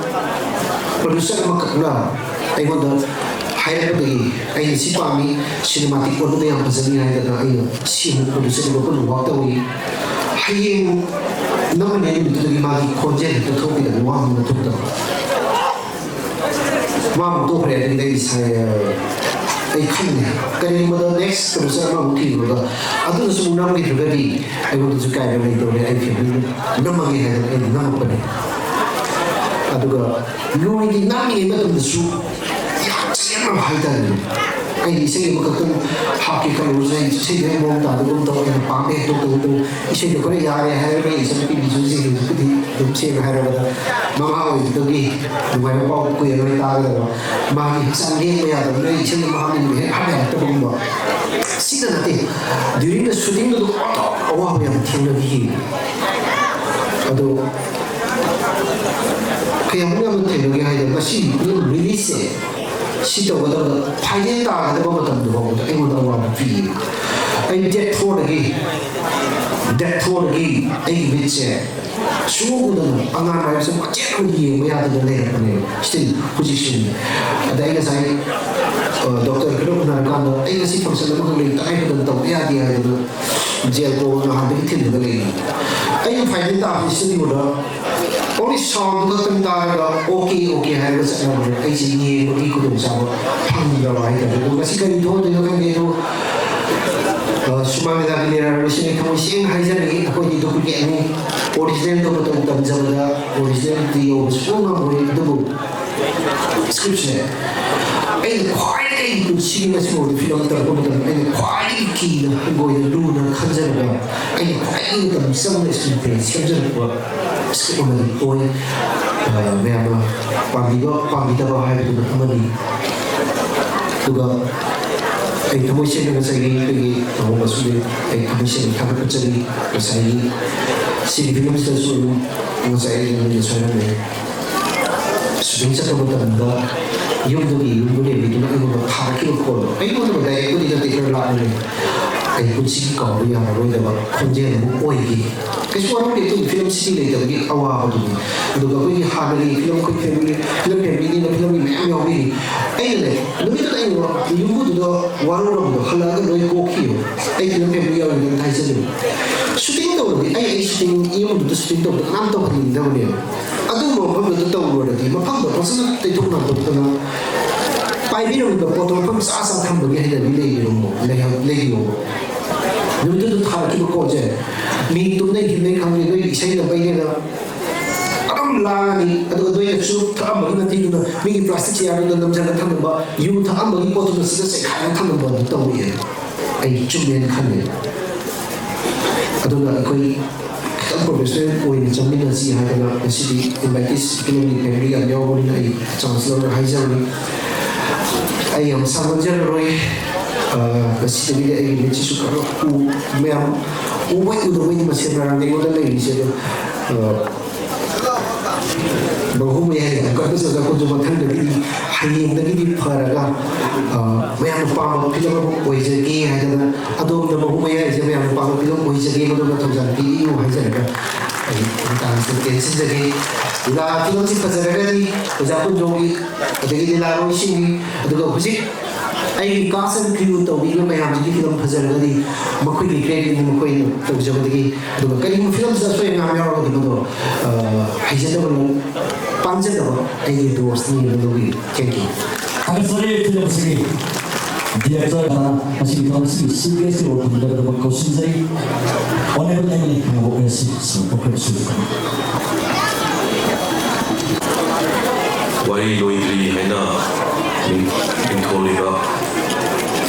ꯄ꯭ꯔꯣꯗ꯭ꯌꯨꯁꯔ ꯑꯃꯈꯛꯅ ꯑꯩꯉꯣꯟꯗ ꯍꯥꯏꯔꯛꯄꯗꯒꯤ ꯑꯩꯅ ꯁꯤ ꯄꯥꯝꯃꯤ, ꯁꯤꯅꯦꯃꯥꯇꯤꯛ ꯑꯣꯏꯕꯗ ꯌꯥꯝ ꯐꯖꯅꯤ ꯍꯥꯏꯗꯅ ꯑꯩꯅ ꯁꯤ ꯑꯃꯨꯛ ꯄ꯭ꯔꯣꯗ꯭ꯌꯨꯁꯔꯒ ꯄꯨꯟꯅ ꯋꯥꯛ ꯇꯧꯏ꯫ ꯍꯌꯦꯡ ꯅꯝꯃꯅꯤ ꯅꯨꯃꯤꯠꯇꯨꯗꯒꯤ ꯃꯥꯒꯤ ꯈꯣꯟꯖꯦꯜ ꯍꯦꯛꯇ ꯊꯣꯛꯈꯤꯗꯕ, ꯋꯥ ꯍꯧꯅ ꯊꯣꯛꯇꯕ꯫ ꯃꯥ ꯑꯃꯨꯛ ꯇꯣꯛꯈ꯭ꯔꯦ꯫ ꯑꯗꯨꯗꯒꯤꯗꯤ ꯑꯩ ꯏꯁꯥ, ꯑꯩ ꯈꯪꯗꯦ, ꯀꯔꯤꯒꯨꯝꯕꯗ ꯅꯦꯛꯁ ꯄ꯭ꯔꯣꯗ꯭ꯌꯨꯁꯔ ꯑꯃꯃꯨꯛ ꯊꯤꯔꯨꯔꯒ ꯑꯗꯨꯅꯁꯨ ꯑꯃꯨꯛ ꯅꯝꯈꯤꯗ꯭ꯔꯒꯗꯤ ꯑꯩꯉꯣꯟꯗꯁꯨ ꯀꯥꯏꯕ ꯂꯩꯇꯧꯔꯦ꯫ ꯑꯩ ꯐꯦꯃꯤꯂꯤꯗ ꯅꯝꯃꯒꯦ ꯍꯥꯏꯗꯅ ꯑꯩꯅ ꯅꯝꯃꯛꯄꯅꯦ꯫ ꯑꯗꯨꯒ ꯂꯣꯏꯒꯤ ꯅꯝꯃꯤꯉꯩ ꯃꯇꯝꯗꯁꯨ ꯌꯥꯝ ꯆꯦꯟꯅꯕ ꯍꯥꯏꯇꯥꯔꯦꯅꯦ꯫ ꯑꯩꯅ ꯏꯁꯩ ꯑꯃꯈꯛꯇꯪ ꯍꯥꯞꯀꯦ ꯈꯜꯂꯨꯔꯁꯨ ꯑꯩ ꯏꯁꯩꯗꯣ ꯍꯦꯛ ꯃꯑꯣꯡ ꯇꯥꯗꯒꯨꯝ ꯇꯧ, ꯑꯩꯅ ꯄꯥꯝꯕ ꯍꯦꯛ ꯊꯣꯛꯇꯒꯨꯝ ꯇꯧ꯫ ꯏꯁꯩꯗꯣ ꯈꯔ ꯌꯥꯔꯦ ꯍꯥꯏꯔꯒ ꯑꯩ ꯏꯆꯟꯅꯨꯄꯤ ꯕꯤꯖꯨꯁꯦ ꯍꯧꯖꯤꯛꯄꯨꯗꯤ ꯑꯗꯨꯝ ꯁꯦꯡꯅ ꯍꯥꯏꯔꯕꯗ ꯃꯃꯥ ꯑꯣꯏꯕꯗꯒꯤ ꯅꯨꯡꯉꯥꯏꯕ ꯄꯥꯎ ꯀꯨꯏꯔꯔꯣꯏ ꯇꯥꯒꯗꯕ꯫ ꯃꯥꯒꯤ ꯍꯛꯆꯥꯡ ꯂꯦꯡꯕ ꯌꯥꯗꯕꯅ ꯏꯁꯩ ꯑꯃ ꯍꯥꯞꯅꯤꯡꯕ ꯍꯦꯛ ꯍꯥꯞ ꯌꯥꯔꯛꯇꯕꯒꯨꯝꯕ꯫ ꯁꯤꯗ ꯅꯠꯇꯦ, during the shooting ꯗꯨꯗ ꯑꯋꯥꯕ ꯌꯥꯝ ꯊꯦꯡꯅꯈꯤ꯫ ꯑꯗꯣ ꯀꯌꯥꯃꯨꯛ ꯌꯥꯝꯅ ꯊꯦꯡꯅꯒꯦ ꯍꯥꯏꯗꯤ ꯉꯁꯤ ꯐꯤꯂꯝ ꯔꯤꯂꯤꯁꯁꯦ ꯁꯤ ꯇꯧꯒꯗꯕ, ꯐꯥꯏꯅꯦꯜ ꯇꯥꯒꯗꯕ ꯃꯇꯝꯗꯨ ꯐꯥꯎꯕꯗ ꯑꯩꯉꯣꯟꯗ ꯑꯋꯥꯕ ꯄꯤꯌꯦ꯫ ꯑꯩ ꯗꯦꯠ ꯐꯣꯔꯗꯒꯤ, ꯗꯦꯠ ꯐꯣꯔꯗꯒꯤ ꯑꯩꯒꯤ ꯃꯤꯠꯁꯦ ꯁꯨꯡꯎ ꯎꯗꯅ ꯑꯉꯥꯡ ꯍꯥꯏꯕꯁꯦ ꯃꯆꯦꯠ ꯑꯃ ꯌꯦꯡꯕ ꯌꯥꯗꯅ ꯂꯩꯔꯛꯄꯅꯦꯕ꯫ Still ꯍꯧꯖꯤꯛꯁꯨꯅꯤ꯫ ꯑꯗ ꯑꯩ ꯉꯁꯥꯏ, ꯑ, ꯗꯣꯛꯇꯔ ꯀꯩꯅꯣ ꯎꯅꯔꯒ ꯀꯥꯟꯗ ꯑꯩ ꯉꯁꯤ function ꯑꯃꯈꯛ ꯂꯩ, ꯇꯉꯥꯏ ꯐꯗꯅ ꯇꯧꯕ ꯌꯥꯗꯦ ꯍꯥꯏꯗꯅ ꯖꯦꯜ ꯀꯣ ꯅꯍꯥꯟꯗꯒꯤ ꯊꯤꯜꯂꯒ ꯂꯩꯔꯤ꯫ ꯑꯩꯅ final ꯇꯥꯕꯁꯤ ꯁꯤꯗꯤꯕꯗ only sound ꯈꯛꯇꯪ ꯇꯥꯔꯒ okay okay ꯍꯥꯏꯔꯒ ꯆꯠꯅꯕꯅꯦ꯫ ꯑꯩꯁꯦ ꯌꯦꯡꯕꯒꯤ ꯈꯨꯗꯣꯡꯆꯥꯕ ꯐꯪꯗ꯭ꯔꯕ ꯍꯥꯏꯇꯥꯔꯦ꯫ ꯑꯗꯣ ꯉꯁꯤ ꯀꯔꯤ ꯊꯣꯛꯑꯗꯣꯏꯅꯣ ꯈꯪꯗꯦ꯫ ꯑꯗꯣ ꯁꯨꯃꯥꯡ ꯂꯤꯂꯥꯒꯤ ꯂꯩꯔꯥꯏꯔꯣꯏꯁꯤꯡ ꯑꯩ ꯊꯃꯣꯏ ꯁꯦꯡꯅ ꯍꯥꯏꯖꯔꯤ, ꯑꯩꯈꯣꯏꯗꯤ duplicateꯅꯤ꯫ Originalꯗꯣ ꯃꯇꯧ ꯇꯝꯖꯕꯗ originality ꯌꯧꯕ ꯁꯨꯡꯉꯝ ꯉꯝꯃꯣꯏ꯫ ꯑꯗꯨꯕꯨ scriptꯁꯦ ꯑꯩꯅ ꯈ꯭ꯋꯥꯏꯗꯒꯤ ꯑꯩꯒꯤ ꯄꯨꯟꯁꯤꯒꯤ ꯉꯁꯤꯐꯥꯎꯗ film ꯇꯧꯔꯛꯄ ꯃꯇꯝꯗ ꯑꯩꯅ ꯈ꯭ꯋꯥꯏꯗꯒꯤ ꯀꯤꯅ, ꯍꯪꯒꯣꯏꯅ, ꯂꯨꯅ ꯈꯟꯖꯔꯒ ꯑꯩꯅ ꯈ꯭ꯋꯥꯏꯗꯒꯤ ꯃꯇꯝ ꯆꯪꯅ screenplay ꯁꯦꯝꯖꯔꯛꯄ script ꯑꯃꯗꯤ ꯑꯣꯏ꯫ ꯑ, ꯃꯌꯥꯝꯅ ꯄꯥꯝꯕꯤꯕ ꯄꯥꯝꯕꯤꯗꯕ ꯍꯥꯏꯕꯗꯨꯅ ꯑꯃꯅꯤ꯫ ꯑꯗꯨꯒ ꯑꯩ ꯊꯃꯣꯏ ꯁꯦꯡꯅ ꯉꯁꯥꯏꯒꯤ ꯑꯩꯈꯣꯏꯒꯤ ꯇꯧꯕ ꯑꯁꯤꯗꯤ ꯑꯩ ꯊꯃꯣꯏ ꯁꯦꯡꯅ ꯊꯥꯒꯠꯆꯔꯤ꯫ ꯉꯁꯥꯏꯒꯤ ꯁꯤꯒꯤ filmꯁꯤꯗꯁꯨ ꯑꯗꯨꯝ ꯉꯁꯥꯏ ꯑꯩ ꯑꯩꯉꯣꯟꯗ ꯁꯣꯏꯔꯝꯃꯦ꯫ Shooting ꯆꯠꯄ ꯃꯇꯝꯗ ꯌꯨꯝꯗꯨꯒꯤ ꯌꯨꯝꯕꯨꯔꯦꯝꯕꯤꯗꯨꯅ ꯑꯩꯉꯣꯟꯗ ꯊꯥꯔꯛꯈꯤꯕ callꯗꯣ ꯑꯩꯉꯣꯟꯗ directꯄꯨꯗꯤ ꯅꯠꯇꯦ, ꯈꯔ ꯂꯥꯞꯅ ꯂꯩ꯫ ꯑꯩ ꯄꯨꯟꯁꯤꯒꯤ ꯀꯥꯎꯕ ꯌꯥꯔꯔꯣꯏꯗꯕ ꯈꯣꯟꯖꯦꯜ ꯑꯃ ꯑꯣꯏꯈꯤ꯫ ꯀꯩꯁꯨ ꯋꯥꯔꯧꯗꯦ, ꯑꯩꯈꯣꯏꯒꯤ film city ꯂꯩꯇꯕꯒꯤ ꯑꯋꯥꯕꯗꯨꯅꯤ꯫ ꯑꯗꯨꯒ ꯑꯩꯈꯣꯏꯒꯤ ꯍꯥꯟꯅꯒꯤ film, ꯑꯩꯈꯣꯏ family, film familyꯅꯤꯅ filmꯒꯤ ꯃꯌꯥꯝ ꯌꯥꯎꯕꯤꯔꯤ꯫ ꯑꯩꯅꯅꯦ, ꯅꯨꯃꯤꯠꯇꯨꯗ ꯑꯩꯅ ꯌꯨꯝꯕꯨꯗꯨꯗ ꯋꯥꯔꯧꯔꯝꯕꯗꯣ ꯍꯜꯂꯛꯑꯒ ꯂꯣꯏ ꯀꯣꯛꯈꯤꯌꯦꯕ꯫ ꯑꯩ film family ꯌꯥꯎꯔꯤꯅꯦꯅ ꯍꯥꯏꯖꯗꯣꯏꯅꯤ꯫ Shooting ꯇꯧꯕꯗꯤ ꯑꯩ, ꯑꯩ shooting ꯌꯨꯝꯗꯨꯗ shooting ꯇꯧꯕꯗ ꯀꯅꯥꯝ ꯇꯧꯍꯟꯅꯤꯡꯗꯕꯅꯦꯕ꯫ ꯑꯗꯨꯒꯨꯝꯕ ꯃꯐꯝꯗꯨꯗ ꯇꯧꯔꯨꯔꯗꯤ ꯃꯐꯝꯗꯣ ꯐꯖꯅ ꯇꯩꯊꯣꯛ ꯅꯥꯟꯊꯣꯛꯇꯅ ꯄꯥꯏꯕꯤꯔꯝꯃꯤꯕ ꯄꯣꯠꯇꯣ ꯃꯐꯝ ꯆꯥ ꯆꯥ ꯊꯝꯕꯒꯤ ꯍꯩꯅꯕꯤ ꯂꯩꯕꯤꯔꯣ, ꯂꯩꯍ-, ꯂꯩꯕꯤꯌꯣꯕ꯫ ꯅꯨꯃꯤꯠꯇꯨꯗ ꯊꯥꯔꯛꯈꯤꯕ callꯁꯦ ꯃꯤ ꯇꯨꯝꯅꯩ ꯍꯤꯞꯅꯩ ꯈꯪꯗꯦ, ꯅꯣꯏꯒꯤ ꯏꯁꯩ ꯅꯣꯡꯃꯩꯅꯦꯅ ꯑꯗꯨꯝ ꯂꯥꯡꯉꯅꯤ꯫ ꯑꯗꯨꯒ ꯅꯣꯏꯅ ꯆꯨꯔꯨꯞ ꯊꯛꯑꯝꯕꯒꯤ ꯃꯇꯤꯛꯇꯨꯅ ꯃꯤꯒꯤ plastic chairꯗꯨꯗ ꯅꯝꯁꯤꯜꯂꯒ ꯊꯝꯃꯝꯕ, ꯌꯨ ꯊꯛꯑꯝꯕꯒꯤ ꯄꯣꯠꯇꯨꯅ ꯁꯤꯗ ꯆꯩꯈꯥꯏꯔꯒ ꯊꯝꯃꯝꯕ ꯑꯗꯨ ꯇꯧꯔꯛꯑꯦ꯫ ꯑꯩ ꯆꯨꯝꯃꯦꯅ ꯈꯜꯂꯦ꯫ ꯑꯗꯨꯅ ꯑꯩꯈꯣꯏ ꯈꯤꯇꯪ professional ꯑꯣꯏꯅ ꯆꯪꯃꯤꯟꯅꯁꯤ ꯍꯥꯏꯗꯅ ꯉꯁꯤꯗꯤ invitees filmꯒꯤ family ꯌꯥꯝ ꯌꯥꯎꯕꯅꯤꯅ ꯑꯩ chance ꯂꯧꯔꯒ ꯍꯥꯏꯖꯕꯅꯤ꯫ ꯑꯩ ꯌꯥꯝ ꯁꯥꯡꯃꯟꯖꯔꯔꯣꯏ꯫ ꯑ, ꯉꯁꯤꯗꯒꯤꯗꯤ ꯑꯩꯒꯤ ꯃꯤꯠꯁꯤꯁꯨ ꯈꯔ ꯎ-, ꯃꯌꯥꯝ ꯎꯕꯣꯏ ꯎꯗꯕꯣꯏꯗꯤ ꯃꯁꯦꯟ ꯃꯔꯥꯡꯗ ꯑꯩꯉꯣꯟꯗ ꯂꯩꯔꯤꯁꯦ꯫ ꯑꯗꯣ, ꯑ, ꯃꯍꯨꯝ ꯃꯌꯥꯏ ꯌꯥꯝ ꯀꯟꯅ ꯆꯠꯂꯛꯄꯁꯨ ꯃꯊꯪꯗꯒꯤꯗꯤ, ꯍꯌꯦꯡꯗꯒꯤꯗꯤ ꯐꯔꯒ, ꯑ, ꯃꯌꯥꯝꯅ ꯄꯥꯝꯕ film ꯑꯃ ꯑꯣꯏꯖꯒꯦ ꯍꯥꯏꯗꯅ ꯑꯗꯣꯝꯗ ꯃꯍꯨꯝ ꯃꯌꯥꯏꯁꯦ ꯃꯌꯥꯝꯅ ꯄꯥꯝꯕ film ꯑꯣꯏꯖꯒꯦ, ꯃꯗꯨꯅ ꯊꯧꯖꯥꯜ ꯄꯤꯕꯤꯌꯨ ꯍꯥꯏꯖꯔꯒ ꯑꯩ ꯃꯇꯥꯡꯁꯤꯗ ꯇꯦꯟꯁꯤꯟꯖꯒꯦ꯫ ꯂꯤꯂꯥ filmꯁꯤ ꯐꯖꯔꯒꯗꯤ ꯑꯣꯖꯥ ꯀꯨꯟꯖꯣꯒꯤ ꯑꯗꯒꯤ ꯂꯤꯂꯥꯔꯣꯏꯁꯤꯡꯒꯤ, ꯑꯗꯨꯒ ꯍꯧꯖꯤꯛ ꯑꯩꯒꯤ cast and crew ꯇꯧꯕꯤꯕ ꯃꯌꯥꯝꯁꯤꯒꯤ ꯐꯤꯂꯝ ꯐꯖꯔꯒꯗꯤ ꯃꯈꯣꯏꯒꯤ creditꯅꯤ, ꯃꯈꯣꯏꯅ ꯇꯧꯖꯕꯗꯒꯤ꯫ ꯑꯗꯨꯒ ꯀꯔꯤꯒꯨꯝꯕ ꯐꯤꯂꯝꯁꯤꯗ ꯑꯁꯣꯏ ꯑꯉꯥꯝ ꯌꯥꯎꯔꯒꯗꯤ ꯃꯗꯣ, ꯑ, ꯍꯩꯖꯗꯕ ꯄꯥꯝꯖꯗꯕ ꯑꯩꯒꯤ ꯗꯣꯁꯅꯤ, ꯃꯗꯨꯒꯤ thank you꯫ ꯊꯥꯒꯠꯆꯔꯤ꯫ ꯐꯤꯂꯝ ꯑꯁꯤꯒꯤ ꯗꯤꯔꯦꯛꯇꯔ ꯃꯁꯤꯒꯤ ꯊꯧꯔꯝ ꯑꯁꯤꯒꯤ ꯆꯤꯐ ꯒꯦꯁꯀꯤ ꯑꯣꯏꯕ ꯊꯝꯕꯤꯔꯛꯅꯕ ꯀꯧꯁꯤꯟꯖꯔꯤ꯫ Honourable M L A Khangabok S C ꯁꯨꯝꯄꯣꯛꯈ꯭ꯔꯦ꯫ ꯋꯥꯔꯤ ꯂꯣꯏꯗ꯭ꯔꯤ ꯍꯥꯏꯅ ꯃꯤꯡ-, ꯃꯤꯡꯊꯣꯜꯂꯤꯕ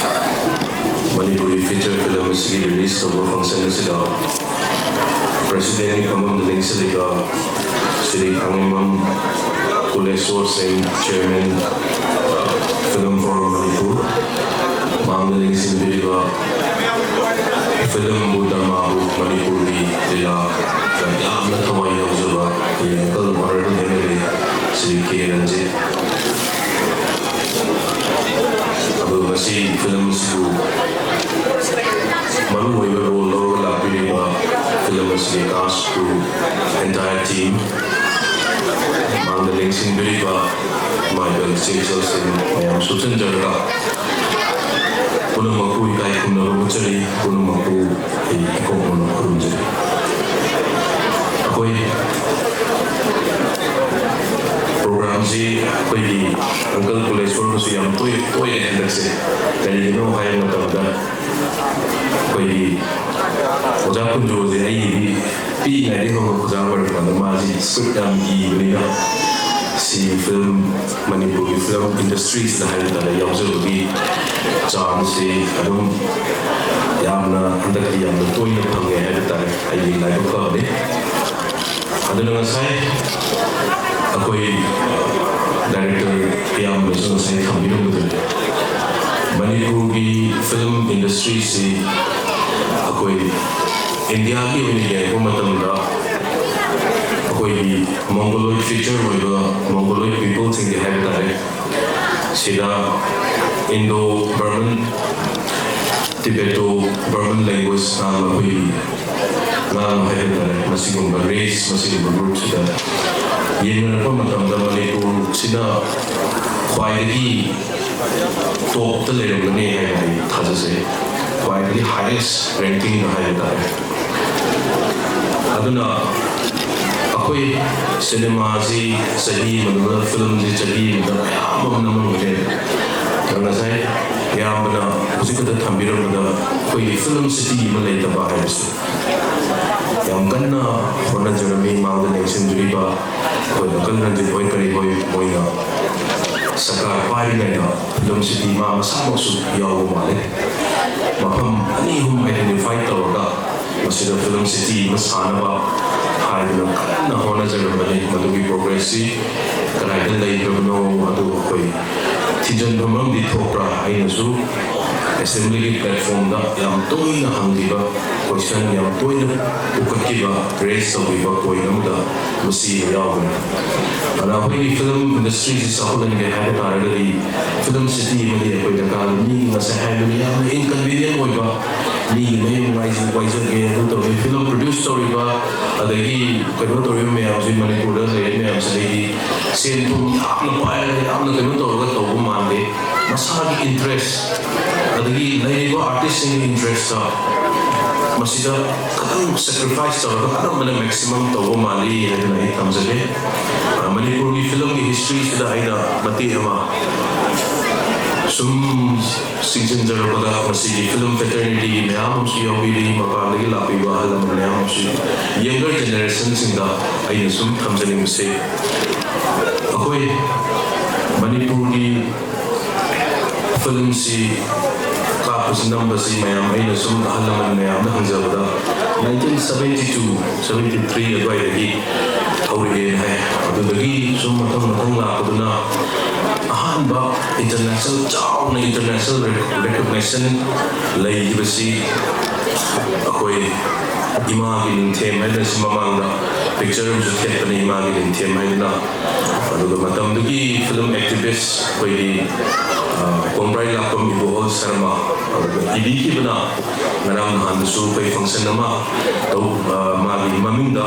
ꯃꯅꯤꯄꯨꯔꯤ ꯐꯤꯆꯔ ꯐꯤꯂꯝ ꯑꯁꯤꯒꯤ ꯔꯤꯂꯤꯁ ꯇꯧꯕ ꯐꯪꯁꯟ ꯑꯁꯤꯗ ꯄ꯭ꯔꯦꯁꯤꯗꯦꯟ ꯐꯝꯐꯝꯗ ꯂꯦꯡꯁꯤꯜꯂꯤꯕ ꯁ꯭ꯔꯤ ꯈꯥꯉꯦꯝꯕꯝ ꯀꯨꯂꯦꯁꯣꯔ ꯁꯤꯡ, ꯆꯤꯌꯔꯃꯦꯟ, ꯐꯤꯂꯝ ꯐꯣꯔꯝ ꯃꯅꯤꯄꯨꯔ, ꯃꯥꯡꯗ ꯂꯦꯡꯁꯤꯟꯕꯤꯔꯤꯕ ꯐꯤꯂꯝꯕꯨ, ꯗ꯭ꯔꯃꯥꯕꯨ, ꯃꯅꯤꯄꯨꯔꯒꯤ ꯂꯤꯂꯥꯗ ꯌꯥꯝꯅ ꯊꯋꯥꯏ ꯌꯥꯎꯖꯕ ꯑꯩꯈꯣꯏꯒꯤ local honorable M L A Shri ꯀꯦ ꯔꯟꯖꯤꯠ, ꯑꯗꯨꯒ ꯉꯁꯤ ꯐꯤꯂꯝ ꯑꯁꯤꯕꯨ ꯃꯔꯨ ꯑꯣꯏꯕ ꯔꯣꯜ ꯂꯧꯔꯒ ꯂꯥꯛꯄꯤꯔꯤꯕ ꯐꯤꯂꯝ ꯑꯁꯤꯒꯤ cast, crew, entire team, ꯃꯥꯡꯗ ꯂꯦꯡꯁꯤꯟꯕꯤꯔꯤꯕ ꯏꯃꯥ ꯏꯕꯦꯜ ꯏꯆꯦ ꯏꯆꯜꯁꯤꯡ ꯃꯌꯥꯝ ꯁꯨꯞꯆꯟꯖꯔꯒ ꯄꯨꯝꯅꯃꯛꯄꯨ ꯏꯀꯥꯏ ꯈꯨꯝꯅꯕ ꯎꯠꯆꯔꯤ꯫ ꯄꯨꯝꯅꯃꯛꯄꯨ ꯑꯩ ꯏꯀꯣꯛꯃꯛꯅ ꯈꯨꯔꯨꯝꯖꯔꯤ꯫ ꯑꯩꯈꯣꯏ ꯄ꯭ꯔꯣꯒ꯭ꯔꯥꯝꯁꯤ ꯑꯩꯈꯣꯏꯒꯤ ꯑꯪꯀꯜ ꯀꯣꯂꯦꯖ ꯐꯣꯔꯝꯗꯁꯨ ꯌꯥꯝ ꯇꯣꯏ-, ꯇꯣꯏꯔꯦ ꯍꯟꯗꯛꯁꯦ꯫ ꯀꯔꯤꯒꯤꯅꯣ ꯍꯥꯏꯕ ꯃꯇꯝꯗ ꯑꯩꯈꯣꯏꯒꯤ ꯑꯣꯖꯥ ꯀꯨꯟꯖꯣꯁꯦ ꯑꯩꯒꯤꯗꯤ ꯄꯤꯛꯏꯉꯩꯗꯒꯤ ꯍꯧꯅ ꯑꯣꯖꯥ ꯑꯣꯏꯔꯛꯄꯗ ꯃꯥꯁꯤ script ꯌꯥꯝ ꯏꯕꯅꯤꯅ ꯁꯤ ꯐꯤꯂꯝ, ꯃꯅꯤꯄꯨꯔꯒꯤ ꯐꯤꯂꯝ ꯏꯟꯗꯁꯇ꯭ꯔꯤꯁꯤꯗ ꯍꯥꯏꯕ ꯇꯥꯔꯦ, ꯌꯥꯎꯖꯕꯒꯤ ꯆꯥꯟꯁꯁꯤ ꯑꯗꯨꯝ ꯌꯥꯝꯅ ꯍꯟꯗꯛꯇꯤ ꯌꯥꯝꯅ ꯇꯣꯏꯅ ꯐꯪꯉꯦ ꯍꯥꯏꯕ ꯇꯥꯔꯦ꯫ ꯑꯩꯒꯤ ꯂꯥꯏꯕꯛ ꯐꯕꯅꯤ꯫ ꯑꯗꯨꯅ ꯉꯁꯥꯏ ꯑꯩꯈꯣꯏ ꯗꯥꯏꯔꯦꯛꯇꯔ ꯏꯌꯥꯝꯕꯅꯁꯨ ꯉꯁꯥꯏ ꯊꯝꯕꯤꯔꯝꯕꯗꯨꯅꯤ, ꯃꯅꯤꯄꯨꯔꯒꯤ ꯐꯤꯂꯝ ꯏꯟꯗꯁꯇ꯭ꯔꯤꯁꯤ ꯑꯩꯈꯣꯏ ꯏꯟꯗꯤꯌꯥꯒꯤ ꯑꯣꯏꯅ ꯌꯦꯡꯉꯛꯄ ꯃꯇꯝꯗ ꯑꯩꯈꯣꯏꯒꯤ ꯃꯣꯡꯒꯣꯂꯣꯏꯗ ꯐꯤꯆꯔ ꯑꯣꯏꯕ ꯃꯣꯡꯒꯣꯂꯣꯏꯗ ꯄꯤꯄꯜꯁꯤꯡꯒꯤ ꯍꯥꯏꯕ ꯇꯥꯔꯦ, ꯁꯤꯗ Indo Barman, Tibeto Barman language ꯉꯥꯡꯕ ꯑꯩꯈꯣꯏꯒꯤ ꯉꯥꯡꯕ ꯍꯥꯏꯕ ꯇꯥꯔꯦ, ꯃꯁꯤꯒꯨꯝꯕ ꯔꯦꯁ, ꯃꯁꯤꯒꯨꯝꯕ ꯒ꯭ꯔꯨꯞꯁꯤꯗ ꯌꯦꯡꯅꯔꯛꯄ ꯃꯇꯝꯗ ꯃꯅꯤꯄꯨꯔꯁꯤꯅ ꯈ꯭ꯋꯥꯏꯗꯒꯤ ꯇꯣꯞꯇ ꯂꯩꯔꯝꯒꯅꯤ ꯍꯥꯏꯅ ꯑꯩ ꯊꯥꯖꯖꯩ꯫ ꯈ꯭ꯋꯥꯏꯗꯒꯤ highest ranking ꯍꯥꯏꯕ ꯇꯥꯔꯦ꯫ ꯑꯗꯨꯅ ꯑꯩꯈꯣꯏ ꯁꯤꯅꯦꯃꯥꯁꯤ ꯆꯍꯤ ꯑꯃꯗ, ꯐꯤꯂꯝꯁꯤ ꯆꯍꯤ ꯑꯃꯗ ꯃꯌꯥꯝ ꯑꯃ ꯅꯝꯃꯝꯒꯅꯤ꯫ ꯑꯗꯣ ꯉꯁꯥꯏ ꯏꯌꯥꯝꯕꯅ ꯍꯧꯖꯤꯛ ꯈꯛꯇ ꯊꯝꯕꯤꯔꯝꯕꯗ ꯑꯩꯈꯣꯏꯒꯤ film city ꯑꯃ ꯂꯩꯇꯕ ꯍꯥꯏꯕꯁꯤ ꯌꯥꯝ ꯀꯟꯅ ꯍꯣꯠꯅꯖꯔꯝꯃꯤ꯫ ꯃꯥꯡꯗ ꯂꯦꯡꯁꯤꯟꯕꯤꯔꯤꯕ ꯑꯩꯈꯣꯏ ꯗꯥꯀꯜ ꯔꯟꯖꯤꯠ ꯍꯣꯏ ꯀꯔꯤ ꯍꯣꯏ, ꯃꯣꯏꯅ ꯁꯔꯀꯥꯔ ꯄꯥꯏꯔꯤꯉꯩꯗ film city ꯃꯥ ꯃꯁꯥꯃꯛꯁꯨ ꯌꯥꯎꯕ ꯃꯥꯜꯂꯦ꯫ ꯃꯐꯝ ꯑꯅꯤ ꯑꯍꯨꯝ identify ꯇꯧꯔꯒ ꯃꯁꯤꯗ film city ꯑꯃ ꯁꯥꯅꯕ ꯍꯥꯏꯗꯨꯅ ꯀꯟꯅ ꯍꯣꯠꯅꯖꯔꯝꯕꯅꯤ꯫ ꯃꯗꯨꯒꯤ progress ꯁꯤ ꯀꯗꯥꯏꯗ ꯂꯩꯈ꯭ꯔꯕꯅꯣ ꯑꯗꯨ ꯑꯩꯈꯣꯏ ꯊꯤꯖꯤꯟꯕ ꯑꯃꯗꯤ ꯊꯣꯛꯄ꯭ꯔꯥ? ꯑꯩꯅꯁꯨ assembly ꯒꯤ platform ꯗ ꯌꯥꯝ ꯇꯣꯏꯅ ꯍꯪꯈꯤꯕ question, ꯌꯥꯝ ꯇꯣꯏꯅ ꯄꯨꯈꯠꯈꯤꯕ, raise ꯇꯧꯈꯤꯕ point ꯑꯃꯗ ꯃꯁꯤ ꯌꯥꯎꯕꯅꯤ꯫ ꯑꯗꯨꯅ ꯑꯩꯈꯣꯏꯒꯤ film industry ꯁꯤ ꯆꯥꯎꯈꯠꯍꯟꯒꯦ ꯍꯥꯏꯕ ꯇꯥꯔꯒꯗꯤ film city ꯑꯃꯗꯤ ꯑꯩꯈꯣꯏ ꯗꯔꯀꯥꯔ ꯑꯣꯏ꯫ ꯃꯤꯒꯤ ꯉꯁꯥꯏ ꯍꯥꯏꯕꯗꯨ ꯌꯥꯝꯅ inconvenient ꯑꯣꯏꯕ, ꯃꯤꯒꯤ ꯃꯌꯨꯝ ꯋꯥꯏꯖ-, ꯋꯥꯏꯖꯒꯦ, ꯑꯗꯨ ꯇꯧꯒꯦ, film produce ꯇꯧꯔꯤꯕ, ꯑꯗꯒꯤ ꯀꯩꯅꯣ ꯇꯧꯔꯤꯕ ꯃꯌꯥꯝꯁꯤ, ꯃꯅꯤꯄꯨꯔꯗ ꯂꯩꯔꯤꯕ ꯃꯌꯥꯝꯁꯤꯗꯒꯤ ꯁꯦꯟ ꯊꯨꯝ ꯌꯥꯝꯅ ꯄꯥꯏꯔꯒ, ꯌꯥꯝꯅ ꯀꯩꯅꯣ ꯇꯧꯔꯒ ꯇꯧꯕ ꯃꯥꯟꯗꯦ꯫ ꯃꯁꯥꯒꯤ interest, ꯑꯗꯒꯤ ꯂꯩꯔꯤꯕ artist ꯁꯤꯡꯒꯤ interest ꯇ ꯃꯁꯤꯗ ꯈꯤꯇꯪ sacrifice ꯇꯧꯔꯒ ꯑꯅꯝꯕꯅ maximum ꯇꯧꯕ ꯃꯥꯜꯂꯤ ꯍꯥꯏꯗꯨꯅ ꯑꯩ ꯊꯝꯖꯒꯦ꯫ ꯑ, ꯃꯅꯤꯄꯨꯔꯒꯤ film ꯒꯤ history ꯁꯤꯗ ꯑꯩꯅ ꯃꯇꯦꯛ ꯑꯃ ꯁꯨꯝ ꯆꯤꯡꯁꯤꯟꯖꯔꯕꯗ, ꯃꯁꯤꯒꯤ film fraternity ꯒꯤ ꯃꯌꯥꯝ ꯑꯃꯁꯨ ꯌꯥꯎꯕꯤꯔꯤ, ꯃꯄꯥꯟꯗꯒꯤ ꯂꯥꯛꯄꯤꯕ ꯑꯍꯜ ꯂꯃꯟ ꯃꯌꯥꯝ ꯑꯃꯁꯨ, younger generation ꯁꯤꯡꯗ ꯑꯩꯅ ꯁꯨꯝ ꯊꯝꯖꯅꯤꯡꯕꯁꯦ, ꯑꯩꯈꯣꯏ ꯃꯅꯤꯄꯨꯔꯒꯤ film ꯁꯤ ꯀꯥꯞꯄꯁꯤ, ꯅꯝꯕꯁꯤ ꯃꯌꯥꯝ, ꯑꯩꯅ ꯁꯨꯝ ꯑꯍꯜ ꯂꯃꯟ ꯃꯌꯥꯝꯗ ꯍꯪꯖꯕꯗ, nineteen seventy two, seventy three ꯑꯗꯨꯋꯥꯏꯗꯒꯤ ꯍꯧꯔꯛꯑꯦꯅ ꯍꯥꯏ꯫ ꯑꯗꯨꯗꯒꯤ ꯁꯨꯝ ꯃꯊꯪ ꯃꯊꯪ ꯂꯥꯛꯄꯗꯨꯅ ꯑꯍꯥꯟꯕ international, ꯆꯥꯎꯅ international recognition ꯂꯩꯈꯤꯕꯁꯤ ꯑꯩꯈꯣꯏ ꯏꯃꯥꯒꯤ ꯅꯤꯡꯊꯦꯝ ꯍꯥꯏꯅ, ꯁꯤ ꯃꯃꯥꯡꯗ picture ꯑꯃꯁꯨ ꯊꯦꯠꯄꯅꯤ, ꯏꯃꯥꯒꯤ ꯅꯤꯡꯊꯦꯝ ꯍꯥꯏꯗꯅ꯫ ꯑꯗꯨꯒ ꯃꯇꯝꯗꯨꯒꯤ film activist ꯑꯩꯈꯣꯏꯒꯤ, ꯑ, ꯀꯣꯡꯕ꯭ꯔꯥꯏ ꯂꯥꯛꯄꯝ ꯏꯕꯣꯍꯜ ꯁꯔꯃ, ꯑꯗꯨꯒ ꯏꯕꯤꯈꯤꯕꯅ ꯉꯔꯥꯡ ꯅꯍꯥꯟꯗꯁꯨ ꯑꯩꯈꯣꯏ function ꯑꯃ ꯇꯧ-, ꯑ, ꯃꯥꯒꯤ ꯃꯃꯤꯡꯗ,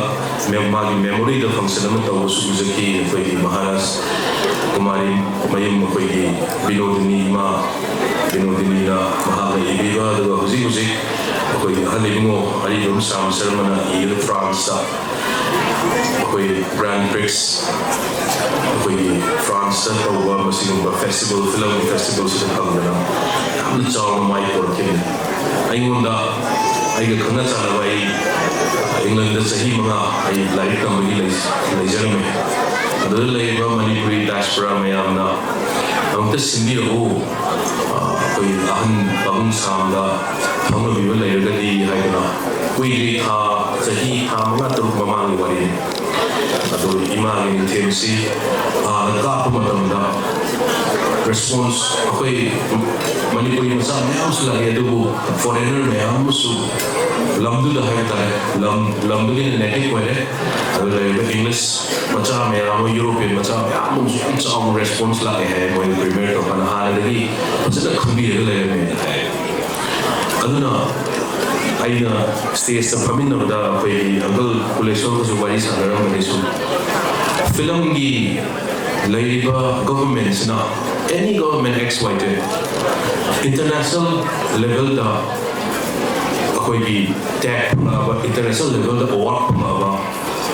ꯃꯦ-, ꯃꯥꯒꯤ memory ꯗ function ꯑꯃ ꯇꯧꯕꯁꯨ ꯎꯖꯈꯤ ꯑꯩꯈꯣꯏꯒꯤ ꯃꯍꯥꯔꯥꯖ ꯀꯨꯃꯥꯔꯤ ꯃꯌꯨꯝ ꯑꯩꯈꯣꯏꯒꯤ ꯕꯤꯅꯣꯗꯤꯅꯤ ꯏꯃꯥ, ꯕꯤꯅꯣꯗꯤꯅꯤꯅ ꯃꯍꯥꯛꯅ ꯏꯕꯤꯕ, ꯑꯗꯨꯒ ꯍꯧꯖꯤꯛ ꯍꯧꯖꯤꯛ ꯑꯩꯈꯣꯏꯒꯤ ꯑꯍꯜ ꯏꯕꯨꯡꯉꯣ ꯑꯔꯤꯕꯝ ꯁ꯭ꯌꯥꯝ ꯁꯔꯃꯅ ꯏꯔꯤꯕ ꯐ꯭ꯔꯥꯟꯁꯇ ꯑꯩꯈꯣꯏ ꯒ꯭ꯔꯥꯟ ꯄ꯭ꯔꯤꯛꯁ, ꯑꯩꯈꯣꯏꯒꯤ ꯐ꯭ꯔꯥꯟꯁꯇ ꯇꯧꯕ ꯃꯁꯤꯒꯨꯝꯕ ꯐꯦꯁꯇꯤꯚꯦꯜ, ꯐꯤꯂꯝꯒꯤ ꯐꯦꯁꯇꯤꯚꯦꯜꯁꯤꯗ ꯐꯪꯗꯅ ꯌꯥꯝꯅ ꯆꯥꯎꯅ ꯃꯥꯏ ꯄꯨꯔꯛꯈꯤꯕꯅꯤ꯫ ꯑꯩꯉꯣꯟꯗ, ꯑꯩꯒ ꯈꯪꯅ ꯆꯥꯟꯅꯕ, ꯑꯩ ꯏꯪꯂꯦꯟꯗ ꯆꯍꯤ ꯃꯉꯥ ꯑꯩ ꯂꯥꯏꯔꯤꯛ ꯇꯝꯕꯒꯤ ꯂꯩ-, ꯂꯩꯖꯔꯝꯃꯦ꯫ ꯑꯗꯨꯗ ꯂꯩꯔꯤꯕ ꯃꯅꯤꯄꯨꯔꯤ ꯗꯥꯏꯁꯄꯣꯔꯥ ꯃꯌꯥꯝꯅ ꯑꯃꯨꯛꯇ ꯁꯤꯟꯕꯤꯔꯛꯎ, ꯑ, ꯑꯩꯈꯣꯏ ꯑꯍꯟ ꯄꯥꯕꯨꯡ ꯁꯥꯝꯗ ꯐꯥꯎꯅꯕꯤꯕ ꯂꯩꯔꯒꯗꯤ ꯍꯥꯏꯗꯅ ꯀꯨꯏꯗ꯭ꯔꯤ, ꯊꯥ, ꯆꯍꯤ ꯊꯥ ꯃꯉꯥ ꯇꯔꯨꯛ ꯃꯃꯥꯡꯒꯤ ꯋꯥꯔꯤꯅꯤ꯫ ꯑꯗꯨ ꯏꯃꯥꯒꯤ ꯃꯤꯡꯊꯦꯜꯁꯤ ꯍꯥꯟꯅ ꯀꯥꯞꯄ ꯃꯇꯝꯗ ꯔꯦꯁꯄꯣꯟꯁ, ꯑꯩꯈꯣꯏ ꯃꯅꯤꯄꯨꯔꯤ ꯃꯆꯥ ꯃꯌꯥꯝꯁꯨ ꯂꯥꯛꯏ, ꯑꯗꯨꯕꯨ ꯐꯣꯔꯦꯅꯔ ꯃꯌꯥꯝ ꯑꯃꯁꯨ ꯂꯝꯗꯨꯗ ꯍꯥꯏꯕ ꯇꯥꯔꯦ, ꯂꯝ, ꯂꯝꯗꯨꯒꯤꯅ ꯅꯦꯇꯤꯚ ꯑꯣꯏꯔꯦ꯫ ꯑꯗꯨ ꯂꯩꯔꯤꯕ ꯏꯪꯂꯤꯁ ꯃꯆꯥ ꯃꯌꯥꯝ ꯑꯃ, ꯌꯨꯔꯣꯄꯤꯌꯟ ꯃꯆꯥ ꯃꯌꯥꯝ ꯑꯃꯁꯨ ꯌꯥꯝ ꯆꯥꯎꯅ ꯔꯦꯁꯄꯣꯟꯁ ꯂꯥꯛꯑꯦ ꯍꯥꯏ꯫ ꯃꯣꯏ ꯄ꯭ꯔꯤꯃꯤꯌꯔ ꯇꯧꯔꯀꯥꯟꯗ ꯍꯥꯟꯅꯗꯒꯤ ꯐꯖꯅ ꯈꯪꯕꯤꯔꯒ ꯂꯩꯔꯝꯃꯦꯅ ꯍꯥꯏ꯫ ꯑꯗꯨꯅ ꯑꯩꯅ ꯁ꯭ꯇꯦꯖꯇ ꯐꯝꯃꯤꯟꯅꯕꯗ ꯑꯩꯈꯣꯏꯒꯤ ꯑꯪꯀꯜ ꯀꯨꯂꯦꯁꯣꯔꯒꯁꯨ ꯋꯥꯔꯤ ꯁꯥꯟꯅꯔꯝꯕꯅꯤ꯫ ꯁꯨꯝ ꯐꯤꯂꯝꯒꯤ ꯂꯩꯔꯤꯕ ꯒꯣꯚꯔꯟꯃꯦꯟꯁꯤꯅ, any government X Y Z, international ꯂꯦꯚꯦꯜꯗ ꯑꯩꯈꯣꯏꯒꯤ ꯇꯦꯒ ꯐꯪꯉꯛꯑꯕ, ꯏꯟꯇꯔꯅꯦꯁꯅꯦꯜ ꯂꯦꯚꯦꯜꯗ ꯑꯦꯋꯥꯔꯗ ꯐꯪꯉꯛꯑꯕ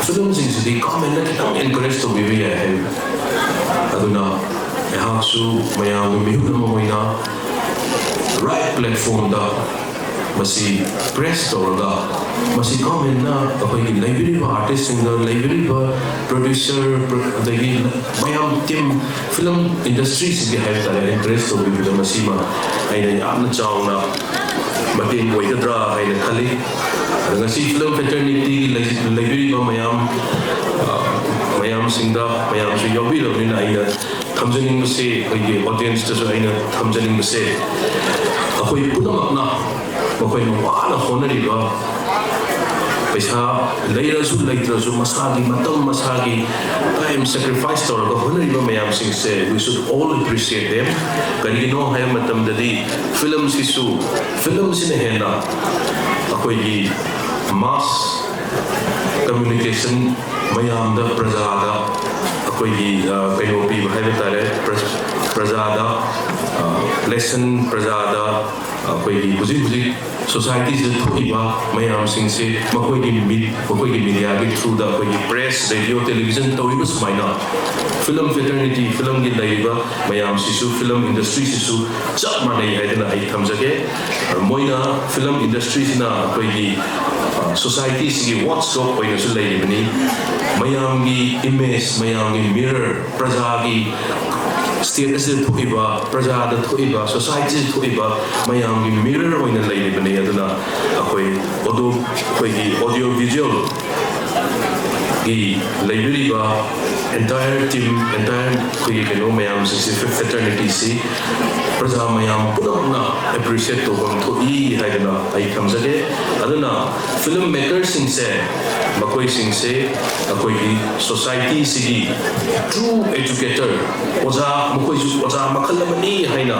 ꯐꯤꯂꯝꯁꯤꯡꯁꯤꯗꯤ ꯒꯣꯚꯔꯟꯃꯦꯟꯅ ꯈꯤꯇꯪ ꯑꯦꯟꯀꯔꯦꯖ ꯇꯧꯕꯤꯕ ꯌꯥꯏ ꯍꯥꯏꯕ꯫ ꯑꯗꯨꯅ ꯑꯩꯍꯥꯛꯁꯨ ꯃꯌꯥꯝꯒꯤ ꯃꯤꯍꯨꯠ ꯑꯃ ꯑꯣꯏꯅ ꯔꯥꯏꯠ ꯄ꯭ꯂꯦꯠꯐꯣꯝꯗ ꯃꯁꯤ ꯄ꯭ꯔꯦꯁ ꯇꯧꯔꯒ, ꯃꯁꯤ ꯒꯣꯚꯔꯟꯃꯦꯟꯅ ꯑꯩꯈꯣꯏꯒꯤ ꯂꯩꯕꯤꯔꯤꯕ ꯑꯥꯔꯇꯤꯁꯁꯤꯡꯗ, ꯂꯩꯕꯤꯔꯤꯕ ꯄ꯭ꯔꯣꯗ꯭ꯌꯨꯁꯔ, ꯑꯗꯒꯤ ꯃꯌꯥꯝ ꯇꯤꯝ, ꯐꯤꯂꯝ ꯏꯟꯗꯁꯇ꯭ꯔꯤꯁꯤꯡꯒꯤ ꯍꯥꯏꯕ ꯇꯥꯔꯦ, ꯑꯦꯟꯀꯔꯦꯖ ꯇꯧꯕꯤꯕꯗ ꯃꯁꯤꯃ ꯑꯩꯅ ꯌꯥꯝꯅ ꯆꯥꯎꯅ ꯃꯇꯦꯡ ꯑꯣꯏꯒꯗ꯭ꯔꯥ ꯍꯥꯏꯅ ꯈꯜꯂꯤ꯫ ꯑꯗ ꯉꯁꯤ ꯐꯤꯂꯝ ꯐ꯭ꯔꯦꯇꯔꯅꯤꯇꯤꯒꯤ ꯂꯩ-, ꯂꯩꯕꯤꯔꯤꯕ ꯃꯌꯥꯝ, ꯑ, ꯃꯌꯥꯝꯁꯤꯡꯗ, ꯃꯌꯥꯝꯁꯨ ꯌꯥꯎꯕꯤꯔꯕꯅꯤꯅ ꯑꯩꯅ ꯊꯝꯖꯅꯤꯡꯕꯁꯦ, ꯑꯩꯈꯣꯏꯒꯤ ꯑꯣꯗꯤꯌꯦꯟꯁꯇꯁꯨ ꯑꯩꯅ ꯊꯝꯖꯅꯤꯡꯕꯁꯦ, ꯑꯩꯈꯣꯏ ꯄꯨꯝꯅꯃꯛꯅ ꯃꯈꯣꯏꯅ ꯋꯥꯅ ꯍꯣꯠꯅꯔꯤꯕ, ꯄꯩꯁꯥ ꯂꯩꯔꯁꯨ ꯂꯩꯇ꯭ꯔꯁꯨ ꯃꯁꯥꯒꯤ ꯃꯇꯝ, ꯃꯁꯥꯒꯤ ꯇꯥꯏꯝ ꯁꯦꯀ꯭ꯔꯤꯐꯥꯏꯁ ꯇꯧꯔꯒ ꯍꯣꯠꯅꯔꯤꯕ ꯃꯌꯥꯝꯁꯤꯡꯁꯦ, we should all appreciate them꯫ ꯀꯔꯤꯒꯤꯅꯣ ꯍꯥꯏꯕ ꯃꯇꯝꯗꯗꯤ ꯐꯤꯂꯝꯁꯤꯁꯨ, ꯐꯤꯂꯝꯁꯤꯅ ꯍꯦꯟꯅ ꯑꯩꯈꯣꯏꯒꯤ ꯃꯥꯁ ꯀꯝꯃ꯭ꯌꯨꯅꯤꯀꯦꯁꯟ, ꯃꯌꯥꯝꯗ, ꯄ꯭ꯔꯖꯥꯗ ꯑꯩꯈꯣꯏꯒꯤ ꯑ, ꯀꯩꯅꯣ ꯄꯤꯕ ꯍꯥꯏꯕ ꯇꯥꯔꯦ, ꯄ꯭ꯔ- ꯄ꯭ꯔꯖꯥꯗ ꯑ, ꯂꯦꯁꯟ, ꯄ꯭ꯔꯖꯥꯗ ꯑꯩꯈꯣꯏꯒꯤ ꯍꯧꯖꯤꯛ ꯍꯧꯖꯤꯛ ꯁꯣꯁꯥꯏꯇꯤꯁꯤꯗ ꯊꯣꯛꯏꯕ ꯃꯌꯥꯝꯁꯤꯡꯁꯦ ꯃꯈꯣꯏꯒꯤ ꯃꯤ- ꯃꯈꯣꯏꯒꯤ ꯃꯤꯗꯤꯌꯥꯒꯤ ꯊ꯭ꯔꯨꯗ, ꯑꯩꯈꯣꯏꯒꯤ ꯄ꯭ꯔꯦꯁ, ꯔꯦꯗꯤꯑꯣ, ꯇꯦꯂꯤꯚꯤꯖꯟ ꯇꯧꯔꯤꯕ ꯁꯨꯃꯥꯏꯅ ꯐꯤꯂꯝ ꯐꯦꯇꯔꯅꯤꯇꯤ, ꯐꯤꯂꯝꯒꯤ ꯂꯩꯔꯤꯕ ꯃꯌꯥꯝꯁꯤꯁꯨ, ꯐꯤꯂꯝ ꯏꯟꯗꯁꯇ꯭ꯔꯤꯁꯤꯁꯨ ꯆꯞ ꯃꯥꯟꯅꯩ ꯍꯥꯏꯗꯅ ꯑꯩ ꯊꯝꯖꯒꯦ꯫ ꯃꯣꯏꯅ, ꯐꯤꯂꯝ ꯏꯟꯗꯁꯇ꯭ꯔꯤꯁꯤꯅ ꯑꯩꯈꯣꯏꯒꯤ ꯁꯣꯁꯥꯏꯇꯤꯁꯤꯒꯤ ꯋꯥꯠꯆ ꯗꯣꯒ ꯑꯣꯏꯅꯁꯨ ꯂꯩꯔꯤꯕꯅꯤ꯫ ꯃꯌꯥꯝꯒꯤ ꯏꯃꯦꯖ, ꯃꯌꯥꯝꯒꯤ ꯃꯤꯔꯔ, ꯄ꯭ꯔꯖꯥꯒꯤ ꯁ꯭ꯇꯦꯠ ꯑꯁꯤꯗ ꯊꯣꯛꯏꯕ, ꯄ꯭ꯔꯖꯥꯗ ꯊꯣꯛꯏꯕ, ꯁꯣꯁꯥꯏꯇꯤꯗ ꯊꯣꯛꯏꯕ ꯃꯌꯥꯝꯒꯤ ꯃꯤꯔꯔ ꯑꯣꯏꯅ ꯂꯩꯔꯤꯕꯅꯤ꯫ ꯑꯗꯨꯅ ꯑꯩꯈꯣꯏ ꯑꯣꯗꯣ ꯑꯩꯈꯣꯏꯒꯤ ꯑꯣꯗꯤꯑꯣ ꯚꯤꯖꯨꯑꯦꯜꯒꯤ ꯂꯩꯕꯤꯔꯤꯕ ꯑꯦꯟꯇꯥꯌꯔ ꯇꯤꯝ, ꯑꯦꯟꯇꯥꯌꯔ ꯑꯩꯈꯣꯏꯒꯤ ꯀꯩꯅꯣ ꯃꯌꯥꯝꯁꯤꯡꯁꯤ, ꯐꯦꯇꯔꯅꯤꯇꯤꯁꯤ ꯄ꯭ꯔꯖꯥ ꯃꯌꯥꯝ ꯄꯨꯝꯅꯃꯛꯅ ꯑꯦꯄ꯭ꯔꯤꯁꯤꯌꯦꯠ ꯇꯧꯐꯝ ꯊꯣꯛꯏ ꯍꯥꯏꯗꯅ ꯑꯩ ꯊꯝꯖꯒꯦ꯫ ꯑꯗꯨꯅ ꯐꯤꯂꯝ ꯃꯦꯀꯔꯁꯤꯡꯁꯦ, ꯃꯈꯣꯏꯁꯤꯡꯁꯦ ꯑꯩꯈꯣꯏꯒꯤ ꯁꯣꯁꯥꯏꯇꯤꯁꯤꯒꯤ ꯇ꯭ꯔꯨ ꯑꯦꯖꯨꯀꯦꯇꯔ, ꯑꯣꯖꯥ, ꯃꯈꯣꯏꯁꯨ ꯑꯣꯖꯥ ꯃꯈꯜ ꯑꯃꯅꯤ ꯍꯥꯏꯅ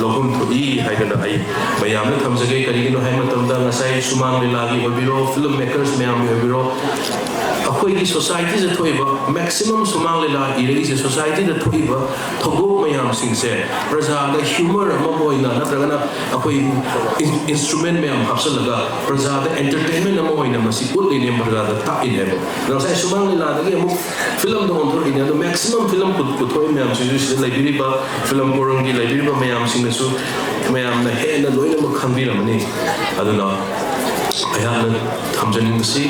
ꯂꯧꯐꯝ ꯊꯣꯛꯏ ꯍꯥꯏꯗꯅ ꯑꯩ ꯃꯌꯥꯝꯗ ꯊꯝꯖꯒꯦ꯫ ꯀꯔꯤꯒꯤꯅꯣ ꯍꯥꯏꯕ ꯃꯇꯝꯗ ꯉꯁꯥꯏ ꯁꯨꯃꯥꯡ ꯂꯤꯂꯥꯒꯤ ꯑꯣꯏꯕꯤꯔꯣ, ꯐꯤꯂꯝ ꯃꯦꯀꯔꯁ ꯃꯌꯥꯝꯒꯤ ꯑꯣꯏꯕꯤꯔꯣ, ꯑꯩꯈꯣꯏꯒꯤ ꯁꯣꯁꯥꯏꯇꯤꯗ ꯊꯣꯛꯏꯕ ꯃꯦꯛꯁꯤꯃꯝ ꯁꯨꯃꯥꯡ ꯂꯤꯂꯥ ꯏꯔꯛꯏꯁꯦ, ꯁꯣꯁꯥꯏꯇꯤꯗ ꯊꯣꯛꯏꯕ ꯊꯧꯗꯣꯛ ꯃꯌꯥꯝꯁꯤꯡꯁꯦ ꯄ꯭ꯔꯖꯥꯗ ꯍ꯭ꯌꯨꯃꯔ ꯑꯃ ꯑꯣꯏꯅ ꯅꯠꯇ꯭ꯔꯒꯅ ꯑꯩꯈꯣꯏ ꯏꯟꯁꯇ꯭ꯔꯨꯃꯦꯟ ꯃꯌꯥꯝ ꯍꯥꯞꯆꯤꯜꯂꯒ ꯄ꯭ꯔꯖꯥꯗ ꯑꯦꯟꯇꯔꯇꯦꯟꯃꯦꯟ ꯑꯃ ꯑꯣꯏꯅ ꯃꯁꯤ ꯎꯠꯂꯤꯅꯦ, ꯄ꯭ꯔꯖꯥꯗ ꯇꯥꯛꯏꯅꯦꯕ꯫ ꯑꯗꯣ ꯉꯁꯥꯏ ꯁꯨꯃꯥꯡ ꯂꯤꯂꯥꯗꯒꯤ ꯑꯃꯨꯛ ꯐꯤꯂꯝꯗ ꯑꯣꯟꯊꯣꯔꯛꯏꯅꯦ꯫ ꯑꯗꯣ ꯃꯦꯛꯁꯤꯃꯝ ꯐꯤꯂꯝ ꯄꯨꯊꯣꯛꯏ ꯃꯌꯥꯝꯁꯤꯁꯨ, ꯁꯤꯗ ꯂꯩꯕꯤꯔꯤꯕ ꯐꯤꯂꯝ ꯀꯣꯔꯝꯒꯤ ꯂꯩꯕꯤꯔꯤꯕ ꯃꯌꯥꯝꯁꯤꯡꯅꯁꯨ ꯃꯌꯥꯝꯅ ꯍꯦꯟꯅ ꯂꯣꯏꯅꯃꯛ ꯈꯪꯕꯤꯔꯝꯃꯅꯤ꯫ ꯑꯗꯨꯅ ꯑꯩꯍꯥꯛꯅ ꯊꯝꯖꯅꯤꯡꯕꯁꯤ,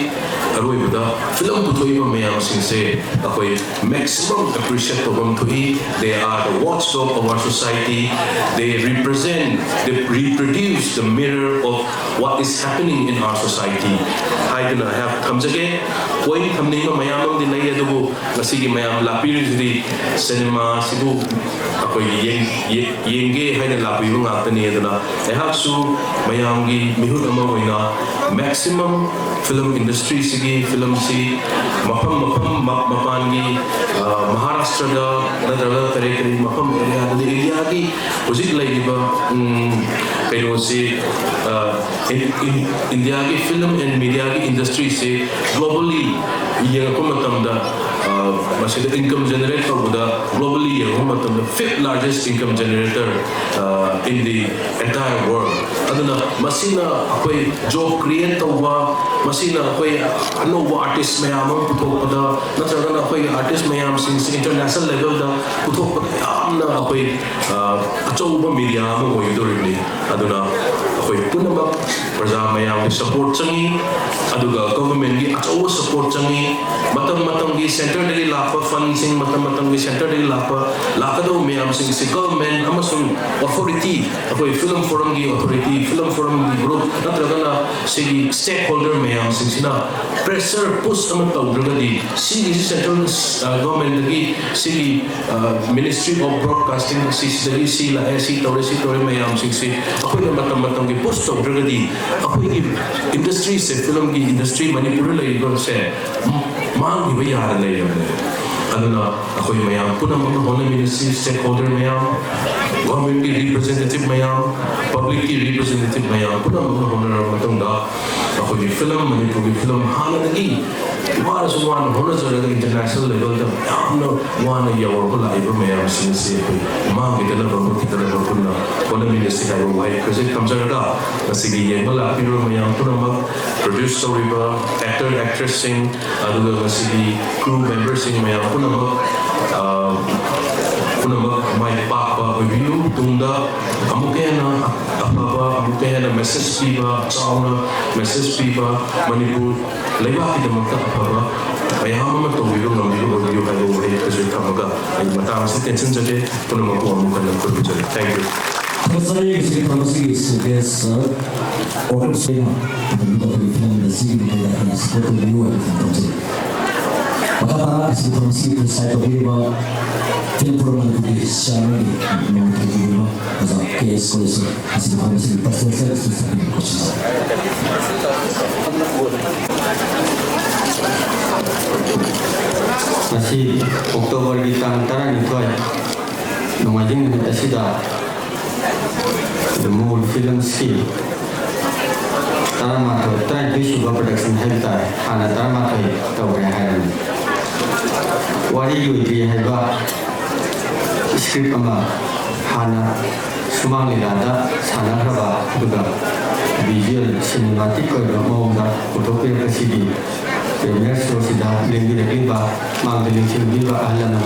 ꯑꯔꯣꯏꯕꯗ ꯐꯤꯂꯝ ꯄꯨꯊꯣꯛꯏꯕ ꯃꯌꯥꯝꯁꯤꯡꯁꯦ ꯑꯩꯈꯣꯏ ꯃꯦꯛꯁꯤꯃꯝ ꯑꯦꯄ꯭ꯔꯤꯁꯤꯌꯦꯠ ꯇꯧꯐꯝ ꯊꯣꯛꯏ꯫ They are the watchdog of our society. They represent, they reproduce the mirror of what is happening in our society ꯍꯥꯏꯗꯨꯅ ꯑꯩꯍꯥꯛ ꯊꯝꯖꯒꯦ꯫ ꯄꯣꯏꯟ ꯊꯝꯅꯤꯡꯕ ꯃꯌꯥꯝ ꯑꯃꯗꯤ ꯂꯩ, ꯑꯗꯨꯕꯨ ꯉꯁꯤꯒꯤ ꯃꯌꯥꯝ ꯂꯥꯛꯄꯤꯔꯤꯁꯤꯗꯤ ꯁꯤꯅꯦꯃꯥ ꯑꯁꯤꯕꯨ ꯑꯩꯈꯣꯏꯒꯤ ꯌꯦꯡ- ꯌꯦ- ꯌꯦꯡꯒꯦ ꯍꯥꯏꯅ ꯂꯥꯛꯄꯤꯕ ꯉꯥꯛꯇꯅꯤ꯫ ꯑꯗꯨꯅ ꯑꯩꯍꯥꯛꯁꯨ ꯃꯌꯥꯝꯒꯤ ꯃꯤꯍꯨꯠ ꯑꯃ ꯑꯣꯏꯅ ꯃꯦꯛꯁꯤꯃꯝ ꯐꯤꯂꯝ ꯏꯟꯗꯁꯇ꯭ꯔꯤꯁꯤꯒꯤ ꯐꯤꯂꯝꯁꯤ ꯃꯐꯝ ꯃꯐꯝ ꯃ- ꯃꯄꯥꯟꯒꯤ, ꯑ, ꯃꯍꯥꯔꯥꯁꯇ꯭ꯔꯗ ꯅꯠꯇ꯭ꯔꯒ ꯀꯔꯤ ꯀꯔꯤ ꯃꯐꯝ ꯑꯦꯔꯤꯌꯥꯗꯗꯤ ꯏꯟꯗꯤꯌꯥꯒꯤ ꯍꯧꯖꯤꯛ ꯂꯩꯔꯤꯕ, ꯎꯝ, ꯀꯩꯅꯣꯁꯤ, ꯑ, ꯏꯟ- ꯏꯟ- ꯏꯟꯗꯤꯌꯥꯒꯤ ꯐꯤꯂꯝ ꯑꯦꯟ ꯃꯤꯗꯤꯌꯥꯒꯤ ꯏꯟꯗꯁꯇ꯭ꯔꯤꯁꯤ ꯒ꯭ꯂꯣꯕꯦꯜꯂꯤ ꯌꯦꯡꯉꯛꯄ ꯃꯇꯝꯗ, ꯑ, ꯃꯁꯤꯗ income generate ꯇꯧꯕꯗ globally ꯌꯦꯡꯕ ꯃꯇꯝꯗ fifth largest income generator in the entire world. ꯑꯗꯨꯅ ꯃꯁꯤꯅ ꯑꯩꯈꯣꯏ job create ꯇꯧꯕ, ꯃꯁꯤꯅ ꯑꯩꯈꯣꯏ ꯑꯅꯧꯕ artist ꯃꯌꯥꯝ ꯑꯃ ꯄꯨꯊꯣꯛꯄꯗ, ꯅꯠꯇ꯭ꯔꯒꯅ ꯑꯩꯈꯣꯏꯒꯤ artist ꯃꯌꯥꯝꯁꯤꯡꯁꯤ international levelꯗ ꯄꯨꯊꯣꯛꯄꯗ ꯌꯥꯝꯅ ꯑꯩꯈꯣꯏ ꯑꯆꯧꯕ media ꯑꯃ ꯑꯣꯏꯒꯗꯧꯔꯤꯕꯅꯤ꯫ ꯑꯗꯨꯅ ꯑꯩꯈꯣꯏ ꯄꯨꯝꯅꯃꯛ ꯄ꯭ꯔꯖꯥ ꯃꯌꯥꯝꯒꯤ support ꯆꯪꯉꯤ, ꯑꯗꯨꯒ governmentꯀꯤ ꯑꯆꯧꯕ support ꯆꯪꯉꯤ꯫ ꯃꯇꯝ ꯃꯇꯝꯒꯤ centreꯗꯒꯤ ꯂꯥꯛꯄ fundꯁꯤꯡ, ꯃꯇꯝ ꯃꯇꯝꯒꯤ centreꯗꯒꯤ ꯂꯥꯛꯄ, ꯂꯥꯛꯀꯗꯧꯕ ꯃꯌꯥꯝꯁꯤꯡꯁꯤ government ꯑꯃꯁꯨꯡ authority, ꯑꯩꯈꯣꯏ film forumꯒꯤ authority, film forumꯒꯤ group, ꯅꯠꯇ꯭ꯔꯒꯅ ꯁꯤꯒꯤ stakeholder ꯃꯌꯥꯝꯁꯤꯡꯁꯤꯅ pressure push ꯑꯃ ꯇꯧꯗ꯭ꯔꯒꯗꯤ, ꯁꯤꯒꯤꯁꯤ central governmentꯗꯒꯤ, ꯁꯤꯒꯤ Ministry of Broadcasting, ꯁꯤꯁꯤꯗꯒꯤ ꯁꯤ ꯂꯥꯛꯑꯦ, ꯁꯤ ꯇꯧꯔꯦ, ꯁꯤ ꯇꯧꯔꯦ ꯃꯌꯥꯝꯁꯤꯡꯁꯤ ꯑꯩꯈꯣꯏꯅ ꯃꯇꯝ ꯃꯇꯝꯒꯤ push ꯇꯧꯗ꯭ꯔꯒꯗꯤ, ꯑꯩꯈꯣꯏꯒꯤ industryꯁꯦ, filmꯒꯤ industry ꯃꯅꯤꯄꯨꯔꯗ ꯂꯩꯔꯤꯕꯁꯦ ꯃꯥꯡꯈꯤꯕ ꯌꯥꯅ ꯂꯩꯔꯕꯅꯦ꯫ ꯑꯗꯨꯅ ꯑꯩꯈꯣꯏ ꯃꯌꯥꯝ ꯄꯨꯝꯅꯃꯛꯅ ꯍꯣꯠꯅꯃꯤꯟꯅꯁꯤ, stakeholder ꯃꯌꯥꯝ, governmentꯀꯤ representative ꯃꯌꯥꯝ, publicꯀꯤ representative ꯃꯌꯥꯝ ꯄꯨꯝꯅꯃꯛꯅ ꯍꯣꯠꯅꯔꯕ ꯃꯇꯨꯡꯗ, ꯑꯩꯈꯣꯏꯒꯤ film, ꯃꯅꯤꯄꯨꯔꯒꯤ film ꯍꯥꯟꯅꯗꯒꯤ ꯋꯥꯔꯁꯨ ꯋꯥꯅ ꯍꯣꯠꯅꯖꯔꯒ international levelꯗ ꯌꯥꯝꯅ ꯋꯥꯅ ꯌꯧꯔꯒ ꯂꯥꯛꯏꯕ ꯃꯌꯥꯝꯁꯤꯡ ꯑꯁꯤ ꯑꯩꯈꯣꯏ ꯃꯥꯡꯈꯤꯗꯅꯕ, ꯃꯨꯠꯈꯤꯗꯅꯕ ꯄꯨꯟꯅ ꯍꯣꯠꯅꯃꯤꯟꯅꯁꯤ ꯍꯥꯏꯕ ꯋꯥꯍꯩ ꯈꯔꯁꯦ ꯊꯝꯖꯔꯒ, ꯉꯁꯤꯒꯤ ꯌꯦꯡꯕ ꯂꯥꯛꯄꯤꯔꯤꯕ ꯃꯌꯥꯝ ꯄꯨꯝꯅꯃꯛ, produce ꯇꯧꯔꯤꯕ actor, actressꯁꯤꯡ, ꯑꯗꯨꯒ ꯉꯁꯤꯒꯤ crew memberꯁꯤꯡ ꯃꯌꯥꯝ ꯄꯨꯝꯅꯃꯛ, ꯑ, ꯄꯨꯝꯅꯃꯛ ꯃꯥꯏ ꯄꯥꯛꯄ ꯑꯣꯏꯕꯤꯌꯨ꯫ ꯇꯨꯡꯗ ꯑꯃꯨꯛꯀ ꯍꯦꯟꯅ ꯑꯐꯕ, ꯑꯃꯨꯛꯀ ꯍꯦꯟꯅ message ꯄꯤꯕ, ꯆꯥꯎꯅ message ꯄꯤꯕ, ꯃꯅꯤꯄꯨꯔ ꯂꯩꯕꯥꯛꯀꯤꯗꯃꯛꯇ ꯑꯐꯕ ꯃꯌꯥꯝ ꯑꯃ ꯇꯧꯕꯤꯕ ꯉꯝꯕꯤꯕ ꯑꯣꯏꯕꯤꯌꯨ ꯍꯥꯏꯕ ꯋꯥꯍꯩ ꯑꯁꯤ ꯊꯝꯃꯒ ꯑꯩ ꯃꯇꯥꯡ ꯑꯁꯤ ꯇꯦꯟꯁꯤꯟꯖꯒꯦ꯫ ꯄꯨꯝꯅꯃꯛꯄꯨ ꯑꯃꯨꯛ ꯍꯟꯅ ꯈꯨꯔꯨꯝꯖꯔꯤ꯫ Thank you꯫ ꯊꯥꯒꯠꯆꯔꯤ꯫ ꯉꯁꯤꯒꯤ ꯊꯧꯔꯝ ꯑꯁꯤꯒꯤ special guest, sir, ꯑꯣꯔꯀꯦꯁꯇ꯭ꯔꯥꯅ ꯑꯗꯨꯝ ꯑꯩꯈꯣꯏꯒꯤ film ꯑꯁꯤꯒꯤ ꯃꯈꯣꯏꯗ ꯑꯩꯈꯣꯏꯅ support ꯇꯧꯕꯤꯌꯨ ꯍꯥꯏꯕ ꯐꯣꯟ ꯇꯧꯖꯩ꯫ ꯃꯈꯥ ꯇꯥꯅ ꯉꯁꯤꯒꯤ ꯊꯧꯔꯝ ꯑꯁꯤꯒꯤ preside ꯇꯧꯕꯤꯔꯤꯕ film forum ꯃꯅꯤꯄꯨꯔꯒꯤ chairmanꯒꯤ ꯃꯃꯤꯡ ꯊꯣꯟꯕꯤꯔꯤꯕ ꯑꯣꯖꯥ ꯀꯦ ꯑꯦꯁ ꯀꯣꯂꯦꯖ ꯑꯁꯤꯒꯤ ꯐꯝ ꯑꯁꯤꯒꯤ personal service ꯇꯧꯕꯤꯔꯤꯕ ꯀꯣꯆꯤꯡ ꯉꯁꯤ ꯑꯣꯛꯇꯣꯕꯔꯒꯤ ꯇꯥꯡ ꯇꯔꯥꯅꯤꯊꯣꯏ, ꯅꯣꯡꯃꯥꯏꯖꯤꯡ ꯅꯨꯃꯤꯠ ꯑꯁꯤꯗ ꯃꯨꯜ ꯐꯤꯂꯝꯁꯀꯤ ꯇꯔꯥꯃꯥꯊꯣꯏ, ꯇꯔꯥꯅꯤꯊꯣꯏ ꯁꯨꯕ production ꯍꯥꯏꯕ ꯇꯥꯔꯦ, ꯍꯥꯟꯅ ꯇꯔꯥꯃꯥꯊꯣꯏ ꯇꯧꯈ꯭ꯔꯦ ꯍꯥꯏꯔꯝꯃꯤ꯫ ꯋꯥꯔꯤ ꯂꯣꯏꯗ꯭ꯔꯤ ꯍꯥꯏꯕ ꯁ꯭ꯀ꯭ꯔꯤꯞ ꯑꯃ ꯍꯥꯟꯅ ꯁꯨꯃꯥꯡ ꯂꯤꯂꯥꯗ ꯁꯥꯟꯅꯈ꯭ꯔꯕ, ꯑꯗꯨꯒ ꯚꯤꯖꯨꯑꯦꯜ ꯁꯤꯅꯦꯃꯥꯇꯤꯛ ꯑꯣꯏꯕ ꯃꯑꯣꯡꯗ ꯄꯨꯊꯣꯛꯄꯤꯔꯛꯄꯁꯤꯒꯤ ꯄ꯭ꯔꯤꯃꯤꯌꯔ ꯁꯣꯁꯤꯗ ꯂꯦꯡꯕꯤꯔꯛꯂꯤꯕ, ꯃꯥꯡꯗ ꯂꯦꯡꯁꯤꯟꯕꯤꯕ ꯑꯍꯜ ꯂꯃꯟ,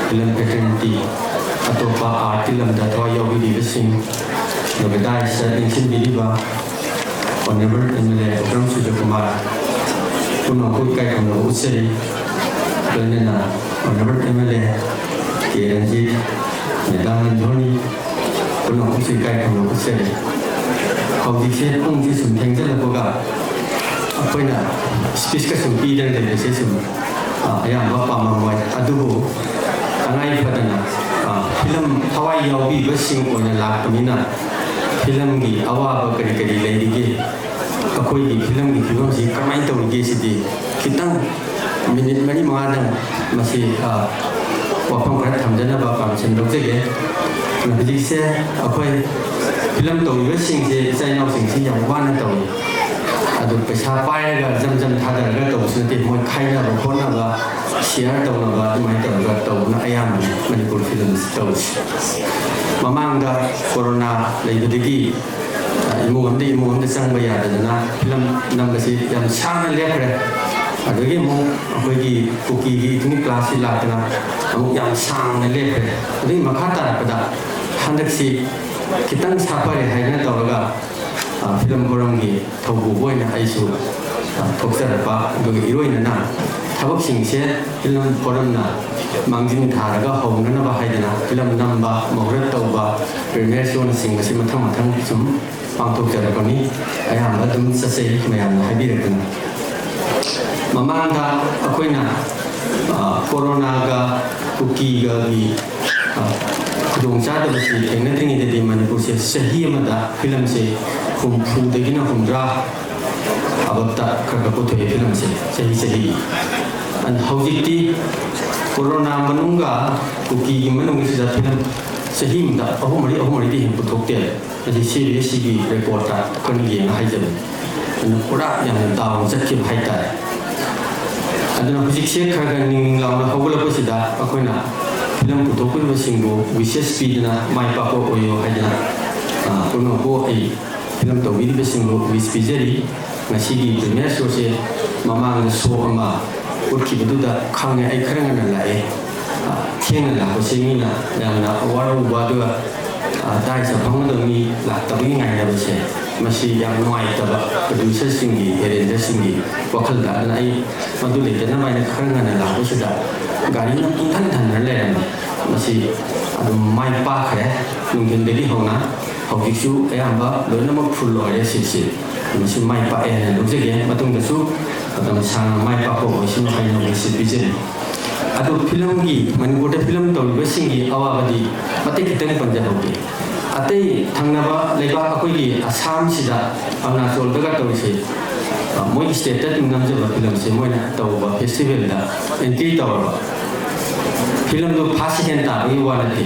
ꯐꯤꯂꯝ ꯐꯦꯇꯔꯅꯤꯇꯤ, ꯑꯇꯣꯞꯄ ꯑꯥꯔꯠꯀꯤ ꯂꯝꯗ ꯊꯋꯥꯏ ꯌꯥꯎꯕꯤꯔꯤꯕꯁꯤꯡ, ꯑꯗꯨꯒ ꯗꯥꯏꯁꯇ ꯂꯦꯡꯁꯤꯟꯕꯤꯔꯤꯕ honourable M L A Okram Surjakumar, ꯄꯨꯝꯅꯃꯛꯄꯨ ꯏꯀꯥꯏ ꯈꯨꯝꯅꯕ ꯎꯠꯆꯔꯤ꯫ ꯂꯣꯏꯅꯅ honourable M L A K Ranjit, madam Nandoni, ꯄꯨꯝꯅꯃꯛꯄꯨꯁꯨ ꯏꯀꯥꯏ ꯈꯨꯝꯅꯕ ꯎꯠꯆꯔꯤ꯫ ꯍꯧꯖꯤꯛꯁꯦ ꯄꯨꯡꯁꯦ ꯁꯨꯝ ꯊꯦꯡꯖꯤꯜꯂꯛꯄꯒ ꯑꯩꯈꯣꯏꯅ ꯁ꯭ꯄꯤꯁꯀ ꯁꯨꯝ ꯄꯤꯗꯅ ꯂꯩꯕꯁꯦ ꯁꯨꯝ, ꯑ, ꯑꯌꯥꯝꯕ ꯄꯥꯝꯃꯝꯃꯣꯏ꯫ ꯑꯗꯨꯕꯨ ꯇꯉꯥꯏ ꯐꯗꯅ, ꯑ, ꯐꯤꯂꯝ ꯊꯋꯥꯏ ꯌꯥꯎꯕꯤꯕꯁꯤꯡ ꯑꯣꯏꯅ ꯂꯥꯛꯄꯅꯤꯅ ꯐꯤꯂꯝꯒꯤ ꯑꯋꯥꯕ ꯀꯔꯤ ꯀꯔꯤ ꯂꯩꯔꯤꯒꯦ, ꯑꯩꯈꯣꯏꯒꯤ ꯐꯤꯂꯝꯒꯤ ꯐꯤꯕꯝꯁꯤ ꯀꯃꯥꯏꯅ ꯇꯧꯔꯤꯒꯦ ꯁꯤꯗꯤ ꯈꯤꯇꯪ ꯃꯤꯅꯤꯠ ꯃꯔꯤ ꯃꯉꯥꯗꯪ ꯃꯁꯤ, ꯑ, ꯋꯥꯐꯝ ꯈꯔ ꯊꯝꯖꯅꯕ permission ꯂꯧꯖꯒꯦ꯫ ꯍꯧꯖꯤꯛꯁꯦ ꯑꯩꯈꯣꯏ ꯐꯤꯂꯝ ꯇꯧꯔꯤꯕꯁꯤꯡꯁꯦ, ꯏꯆꯥ ꯏꯅꯥꯎꯁꯤꯡꯁꯤ ꯌꯥꯝ ꯋꯥꯅ ꯇꯧꯏ꯫ ꯑꯗꯨ ꯄꯩꯁꯥ ꯄꯥꯏꯔꯒ ꯖꯝ ꯖꯝ ꯊꯥꯗꯔꯒ ꯇꯧꯕꯁꯨ ꯅꯠꯇꯦ, ꯃꯣꯏ ꯈꯥꯏꯅꯕ ꯈꯣꯠꯅꯕ, ꯁꯤꯌꯥꯔ ꯇꯧꯅꯕ, ꯑꯗꯨꯃꯥꯏꯅ ꯇꯧꯔꯒ ꯇꯧꯕꯅ ꯑꯌꯥꯝꯕꯅꯤ ꯃꯅꯤꯄꯨꯔ ꯐꯤꯂꯝꯁꯤ ꯇꯧꯔꯤꯁꯦ꯫ ꯃꯃꯥꯡꯗ ꯀꯣꯔꯣꯅꯥ ꯂꯩꯕꯗꯒꯤ, ꯑ, ꯏꯃꯨꯡ ꯑꯃꯗ ꯏꯃꯨꯡ ꯑꯃꯗ ꯆꯪꯕ ꯌꯥꯗꯗꯅ ꯐꯤꯂꯝ ꯅꯝꯕꯁꯤ ꯌꯥꯝ ꯁꯥꯡꯅ ꯂꯦꯞꯈ꯭ꯔꯦ꯫ ꯑꯗꯒꯤ ꯑꯃꯨꯛ ꯑꯩꯈꯣꯏꯒꯤ ꯀꯨꯀꯤꯒꯤ ꯏꯊꯅꯤꯛ ꯀ꯭ꯂꯥꯁꯁꯤ ꯂꯥꯛꯇꯅ ꯑꯃꯨꯛ ꯌꯥꯝ ꯁꯥꯡꯅ ꯂꯦꯞꯈ꯭ꯔꯦ꯫ ꯑꯗꯨꯒꯤ ꯃꯈꯥ ꯇꯥꯔꯛꯄꯗ ꯍꯟꯗꯛꯁꯤ ꯈꯤꯇꯪ ꯁꯥꯐꯔꯦ ꯍꯥꯏꯗꯅ ꯇꯧꯔꯒ, ꯑ, ꯐꯤꯂꯝ ꯐꯣꯔꯝꯒꯤ ꯊꯧꯄꯨꯕ ꯑꯣꯏꯅ ꯑꯩꯁꯨ, ꯑ, ꯊꯣꯛꯆꯔꯛꯄ, ꯑꯗꯨꯒ ꯏꯔꯣꯏꯅꯅ ꯊꯕꯛꯁꯤꯡꯁꯦ ꯐꯤꯂꯝ ꯐꯣꯔꯝꯅ ꯃꯥꯡꯖꯤꯟ ꯊꯥꯔꯒ ꯍꯧꯅꯅꯕ ꯍꯥꯏꯗꯅ ꯐꯤꯂꯝ ꯅꯝꯕ, ꯃꯍꯨꯔꯠ ꯇꯧꯕ, ꯄ꯭ꯔꯤꯃꯤꯌꯔ ꯁꯣꯅꯆꯤꯡꯕꯁꯤ ꯃꯊꯪ ꯃꯊꯪ ꯁꯨꯝ ꯄꯥꯡꯊꯣꯛꯆꯔꯛꯄꯅꯤ꯫ ꯑꯌꯥꯝꯕ ꯑꯗꯨꯝ ꯆꯠꯆꯩ, ꯃꯌꯥꯝꯅ ꯍꯥꯏꯕꯤꯔꯛꯄꯅꯤ꯫ ꯃꯃꯥꯡꯗ ꯑꯩꯈꯣꯏꯅ, ꯑ, ꯀꯣꯔꯣꯅꯥꯒ ꯀꯨꯀꯤꯒꯒꯤ, ꯑ, ꯈꯨꯗꯣꯡꯆꯥꯗꯕꯁꯤ ꯊꯦꯡꯅꯗ꯭ꯔꯤꯉꯩꯗꯗꯤ ꯃꯅꯤꯄꯨꯔꯁꯦ ꯆꯍꯤ ꯑꯃꯗ ꯐꯤꯂꯝꯁꯦ ꯍꯨꯝꯐꯨꯗꯒꯤꯅ ꯍꯨꯝꯗ꯭ꯔꯥ ꯐꯥꯎꯕꯇ ꯈꯔ ꯈꯔ ꯄꯨꯊꯣꯛꯑꯦ ꯐꯤꯂꯝꯁꯦ ꯆꯍꯤ ꯆꯍꯤꯒꯤ꯫ ꯑꯗ ꯍꯧꯖꯤꯛꯇꯤ ꯀꯣꯔꯣꯅꯥ ꯃꯅꯨꯡꯒ ꯀꯨꯀꯤꯒꯤ ꯃꯅꯨꯡꯁꯤꯗ ꯐꯤꯂꯝ ꯆꯍꯤ ꯑꯃꯗ ꯑꯍꯨꯝ ꯃꯔꯤ, ꯑꯍꯨꯝ ꯃꯔꯤꯗꯤ ꯍꯦꯟꯅ ꯄꯨꯊꯣꯛꯇꯦ꯫ ꯃꯁꯤ ꯁꯤ ꯕꯤ ꯑꯦꯁ ꯁꯤꯒꯤ ꯔꯦꯀꯣꯔꯠꯇ ꯑꯩꯈꯣꯏꯅ ꯌꯦꯡꯉ ꯍꯥꯏꯖꯕꯅꯤ꯫ ꯑꯗꯨꯅ ꯄꯨꯔꯥ ꯌꯥꯝꯅ ꯗꯥꯎꯟ ꯆꯠꯈꯤꯕ ꯍꯥꯏꯇꯥꯔꯦ꯫ ꯑꯗꯨꯅ ꯍꯧꯖꯤꯛꯁꯦ ꯈꯔ ꯈꯔ ꯅꯤꯡ ꯅꯤꯡ ꯂꯥꯎꯅ ꯍꯧꯒꯠꯂꯛꯄꯁꯤꯗ ꯑꯩꯈꯣꯏꯅ ꯐꯤꯂꯝ ꯄꯨꯊꯣꯛꯄꯤꯔꯤꯕꯁꯤꯡꯕꯨ wishes ꯄꯤꯗꯨꯅ ꯃꯥꯏ ꯄꯥꯛꯄ ꯑꯣꯏꯌꯣ ꯍꯥꯏꯗꯅ, ꯑ, ꯄꯨꯝꯅꯃꯛꯄꯨ ꯑꯩ ꯐꯤꯂꯝ ꯇꯧꯕꯤꯔꯤꯕꯁꯤꯡꯕꯨ wish ꯄꯤꯖꯔꯤ꯫ ꯉꯁꯤꯒꯤ premiere showꯁꯦ ꯃꯃꯥꯡꯗ show ꯑꯃ ꯎꯠꯈꯤꯕꯗꯨꯗ ꯈꯪꯉꯦ, ꯑꯩ ꯈꯔ ꯉꯟꯅ ꯂꯥꯛꯑꯦ꯫ ꯑ, ꯊꯦꯡꯅ ꯂꯥꯛꯄꯁꯦ ꯃꯤꯅ ꯌꯥꯝꯅ ꯋꯥꯔꯧꯕ, ꯑꯗꯨꯒ, ꯑ, ꯗꯥꯏꯁ ꯐꯝꯒꯗꯕ ꯃꯤ ꯂꯥꯛꯇꯕꯒꯤ ꯉꯥꯏꯅꯕꯁꯦ, ꯃꯁꯤ ꯌꯥꯝ ꯅꯨꯡꯉꯥꯏꯇꯕ producerꯁꯤꯡꯒꯤ, arrangerꯁꯤꯡꯒꯤ ꯋꯥꯈꯜꯗ꯫ ꯑꯗꯨꯅ ꯑꯩ ꯃꯗꯨ ꯂꯩꯇꯅꯕ ꯍꯥꯏꯅ ꯈꯔ ꯉꯟꯅ ꯂꯥꯛꯄꯁꯤꯗ ꯒꯥꯔꯤꯅ ꯄꯨꯡꯊꯟ ꯊꯟꯅ ꯂꯩꯔꯝꯃꯤ꯫ ꯃꯁꯤ ꯑꯗꯨꯝ ꯃꯥꯏ ꯄꯥꯛꯈ꯭ꯔꯦ꯫ ꯅꯨꯡꯊꯤꯟꯗꯒꯤ ꯍꯧꯅ ꯍꯧꯖꯤꯛꯁꯨ ꯑꯌꯥꯝꯕ ꯂꯣꯏꯅꯃꯛ full ꯑꯣꯏꯔꯦ꯫ ꯁꯤꯠꯁꯤ ꯃꯁꯤ ꯃꯥꯏ ꯄꯥꯛꯑꯦ ꯍꯥꯏꯅ ꯂꯧꯖꯒꯦ꯫ ꯃꯇꯨꯡꯗꯁꯨ ꯃꯇꯝ ꯁꯥꯡꯅ ꯃꯥꯏ ꯄꯥꯛꯄ ꯑꯣꯏꯁꯅꯨ ꯍꯥꯏꯅ wish ꯄꯤꯖꯔꯤ꯫ ꯑꯗꯨ ꯐꯤꯂꯝꯒꯤ, ꯃꯅꯤꯄꯨꯔꯗ ꯐꯤꯂꯝ ꯇꯧꯔꯤꯕꯁꯤꯡꯒꯤ ꯑꯋꯥꯕꯗꯤ ꯃꯇꯦꯛ ꯈꯤꯇꯪ ꯄꯟꯖꯍꯧꯒꯦ꯫ ꯑꯇꯩ ꯊꯪꯅꯕ ꯂꯩꯕꯥꯛ ꯑꯩꯈꯣꯏꯒꯤ ꯑꯁꯥꯝꯁꯤꯗ, ꯑꯔꯨꯅꯥꯆꯜꯗꯒ ꯇꯧꯔꯤꯁꯦ, ꯑ, ꯃꯣꯏꯒꯤ stateꯇ ꯑꯗꯨꯝ ꯅꯝꯖꯕ ꯐꯤꯂꯝꯁꯦ ꯃꯣꯏꯅ ꯇꯧꯕ festivalꯗ entry ꯇꯧꯔꯕ, ꯐꯤꯂꯝꯗꯨ first second ꯇꯥꯕꯒꯤ ꯋꯥ ꯅꯠꯇꯦ,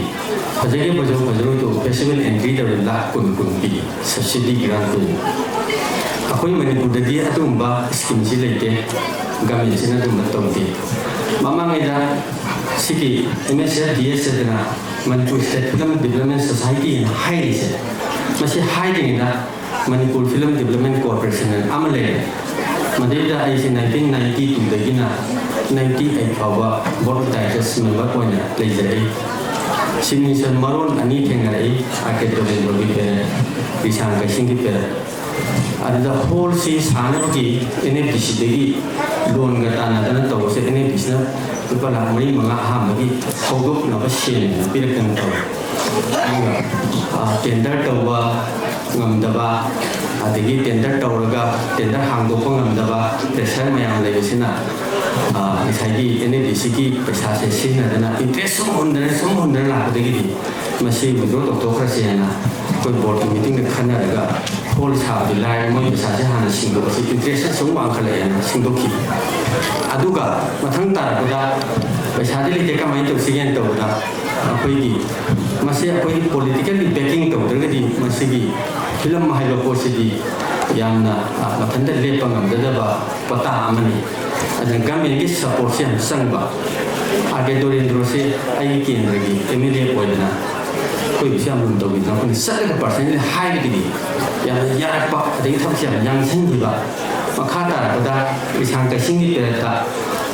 ꯐꯖꯒꯦ ꯐꯖꯧ ꯐꯖꯔꯣꯏꯗꯣ festival entry ꯇꯧꯔꯦ ꯂꯥꯈ ꯀꯨꯟ ꯀꯨꯟ ꯄꯤ, subsidy grant ꯄꯤ꯫ ꯑꯩꯈꯣꯏ ꯃꯅꯤꯄꯨꯔꯗꯗꯤ ꯑꯗꯨꯒꯨꯝꯕ schemeꯁꯤ ꯂꯩꯇꯦ, governmentꯁꯤꯅ ꯑꯗꯨꯒꯨꯝꯕ ꯇꯧꯗꯦ꯫ ꯃꯃꯥꯡꯉꯩꯗ ꯁꯤꯒꯤ MSFDS ꯍꯥꯏꯗꯅ Manipur State Film Development Society ꯍꯥꯏꯅ ꯍꯥꯏꯔꯤꯁꯦ, ꯃꯁꯤ ꯍꯥꯏꯗ꯭ꯔꯤꯉꯩꯗ Manipur Film Development Corporation ꯍꯥꯏꯅ ꯑꯃ ꯂꯩꯔꯦ꯫ ꯃꯗꯩꯗ ꯑꯩꯁꯦ nineteen ninety twoꯗꯒꯤꯅ ninety eight ꯐꯥꯎꯕ board of directors member ꯑꯣꯏꯅ ꯂꯩꯖꯔꯛꯏ꯫ Signature ꯃꯔꯣꯟ ꯑꯅꯤ ꯊꯦꯡꯅꯔꯛꯏ, ꯑꯥꯔ ꯀꯦ ꯗꯣꯂꯦꯟꯗ꯭ꯔꯣꯒꯤ ꯄꯦꯔꯦꯟ, ꯔꯤꯁꯥꯡ ꯀꯩꯁꯤꯡꯒꯤ ꯄꯦꯔꯦꯟ꯫ ꯑꯗꯨꯗ hallꯁꯤ ꯁꯥꯅꯕꯒꯤ NFDCꯗꯒꯤ loanꯒ ꯇꯥꯟꯅꯗꯅ ꯇꯧꯕꯁꯦ, NFDCꯅ ꯂꯨꯄꯥ ꯂꯥꯈ ꯃꯔꯤ ꯃꯉꯥ ꯑꯍꯥꯟꯕꯒꯤ ꯍꯧꯗꯣꯛꯅꯕ ꯁꯦꯜ ꯑꯣꯏꯅ ꯄꯤꯔꯛꯇꯅ ꯇꯧꯋꯦ꯫ ꯑꯗꯨꯒ, ꯑ, tender ꯇꯧꯕ ꯉꯝꯗꯕ, ꯑꯗꯒꯤ tender ꯇꯧꯔꯒ tender ꯍꯥꯡꯗꯣꯛꯄ ꯉꯝꯗꯕ pressure ꯃꯌꯥꯝ ꯂꯩꯕꯁꯤꯅ, ꯑ, ꯉꯁꯥꯏꯒꯤ NFDCꯒꯤ ꯄꯩꯁꯥꯁꯦ ꯁꯤꯖꯤꯟꯅꯗꯅ interest ꯁꯨꯝ ꯍꯨꯟꯗꯅ, ꯁꯨꯝ ꯍꯨꯟꯗꯅ ꯂꯥꯛꯄꯗꯒꯤꯗꯤ ꯃꯁꯤ withdraw ꯇꯧꯊꯣꯛꯈ꯭ꯔꯁꯦꯅ ꯑꯩꯈꯣꯏ boardꯀꯤ meetingꯗ ꯈꯟꯅꯔꯒ hall ꯁꯥꯕꯗꯤ ꯂꯥꯏꯔꯦ, ꯃꯣꯏ ꯄꯩꯁꯥꯁꯦ ꯍꯥꯟꯅ ꯁꯤꯡꯗꯣꯛꯑꯁꯤ, interest ꯁꯨꯝ ꯋꯥꯡꯈꯠꯂꯛꯑꯦꯅ ꯁꯤꯡꯗꯣꯛꯈꯤ꯫ ꯑꯗꯨꯒ ꯃꯊꯪ ꯇꯥꯔꯛꯄꯗ ꯄꯩꯁꯥꯗꯤ ꯂꯩꯇꯦ, ꯀꯃꯥꯏꯅ ꯇꯧꯁꯤꯒꯦꯅ ꯇꯧꯕꯗ ꯑꯩꯈꯣꯏꯒꯤ, ꯃꯁꯤ ꯑꯩꯈꯣꯏꯒꯤ politically backing ꯇꯧꯗ꯭ꯔꯒꯗꯤ ꯃꯁꯤꯒꯤ ꯐꯤꯂꯝ ꯍꯥꯏꯕ ꯄꯣꯠꯁꯤꯗꯤ ꯌꯥꯝꯅ, ꯑ, ꯃꯊꯟꯇ ꯂꯦꯞꯄ ꯉꯝꯖꯗꯕ ꯄꯣꯠꯇꯥ ꯑꯃꯅꯤ꯫ ꯑꯗꯨꯅ ꯒꯚꯔꯟꯃꯦꯟꯒꯤ ꯁꯄꯣꯔꯠꯁꯦ ꯌꯥꯝ ꯆꯪꯕ꯫ ꯑꯥꯔ ꯀꯦ ꯗꯣꯔꯦꯟꯗ꯭ꯔꯣꯁꯦ ꯑꯩꯒꯤ ꯀꯦꯟꯗ꯭ꯔꯒꯤ ꯑꯦꯝ ꯑꯦꯜ ꯑꯦ ꯑꯣꯏꯗꯅ ꯑꯩꯈꯣꯏꯕꯨꯁꯨ ꯌꯥꯝ ꯂꯨꯅ ꯇꯧꯕꯤꯗꯅ ꯑꯩꯈꯣꯏꯅ ꯆꯠꯂꯒ ꯄꯥꯔꯁꯅꯦꯜꯂꯤ ꯍꯥꯏꯕꯗꯒꯤ ꯌꯥꯝꯅ ꯌꯥꯔꯛꯄ, ꯑꯗꯒꯤ ꯊꯕꯛꯁꯦ ꯌꯥꯝ ꯌꯥꯡꯁꯤꯟꯈꯤꯕ꯫ ꯃꯈꯥ ꯇꯥꯔꯛꯄꯗ ꯀꯩꯁꯥꯡ ꯀꯩꯁꯤꯡꯒꯤ ꯄꯦꯔꯠꯇ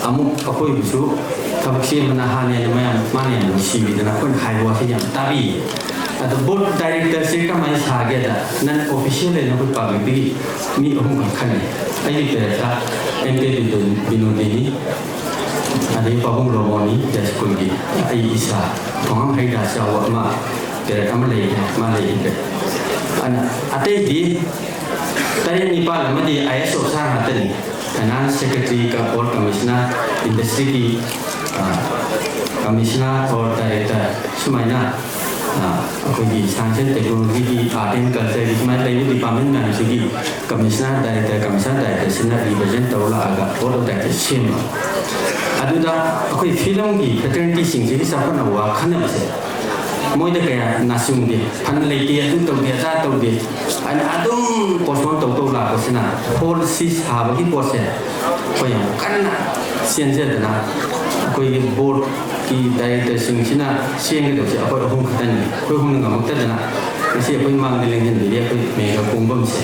ꯑꯃꯨꯛ ꯑꯩꯈꯣꯏꯕꯨꯁꯨ ꯊꯕꯛꯁꯦ ꯃꯅꯥ ꯍꯥꯟꯅ ꯍꯦꯟꯅ ꯃꯌꯥꯝ ꯃꯥꯅ ꯌꯥꯝ ꯅꯨꯡꯁꯤꯕꯤꯗꯅ ꯑꯩꯈꯣꯏꯅ ꯍꯥꯏꯕ ꯋꯥꯁꯦ ꯌꯥꯝ ꯇꯥꯕꯤꯌꯦ꯫ ꯑꯗꯣ ꯕꯣꯔꯗ ꯗꯥꯏꯔꯦꯛꯇꯔꯁꯦ ꯀꯃꯥꯏꯅ ꯁꯥꯒꯦꯗ, ꯅꯟ ꯑꯣꯐꯤꯁꯤꯌꯦꯜ ꯑꯣꯏꯅ ꯑꯩꯈꯣꯏ ꯄꯥꯕ꯭ꯂꯤꯛꯇꯒꯤ ꯃꯤ ꯑꯍꯨꯝꯈꯛ ꯈꯜꯂꯤ꯫ ꯑꯩꯒꯤ ꯄꯦꯔꯠꯇ ꯑꯦꯝ ꯀꯦ ꯕꯤꯅꯣꯗꯤꯅꯤ, ꯑꯗꯩ ꯄꯥꯕꯨꯡ ꯔꯣꯃꯣꯅꯤ ꯌꯥꯏꯁ꯭ꯀꯨꯜꯒꯤ, ꯑꯩ ꯏꯁꯥ ꯊꯣꯉꯥꯝ ꯍꯩꯗꯥꯁ ꯌꯥꯎꯕ ꯑꯃ ꯄꯦꯔꯠ ꯑꯃ ꯂꯩꯈ꯭ꯔꯦ, ꯃꯥ ꯂꯩꯈ꯭ꯔꯦ꯫ ꯑꯗꯨꯅ ꯑꯇꯩꯗꯤ ꯇꯔꯦꯠ ꯅꯤꯄꯥꯜ ꯑꯃꯗꯤ ꯑꯥꯏ ꯑꯦꯁ ꯑꯣꯐꯤꯁꯥꯔ ꯉꯥꯛꯇꯅꯤ꯫ ꯐꯥꯏꯅꯥꯟꯁ ꯁꯦꯀ꯭ꯔꯦꯇꯔꯤ ꯀ-, ꯑꯣꯔ ꯀꯃꯤꯁꯅꯔ, ꯏꯟꯗꯁꯇ꯭ꯔꯤꯒꯤ, ꯑ, ꯀꯃꯤꯁꯅꯔ ꯑꯣꯔ ꯗꯥꯏꯔꯦꯛꯇꯔ, ꯁꯨꯃꯥꯏꯅ, ꯑ, ꯑꯩꯈꯣꯏꯒꯤ ꯁꯥꯏꯟꯁ ꯑꯦꯟ ꯇꯦꯛꯅꯣꯂꯣꯖꯤꯒꯤ, ꯑꯥꯔꯠ ꯑꯦꯟ ꯀꯜꯆꯔꯒꯤ, ꯁꯨꯃꯥꯏꯅ ꯂꯩꯔꯤꯕ ꯗꯤꯄꯥꯔꯠꯃꯦꯟ ꯃꯌꯥꯝꯁꯤꯒꯤ ꯀꯃꯤꯁꯅꯔ, ꯗꯥꯏꯔꯦꯛꯇꯔ, ꯀꯃꯤꯁꯅꯔ, ꯗꯥꯏꯔꯦꯛꯇꯔꯁꯤꯅ ꯔꯤꯄ꯭ꯔꯖꯦꯟ ꯇꯧꯔ ꯂꯥꯛꯑꯒ ꯕꯣꯔꯗ ꯑꯣꯐ ꯗꯥꯏꯔꯦꯛꯇꯔ ꯁꯦꯝꯕ꯫ ꯑꯗꯨꯗ ꯑꯩꯈꯣꯏ ꯐꯤꯂꯝꯒꯤ ꯐ꯭ꯔꯦꯇꯔꯅꯤꯇꯤꯁꯤꯡꯁꯤꯒꯤ ꯆꯥꯎꯈꯠꯅꯕ ꯋꯥ ꯈꯟꯅꯕꯁꯦ ꯃꯣꯏꯗ ꯀꯌꯥ ꯅꯥꯆꯨꯡꯗꯦ, ꯐꯟ ꯂꯩꯇꯦ, ꯑꯗꯨ ꯇꯧꯗꯦ, ꯑꯗꯥ ꯇꯧꯗꯦ ꯍꯥꯏꯅ ꯑꯗꯨꯝ ꯄꯣꯁꯄꯣꯟ ꯇꯧ ꯇꯧ ꯂꯥꯛꯄꯁꯤꯅ ꯍꯣꯜꯁꯤ ꯁꯥꯕꯒꯤ ꯄꯣꯠꯁꯦ ꯑꯩꯈꯣꯏ ꯌꯥꯝ ꯀꯟꯅ ꯆꯦꯟꯖꯗꯅ ꯑꯩꯈꯣꯏꯒꯤ ꯕꯣꯔꯗꯀꯤ ꯗꯥꯏꯔꯦꯛꯇꯔꯁꯤꯡꯁꯤꯅ ꯆꯦꯟꯒꯗꯕꯁꯦ ꯑꯩꯈꯣꯏ ꯑꯍꯨꯝ ꯈꯛꯇꯅꯤ꯫ ꯑꯩꯈꯣꯏ ꯑꯍꯨꯝꯅ ꯉꯝꯃꯛꯇꯗꯅ ꯉꯁꯤ ꯑꯩꯈꯣꯏ ꯃꯥꯡꯗ ꯂꯦꯡꯁꯤꯟꯕꯤꯔꯤ ꯑꯩꯈꯣꯏ ꯃꯦꯒꯥ ꯀꯣꯡꯕꯝꯁꯦ꯫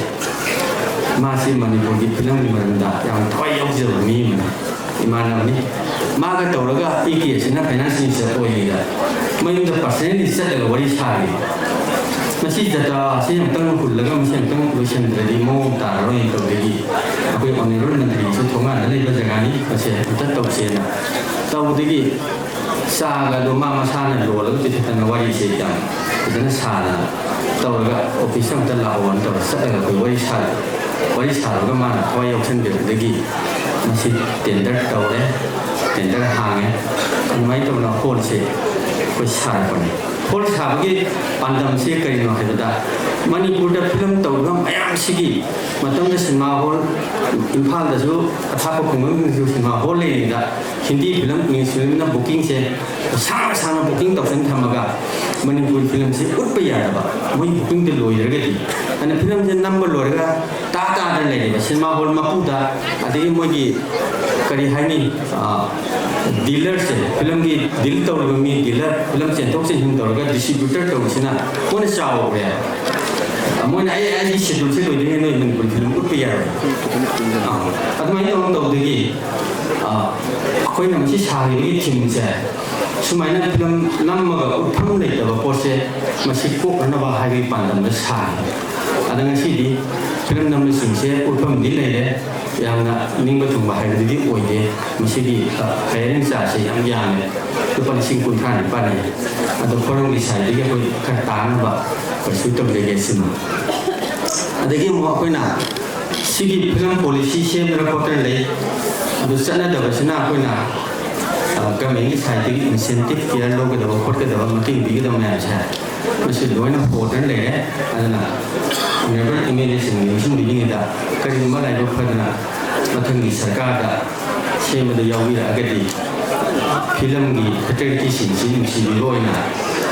ꯃꯥꯁꯤ ꯃꯅꯤꯄꯨꯔꯒꯤ ꯐꯤꯂꯝꯒꯤ ꯃꯔꯝꯗ ꯌꯥꯝ ꯊꯋꯥꯏ ꯌꯥꯎꯖꯕ ꯃꯤ ꯑꯃꯅꯤ, ꯏꯃꯥꯟꯅꯕꯅꯤ꯫ ꯃꯥꯒ ꯇꯧꯔꯒ ꯑꯩ ꯀꯦꯁꯤꯅ ꯐꯥꯏꯅꯥꯟꯁ ꯃꯤꯅꯤꯁꯇꯔ ꯑꯣꯏꯔꯤꯉꯩꯗ ꯃꯌꯨꯝꯗ ꯄꯥꯔꯁꯅꯦꯜꯂꯤ ꯆꯠꯂꯒ ꯋꯥꯔꯤ ꯁꯥꯔꯤ꯫ ꯃꯁꯤ ꯖꯇ꯭ꯔꯥ ꯑꯁꯤ ꯑꯃꯨꯛꯇꯪ ꯍꯨꯜꯂꯒ ꯃꯁꯤ ꯑꯃꯨꯛꯇꯪ ꯂꯣꯏꯁꯤꯟꯗ꯭ꯔꯗꯤ ꯃꯑꯣꯡ ꯇꯥꯔꯔꯣꯏꯅ ꯇꯧꯕꯗꯒꯤ ꯑꯩꯈꯣꯏ ꯑꯣꯅꯔꯦꯕꯜ ꯃꯟꯇ꯭ꯔꯤꯁꯨ ꯊꯣꯡꯒꯥꯟꯗ ꯂꯩꯕ ꯖꯒꯥꯅꯤ, ꯃꯁꯤ ꯑꯃꯨꯛꯇ ꯇꯧꯁꯦꯅ ꯇꯧꯕꯗꯒꯤ ꯆꯥꯒ ꯑꯗꯣ ꯃꯥ ꯃꯁꯥꯅ ꯂꯣꯜꯂꯒ ꯄꯤꯊꯛꯇꯅ ꯋꯥꯔꯤꯁꯦ ꯌꯥꯝ ꯐꯖꯅ ꯁꯥꯅ ꯇꯧꯔꯒ ꯑꯣꯐꯤꯁ ꯑꯃꯇ ꯂꯥꯛꯑꯣꯅ ꯇꯧꯔ ꯆꯠꯂꯒ ꯑꯩꯈꯣꯏ ꯋꯥꯔꯤ ꯁꯥꯔꯦ꯫ ꯋꯥꯔꯤ ꯁꯥꯔꯨꯔꯒ ꯃꯥꯅ ꯊꯋꯥꯏ ꯌꯥꯎꯁꯟꯕꯤꯔꯛꯄꯗꯒꯤ ꯃꯁꯤ ꯇꯦꯟꯗꯔ ꯇꯧꯔꯦ, ꯇꯦꯟꯗꯔ ꯍꯥꯡꯉꯦ꯫ ꯑꯗꯨꯃꯥꯏꯅ ꯇꯧꯗꯅ ꯍꯣꯜꯁꯦ ꯑꯩꯈꯣꯏ ꯁꯥꯔꯛꯄꯅꯤ꯫ ꯍꯣꯜ ꯁꯥꯕꯒꯤ ꯄꯥꯟꯗꯝꯁꯤ ꯀꯔꯤꯅꯣ ꯍꯥꯏꯕꯗ ꯃꯅꯤꯄꯨꯔꯗ ꯐꯤꯂꯝ ꯇꯧꯔꯤꯕ ꯃꯌꯥꯝꯁꯤꯒꯤ ꯃꯇꯝꯗ ꯁꯤꯅꯦꯃꯥ ꯍꯣꯜ ꯏꯝꯐꯥꯜꯗꯁꯨ ꯑꯊꯥꯞꯄ ꯈꯨꯡꯒꯪꯁꯤꯡꯗꯁꯨ ꯁꯤꯅꯦꯃꯥ ꯍꯣꯜ ꯂꯩꯔꯤꯉꯩꯗ ꯍꯤꯟꯗꯤ ꯐꯤꯂꯝ, ꯏꯪꯂꯤꯁ ꯐꯤꯂꯝꯅ ꯕꯨꯀꯤꯡꯁꯦ ꯁꯥꯡꯅ ꯁꯥꯡꯅ ꯕꯨꯀꯤꯡ ꯇꯧꯁꯟ ꯊꯝꯃꯒ ꯃꯅꯤꯄꯨꯔꯤ ꯐꯤꯂꯝꯁꯦ ꯎꯠꯄ ꯌꯥꯗꯕ, ꯃꯣꯏ ꯕꯨꯀꯤꯡꯗ ꯂꯣꯏꯗ꯭ꯔꯒꯗꯤ꯫ ꯑꯗꯨꯅ ꯐꯤꯂꯝꯁꯦ ꯅꯝꯕ ꯂꯣꯏꯔꯒ ꯇꯥ ꯇꯥꯗꯅ ꯂꯩꯔꯤꯕ ꯁꯤꯅꯦꯃꯥ ꯍꯣꯜ ꯃꯄꯨꯗ, ꯑꯗꯒꯤ ꯃꯣꯏꯒꯤ ꯀꯔꯤ ꯍꯥꯏꯅꯤ, ꯗꯤꯂꯔꯁꯦ, ꯐꯤꯂꯝꯒꯤ ꯗꯤꯜ ꯇꯧꯔꯤꯕ ꯃꯤ, ꯗꯤꯂꯔ, ꯐꯤꯂꯝ ꯆꯦꯟꯊꯣꯛ ꯆꯦꯟꯁꯤꯟ ꯇꯧꯔꯒ ꯗꯤꯁꯇ꯭ꯔꯤꯕ꯭ꯌꯨꯇꯔ ꯇꯧꯕꯁꯤꯅ ꯃꯣꯏꯅ ꯆꯥꯎꯈ꯭ꯔꯦ꯫ ꯃꯣꯏꯅ ꯑꯩ ꯑꯩꯒꯤ ꯁꯦꯗꯨꯜꯁꯦ ꯂꯣꯏꯗ꯭ꯔꯤꯉꯩ ꯅꯣꯏ ꯃꯅꯤꯄꯨꯔꯤ ꯐꯤꯂꯝ ꯎꯠꯄ ꯌꯥꯔꯣꯏ꯫ ꯑꯥ, ꯑꯗꯨꯃꯥꯏꯅ ꯇꯧꯔ ꯇꯧꯗꯒꯤ ꯑꯩꯈꯣꯏꯅ ꯃꯁꯤ ꯁꯥꯈꯤꯕꯒꯤ ꯊꯤꯝꯁꯦ, ꯁꯨꯃꯥꯏꯅ ꯐꯤꯂꯝ ꯅꯝꯃꯒ ꯎꯠꯐꯝ ꯂꯩꯇꯕ ꯄꯣꯠꯁꯦ ꯃꯁꯤ ꯀꯣꯛꯅꯅꯕ ꯍꯥꯏꯕꯒꯤ ꯄꯥꯟꯗꯝꯗ ꯁꯥꯈꯤ꯫ ꯑꯗ ꯉꯁꯤꯗꯤ ꯐꯤꯂꯝ ꯅꯝꯕꯁꯤꯡꯁꯦ ꯎꯠꯐꯝꯗꯤ ꯂꯩꯔꯦ, ꯌꯥꯝꯅ ꯅꯤꯡꯕ ꯊꯨꯡꯕ ꯍꯥꯏꯕꯗꯨꯗꯤ ꯑꯣꯏꯗꯦ꯫ ꯃꯁꯤꯒꯤ ꯍꯌꯔꯤꯡ ꯆꯥꯔꯖꯁꯦ ꯌꯥꯝ ꯌꯥꯝꯃꯦ, ꯂꯨꯄꯥ ꯂꯤꯁꯤꯡ ꯀꯨꯟꯊ꯭ꯔꯥ ꯅꯤꯄꯥꯜꯅꯤ꯫ ꯑꯗꯣ ꯐꯣꯔꯝꯒꯤ ꯁꯥꯏꯠꯇꯒꯤ ꯑꯩꯈꯣꯏ ꯈꯔ ꯇꯥꯅꯕ ꯄꯔꯁꯨ ꯇꯧꯖꯒꯦ ꯁꯤꯃ꯫ ꯑꯗꯒꯤ ꯑꯃꯨꯛ ꯑꯩꯈꯣꯏꯅ ꯁꯤꯒꯤ ꯐꯤꯂꯝ ꯄꯣꯂꯤꯁꯤ ꯁꯦꯝꯗꯅ ꯈꯣꯠꯇꯅ ꯂꯩ꯫ ꯑꯗꯨ ꯆꯠꯅꯗꯕꯁꯤꯅ ꯑꯩꯈꯣꯏꯅ ꯒꯚꯔꯟꯃꯦꯟꯒꯤ ꯁꯥꯏꯠꯇꯒꯤ ꯏꯟꯁꯦꯟꯇꯤꯞ ꯀꯌꯥ ꯂꯧꯒꯗꯕ ꯈꯣꯠꯀꯗꯕ ꯃꯇꯦꯡ ꯄꯤꯒꯗꯕ ꯃꯌꯥꯝꯁꯦ ꯃꯁꯤ ꯂꯣꯏꯅ ꯍꯣꯗꯅ ꯂꯩꯔꯦ꯫ ꯑꯗꯨꯅ ꯑꯣꯅꯔꯦꯕꯜ ꯑꯦꯝ ꯑꯦꯜ ꯑꯦꯁꯤꯡꯅ ꯅꯤꯡꯁꯤꯡꯕꯤꯔꯤꯉꯩꯗ ꯀꯔꯤꯒꯨꯝꯕ ꯂꯥꯏꯕꯛ ꯐꯗꯅ ꯃꯊꯪꯒꯤ ꯁꯔꯀꯥꯔꯗ ꯁꯦꯝꯕꯗ ꯌꯥꯎꯕꯤꯔꯛꯑꯒꯗꯤ ꯐꯤꯂꯝꯒꯤ ꯐꯦꯇꯔꯅꯤꯇꯤꯁꯤꯡꯁꯤ ꯅꯨꯡꯁꯤꯕꯤꯕ ꯑꯣꯏꯅ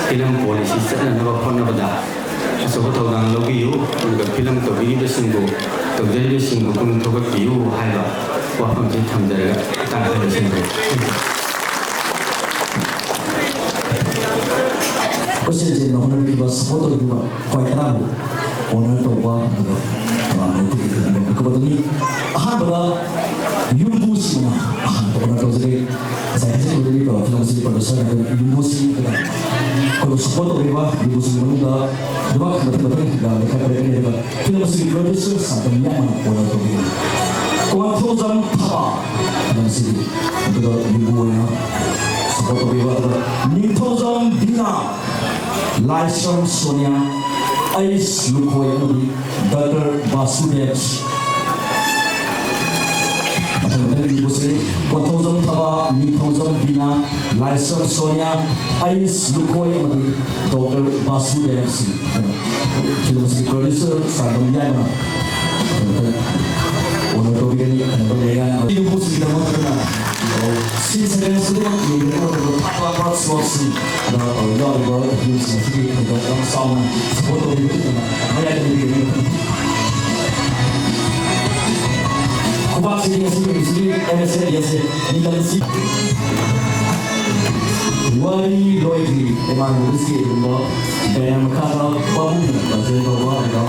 ꯐꯤꯂꯝ ꯄꯣꯂꯤꯁꯤ ꯆꯠꯅꯅꯕ ꯍꯣꯠꯅꯕꯗ ꯑꯆꯧꯕ ꯊꯧꯗꯥꯡ ꯂꯧꯕꯤꯌꯨ꯫ ꯑꯗꯨꯒ ꯐꯤꯂꯝ ꯇꯧꯕꯤꯔꯤꯕꯁꯤꯡꯕꯨ, ꯇꯧꯖꯔꯤꯕꯁꯤꯡꯕꯨ ꯄꯨꯛꯅꯤꯡ ꯊꯧꯒꯠꯄꯤꯌꯨ ꯍꯥꯏꯕ ꯋꯥꯐꯝꯁꯤ ꯊꯝꯖꯔꯒ ꯃꯇꯥꯡ ꯑꯁꯤꯗ ꯂꯣꯏꯁꯤꯟꯖꯔꯦ꯫ ꯀꯣꯏꯆꯦꯟ ꯆꯦꯟꯗꯨꯅ ꯍꯣꯠꯅꯕꯤꯔꯤꯕ, ꯁꯄꯣꯔꯠ ꯇꯧꯕꯤꯔꯤꯕ ꯈ꯭ꯋꯥꯏ ꯇꯔꯥꯕꯨ ꯑꯣꯅꯔ ꯇꯧꯕ ꯑꯗꯨꯒ ꯇꯣꯉꯥꯟꯕ ꯃꯤꯀꯨꯞ ꯑꯗꯨꯅꯤ꯫ ꯑꯍꯥꯟꯕꯗ ꯌꯨꯝꯕꯨꯁꯤꯡꯅ ꯑꯍꯥꯟꯕ ꯑꯣꯅꯔ ꯇꯧꯖꯔꯤ꯫ ꯉꯁꯥꯏ ꯍꯧꯖꯤꯛ ꯂꯣꯏꯔꯤꯕ ꯐꯤꯂꯝꯁꯤꯒꯤ ꯄ꯭ꯔꯗ꯭ꯌꯨꯁꯔ ꯑꯗꯨꯒ ꯌꯨꯝꯕꯨꯁꯤꯡ ꯑꯗꯨꯒ ꯑꯩꯈꯣꯏꯕꯨ ꯁꯄꯣꯔꯠ ꯇꯧꯕꯤꯕ ꯌꯨꯝꯕꯨꯁꯤꯡꯒꯤ ꯃꯅꯨꯡꯗ ꯑꯗꯨꯃꯛ ꯃꯊꯪ ꯃꯊꯪ ꯂꯩꯈꯥꯏ ꯄꯤꯔꯛꯀꯅꯤ꯫ ꯑꯗꯨꯒ ꯐꯤꯂꯝ ꯑꯁꯤꯒꯤ ꯄ꯭ꯔꯗ꯭ꯌꯨꯁꯔ ꯁꯥꯟꯇꯝ ꯌꯥꯝꯅ ꯑꯣꯅꯔ ꯇꯧꯕꯤꯒꯅꯤ꯫ ꯀꯣꯟꯊꯧꯖꯝ ꯊꯕꯥ ꯐꯤꯂꯝ ꯑꯁꯤꯒꯤ ꯑꯗꯨꯒ ꯌꯨꯝꯕꯨ ꯑꯣꯏꯅ ꯁꯄꯣꯔꯠ ꯇꯧꯕꯤꯕ ꯑꯗꯨꯒ ꯅꯤꯡꯊꯧꯖꯝ ꯕꯤꯅꯥ, ꯂꯥꯏꯁ꯭ꯔꯝ ꯁꯣꯅꯤꯌꯥ, ꯑꯩꯁ ꯂꯨꯈꯣꯏ ꯑꯃꯗꯤ ꯗꯥꯛꯇꯔ ꯕꯥꯁꯨꯗꯦꯕ꯫ ꯃꯊꯪ ꯃꯊꯪ ꯌꯨꯝꯕꯨꯁꯤꯡ ꯀꯣꯟꯊꯧꯖꯝ ꯊꯕꯥ, ꯅꯤꯡꯊꯧꯖꯝ ꯕꯤꯅꯥ, ꯂꯥꯏꯁ꯭ꯔꯝ ꯁꯣꯅꯤꯌꯥ, ꯑꯩꯁ ꯂꯨꯈꯣꯏ ꯑꯃꯗꯤ ꯗꯥꯛꯇꯔ ꯕꯥꯁꯨꯗꯦꯕ ꯁꯤꯡ꯫ ꯐꯤꯂꯝ ꯑꯁꯤꯒꯤ ꯄ꯭ꯔꯗ꯭ꯌꯨꯁꯔ ꯁꯥꯟꯇꯝ ꯌꯥꯏꯃꯅ ꯑꯣꯅꯔ ꯇꯧꯕꯤꯒꯅꯤ꯫ ꯑꯅꯧꯕ ꯃꯌꯥꯝ ꯌꯨꯝꯕꯨꯁꯤꯡꯒꯤꯗꯃꯛꯇꯅ ꯁꯤꯟ ꯁꯦꯀꯦꯟꯁ ꯈꯨꯗꯤꯡꯃꯛ ꯌꯦꯡꯕꯤꯔꯕ ꯃꯇꯨꯡꯗ ꯊꯥꯛ ꯋꯥꯡꯕ ꯁ꯭ꯂꯣꯠꯁꯤꯡ ꯌꯥꯎꯔꯤꯕ ꯌꯨꯝꯁꯤꯡ ꯑꯁꯤꯒꯤ ꯊꯧꯗꯥꯡ ꯌꯥꯝ ꯆꯥꯎꯅ ꯁꯄꯣꯔꯠ ꯇꯧꯕꯤꯕꯒꯤꯗꯃꯛ ꯃꯌꯥꯏꯗ ꯂꯩꯕꯤꯒꯅꯤ꯫ ꯁꯤꯒꯤ ꯉꯁꯤꯒꯤ ꯅꯨꯃꯤꯠꯁꯤꯒꯤ M S F ꯌꯦꯡꯁꯦ꯫ ꯅꯤꯂꯝꯁꯤ ꯋꯥꯔꯤ ꯂꯣꯏꯗ꯭ꯔꯤ꯫ ꯏꯃꯥꯟꯅꯕꯁꯤꯒꯤ ꯑꯗꯨꯒꯨꯝꯕ ꯕꯦꯅꯔ ꯃꯈꯥꯗ ꯄꯥꯕꯨꯡꯅ ꯄ꯭ꯔꯖꯦꯟ ꯇꯧꯕ ꯑꯗꯨꯒ